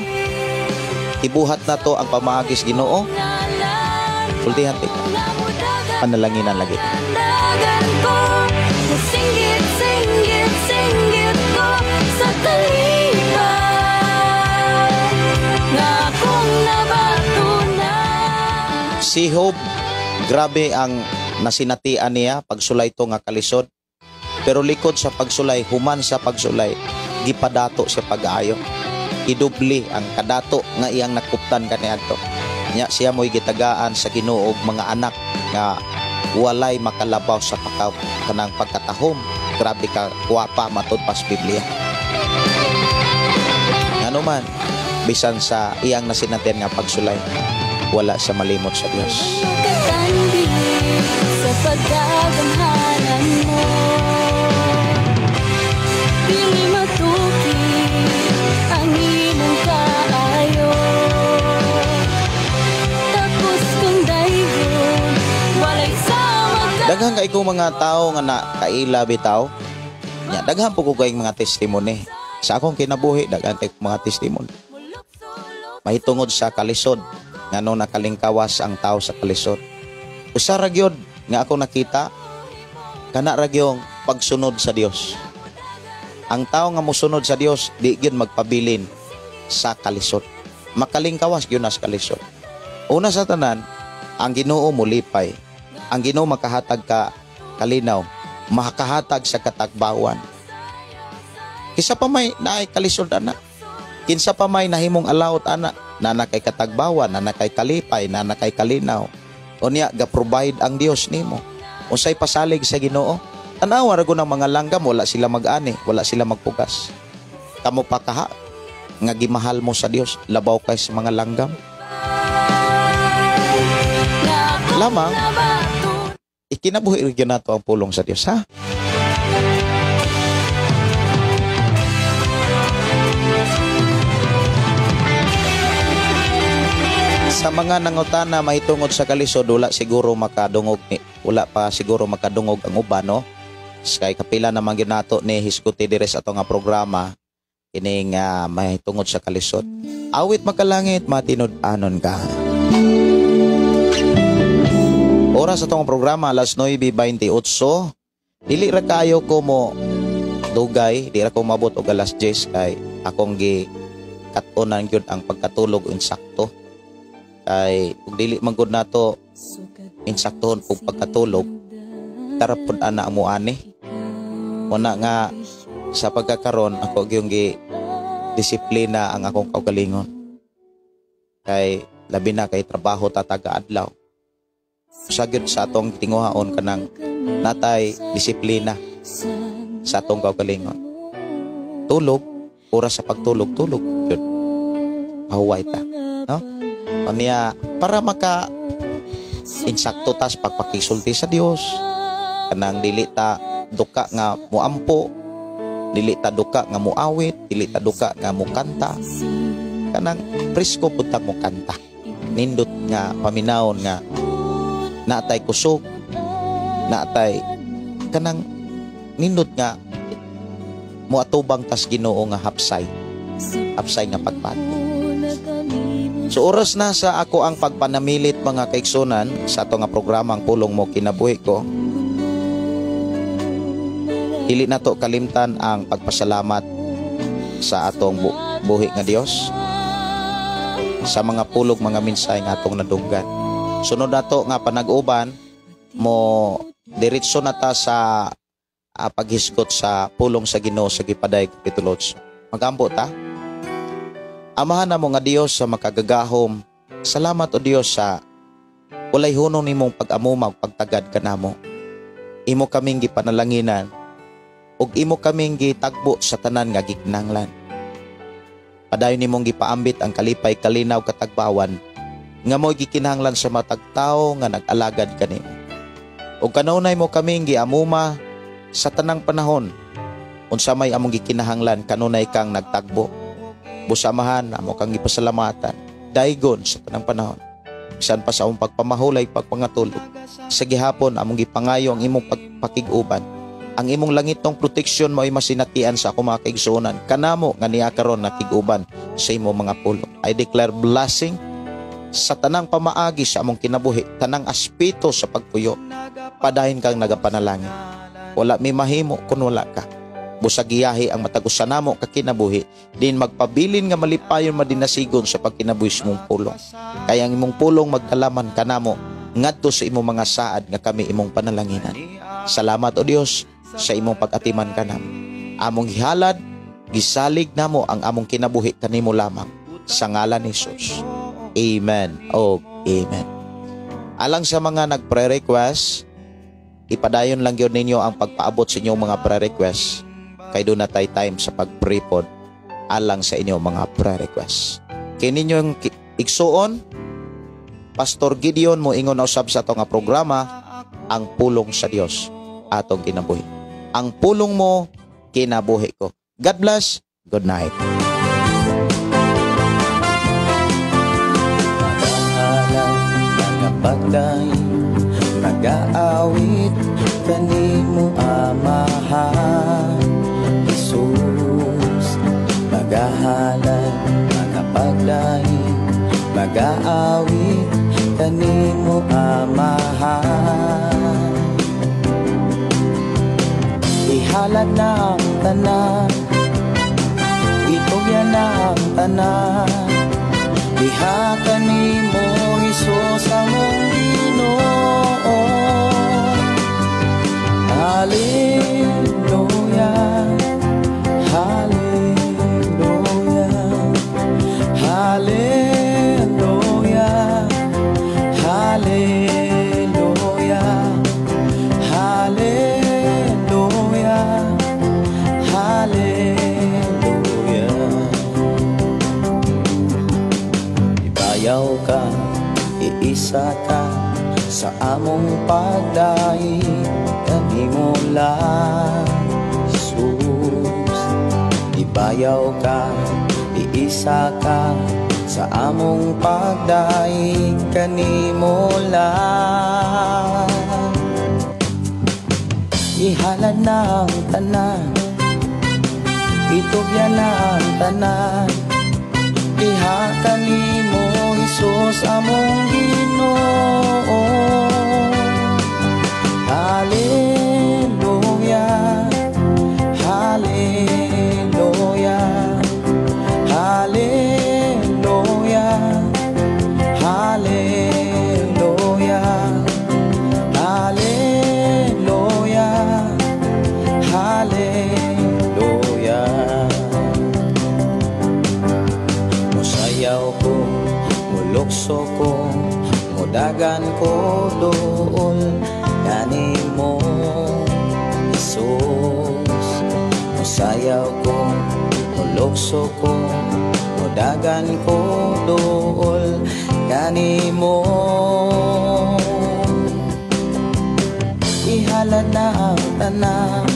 ibuhat nato ang pamaagi sa Ginoo, sultihan ti panalanginan lagi. Dagan ko, singgit, singgit, singgit ko sa talipay nga akong nabatunan. Si Job, grabe ang nasinatian niya pagsulay to nga kalisod. Pero likod sa pagsulay, human sa pagsulay, gipadato siya pag-ayo. Idubli ang kadato nga iyang nakuptan kaniadto. Nya siya mo'y gitagaan sa Ginoo og mga anak nga walay makalabaw sa kanang pagkatahom. Grabe ka gwapa matud pa sa Biblia. Ngano man, bisan sa iyang nasinatian nga pagsulay, wala siya malimot sa Dios. Makatandi sa pagkagamhanan mo, dili matuki ang imong kaayo. Tapos kung daygon, walay sama ka. Daghan kay kong mga tao nga nakaila bitaw. Nya daghan po ko kayong mga testimony. Sa akong kinabuhi, daghan kay mga testimony. Mahitungod sa kalisod, ngano nakalingkawas ang tao sa kalisod. Usa ra gyud nga ako nakita, kana ra gyud pagsunod sa Dios. Ang tao nga mosunod sa Dios, di gyud magpabilin sa kalisod. Makalingkawas gyud na sa kalisod. Una sa tanan, ang Ginoo molipay. Ang Ginoo makahatag ka kalinaw, makahatag sa katagbawan. Kinsa pa may naay kalisod ana? Kinsa pa may nahimong alawot ana? Nana kay katagbawan, nana kay kalipay, nana kay kalinaw. Unya ga-provide ang Dios nimo. Unsay pasalig sa Ginoo? Tanawa ra gud ang mga langgam, wala sila mag-ani, wala sila magpugas. Kamo pa kaha nga gimahal mo sa Dios, labaw kay sa mga langgam. Lamang ikinabuhi ra gyud nato ang pulong sa Dios, ha? Sa mga nangutana mahitungod sa kalisod, wala siguro makadungog ni, wala pa siguro makadungog ang uban, no? Kay kapila naman gyud nato ni hisguti diri sa ato nga programa Kining mahitungod sa kalisod. Awit makalangit, matinud-anon ka. Oras sa atong programa, alas 9:28. Dili ra kayo ko mo dugay, di ra ko mabot og alas 10 kay akong gi kat-onan gyud ang pagkatulog insakto. Kay ug dili man gud nato insaktohon pug pagkatulog, tara pud ana mo ani. Una nga sa pagkakaron ako gyung gi disiplina ang akong kaugalingon. Kay labi na kay trabaho ta taga adlaw. Sa gyud sa atong tinguhaon kanang natay disiplina sa atong kaugalingon. Tulog, oras sa pagtulog, tulog gyud. Pahuway ta, no? Unya para maka insakto tas pagpakisulti sa Dios, kanang dili ta duka nga muampo, dili ta duka nga muawit, dili ta duka nga mukanta, kanang presko pud ta mukanta. Nindot nga paminawon nga naatay kusog, naatay kanang nindot nga muatubang tas Ginoo nga hapsay, hapsay nga pagpati. So oras na sa ako ang pagpanamilit, mga kaigsunan, sa ato nga programa Ang Pulong Mo Kinabuhi Ko. Dili nato kalimtan ang pagpasalamat sa atong buhi nga Dios sa mga pulog, mga mensahe nga atong nadunggan. Sunod nato nga panag-uban mo diretso na ta sa paghisgot sa pulong sa Ginoo sa Gipaday Kapitulo 8. Magampo ta. Amahan namo nga Dios sa makagagahom, salamat o Dios sa walay hunong nimong pag-amuma ug pagtagad kanamo. Imo kaming gipanalanginan ug imo kaming gitagbo sa tanan nga gikinahanglan. Padayon nimong gipaambit ang kalipay, kalinaw, katagbawan nga mo'y gikinahanglan sa matag tawo nga nag-alagad kanimo. Ug kanunay mo kaming giamuma sa tanang panahon, unsa may among gikinahanglan, kanunay kang nagtagbo. Busamahan, amo kang gipasalamatan daygon sa tanang panahon. Bisan pa sa among pagpamahulay, pagpangatulog, sa gihapon among gipangayo ang imong pagpakig-uban. Ang imong langitong proteksyon mao'y masinatian sa akong mga kaigsuonan kanamo nga niya karon nakig-uban sa imong mga pulong. I declare blessing sa tanang pamaagi sa among kinabuhi, tanang aspeto sa pagpuyo. Padayon kang nagapanalangin. Wala mi mahimo kun wala ka. Busag giyahi ang matag usa namo ka kinabuhi, din magpabilin nga malipayon madinasigon sa pagkinabuhi sa imong pulong. Kaya ang imong pulong magkalaman kanamo ngadto sa imong mga saad nga kami imong panalanginan. Salamat o Dios sa imong pag-atiman kanamo. Among gihalad, gisalig namo ang among kinabuhi kanimo lamang sa ngalan ni Jesus. Amen o amen. Alang sa mga nagpre-request, ipadayon lang gyud ninyo ang pagpaabot sa inyong mga pre-request kay doon na tay time sa pag-prepod alang sa inyong mga pre-request. Kay ninyong igsuon, Pastor Gideon mo ingon na usab sa ato nga programa, Ang Pulong sa Dios atong kinabuhi. Ang pulong mo, kinabuhi ko. God bless. Good night. Mga pagdaing, nag-aawit kanimo Amahan Jesus. Magahalad, mga pagdaing, mag-aawit kanimo Amahan. Ihalad na ang tanan, itugyan na ang tanan, diha kanimo Hesus among Ginoo. Hallelujah, hallelujah, hallelujah, hallelujah, hallelujah, hallelujah. Ibayaw ka, iisa ka sa among pagdaig kanimo lang, Jesus. Ibayaw ka, iisa ka sa among pagdaig kanimo lang. Ihalad na ang tanan, itugyan Itugyan na ang tanan diha kanimo, Hesus, among Ginoo. Hallelujah, Hallelujah, Hallelujah, Hallelujah, Hallelujah, Hallelujah. Musayaw ko, mulukso ko, mudagan ko duol kanimo, Jesus. Musayaw ko, mulukso ko, mudagan ko duol kanimo. Ihalad na ang tanan.